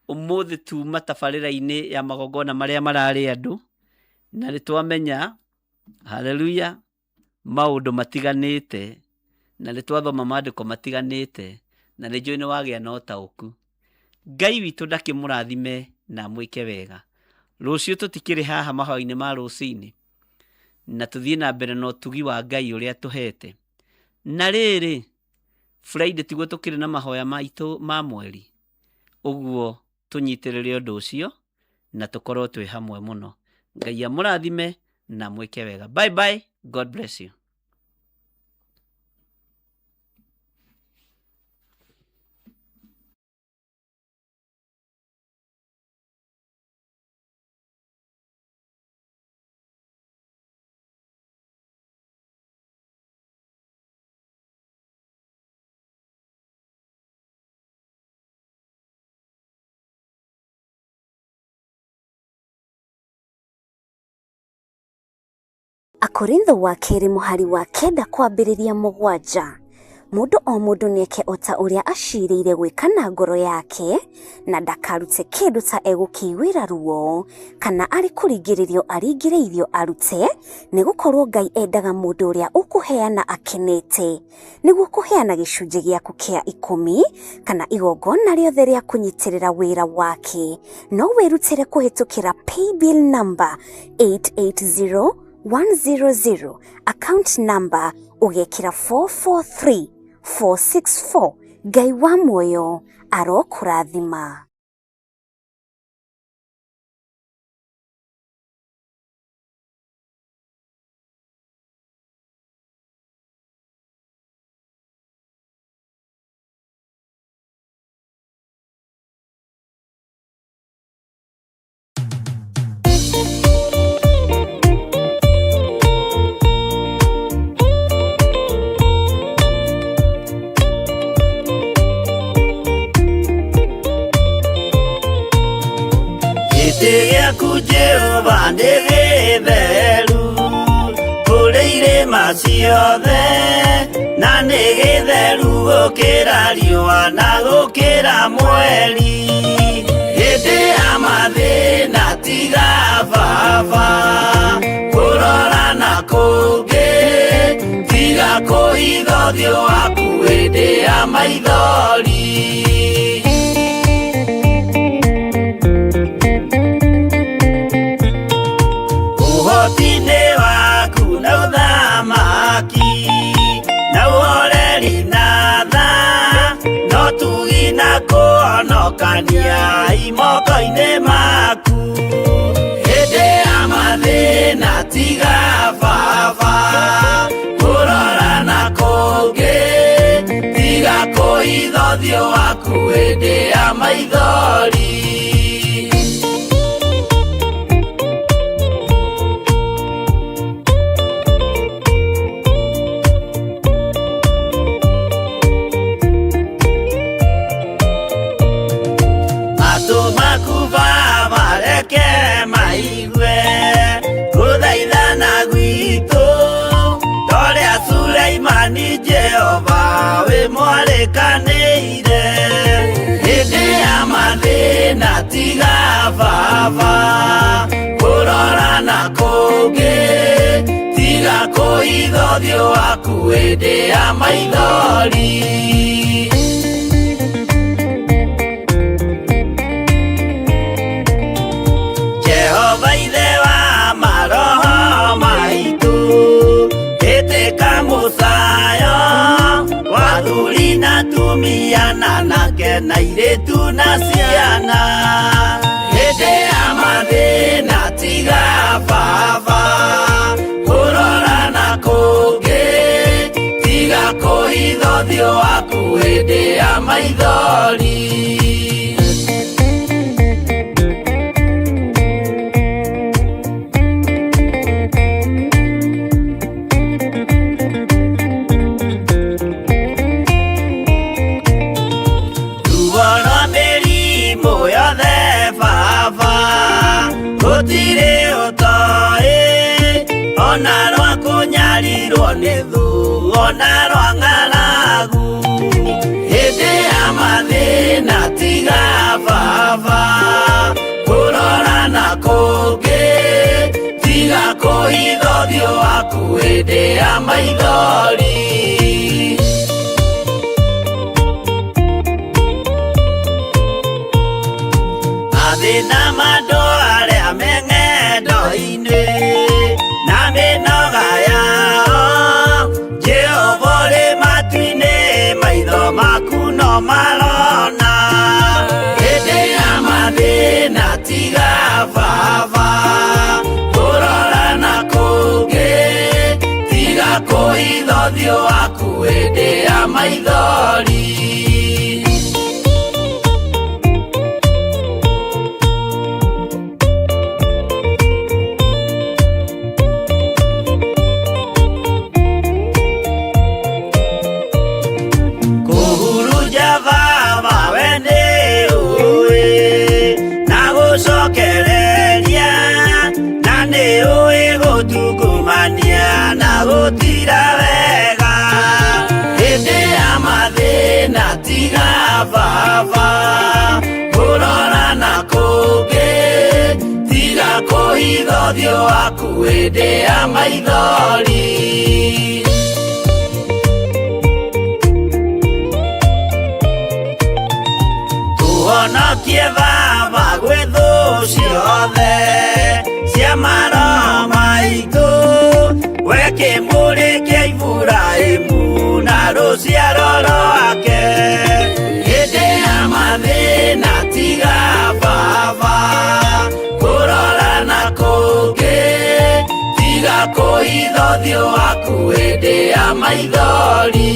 Ũmũthĩ tuma tabarĩra-inĩ ya magongona marĩa mararĩ andũ, na nĩ twamenya, haleluya, maũndũ matiganĩte, na nĩ twathoma maandĩko matiganĩte, na nĩ njũĩ nĩ wagĩa na ũtaũku. Ngai witũ ndakĩmũrathime na amwĩke wega. Rũciũ tũtikĩrĩ haha mahoya-inĩ ma rũcinĩ, na tũthiĩ na mbere na ũtugi wa Ngai ũrĩa atũhete. Na rĩrĩ, Friday tiguo tũkĩrĩ na mahoya maitũ ma mweri, ũguo tũnyitĩrĩre ũndũ ũcio na tũkorwo twĩ hamwe mũno. Ngai amũrathime na amwĩke wega. Bye bye, God bless you. Akorintho wa kerĩ mũhari wa kenda kwambĩrĩria mũgwanja. Mũndũ o mũndũ nĩeke o ta ũrĩa acirĩire gwĩka na ngoro yake, na ndakarute kĩndũ ta egũkĩiguĩra ruo, kana arĩ kũringĩrĩrio aringĩrĩirio arute, nĩ gũkorwo Ngai endaga mũndũ ũrĩa ũkũheana akenete. Nĩguo kũheana gĩcunjĩ gĩaku kĩa ikũmi kana igongona rĩothe rĩa kũnyitĩrĩra wĩra wake, no wĩrutĩre kũhĩtũkĩra paybill number 880100, account number ũgekĩra 443464. Ngai wa muoyo arokũrathima. Gĩtĩ gĩaku Jehova nĩ gĩtheru kũrĩ irĩma ciothe na nĩ gĩtheru gũkĩra riũa na gũkĩra mweri hĩndĩ ya mathĩna tiga baba kũrora na kũngĩ tiga kũhitha ũthiũ waku hĩndĩ ya maithori. Ũhoti-inĩ waku na ũthamaki na ũhoreri na tha no tugi na kũhonokania imoko-inĩ maku hĩndĩ ya mathĩna. Tiga baba kũrora na kũngĩ, tiga kũhitha ũthiũ waku hĩndĩ ya maithori. Matũ maku baba reke maigue gũthaithana gwitũ, torĩa Suleimani Jehova wĩ mwarĩkanĩire. Hĩndĩ ya mathĩna tiga baba kũrora na kũngĩ, tiga kũhitha ũthiũ waku hĩndĩ ya maithori. Jehova ithe wa maroho maitũ, ĩtĩka mũcayo wa athuri na atumia na anake na airĩtu na ciana. Hĩndĩ ya mathĩna tiga baba kũrora na kũngĩ, tiga kũhitha ũthiũ waku hĩndĩ ya maithori. Ruo rwa mĩrimũ yothe baba gũtirĩ ũtoĩ, ona rwa kũnyarirwo nĩ thũ, ona rwa ng'aragu. Hĩndĩ ya mathĩna tiga baba kũrora na kũngĩ, tiga kũhitha ũthiũ waku hĩndĩ ya maithori. Mathĩna ma andũ arĩa me ng'endo-inĩ na mĩnoga yao, Jehova ũrĩ matu-inĩ, maitho maku no marona. Hĩndĩ ya mathĩna tiga baba kũrora na kũngĩ, tiga kũhitha ũthiũ waku hĩndĩ ya maithori. Kũhurunja baba we nĩ ũĩ, na gũcokereria, na nĩ ũĩ gũtungumania na gũtira wega. Hĩndĩ ya mathĩna tiga baba kũrora na kũngĩ, tiga kũhitha ũthiũ waku hĩndĩ ya maithori. Tũhonokie baba gwĩ thũ ciothe cia maroho maitũ, we kĩmũrĩ kĩa Iburahĩmu na rũciaro rwake. Hĩndĩ ya mathĩna tiga baba kũrora na kũngĩ, tiga kũhitha ũthiũ waku hĩndĩ ya maithori.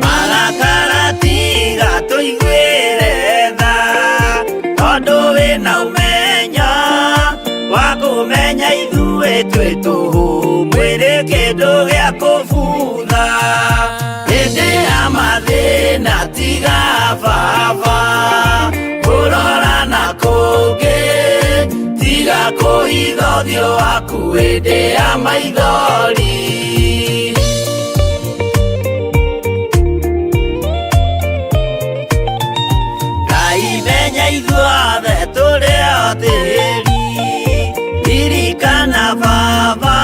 Marakara tiga tũiguĩre tha, tondũ wĩna ũmenyo wa kũmenya ithuĩ twĩ tũhũ, mwĩrĩ kĩndũ gĩa kũbutha. Hĩndĩ ya mathĩna tiga baba kũrora na kũngĩ, tiga kũhitha ũthiũ waku hĩndĩ ya maithori. Ngai menya ithuothe tũrĩ o tĩri, ririkana baba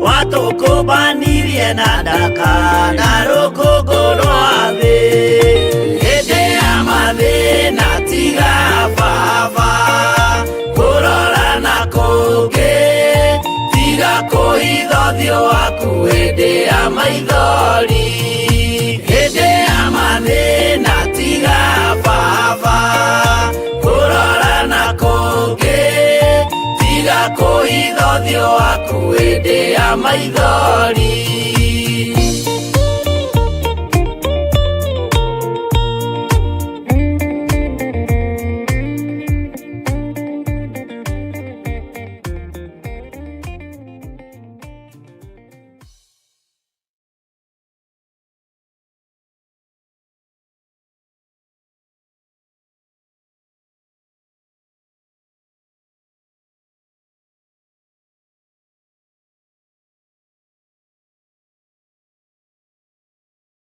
watũkũmbanirie na ndaka na rũkũngũ rwa thĩ. Hĩndĩ ya mathĩna tiga baba kũrora na kũngĩ, tiga kũhitha kũhitha ũthiũ waku hĩndĩ ya maithori, hĩndĩ ya mathĩna tiga baba kũrora na kũngĩ, tiga kũhitha ũthiũ waku hĩndĩ ya maithori.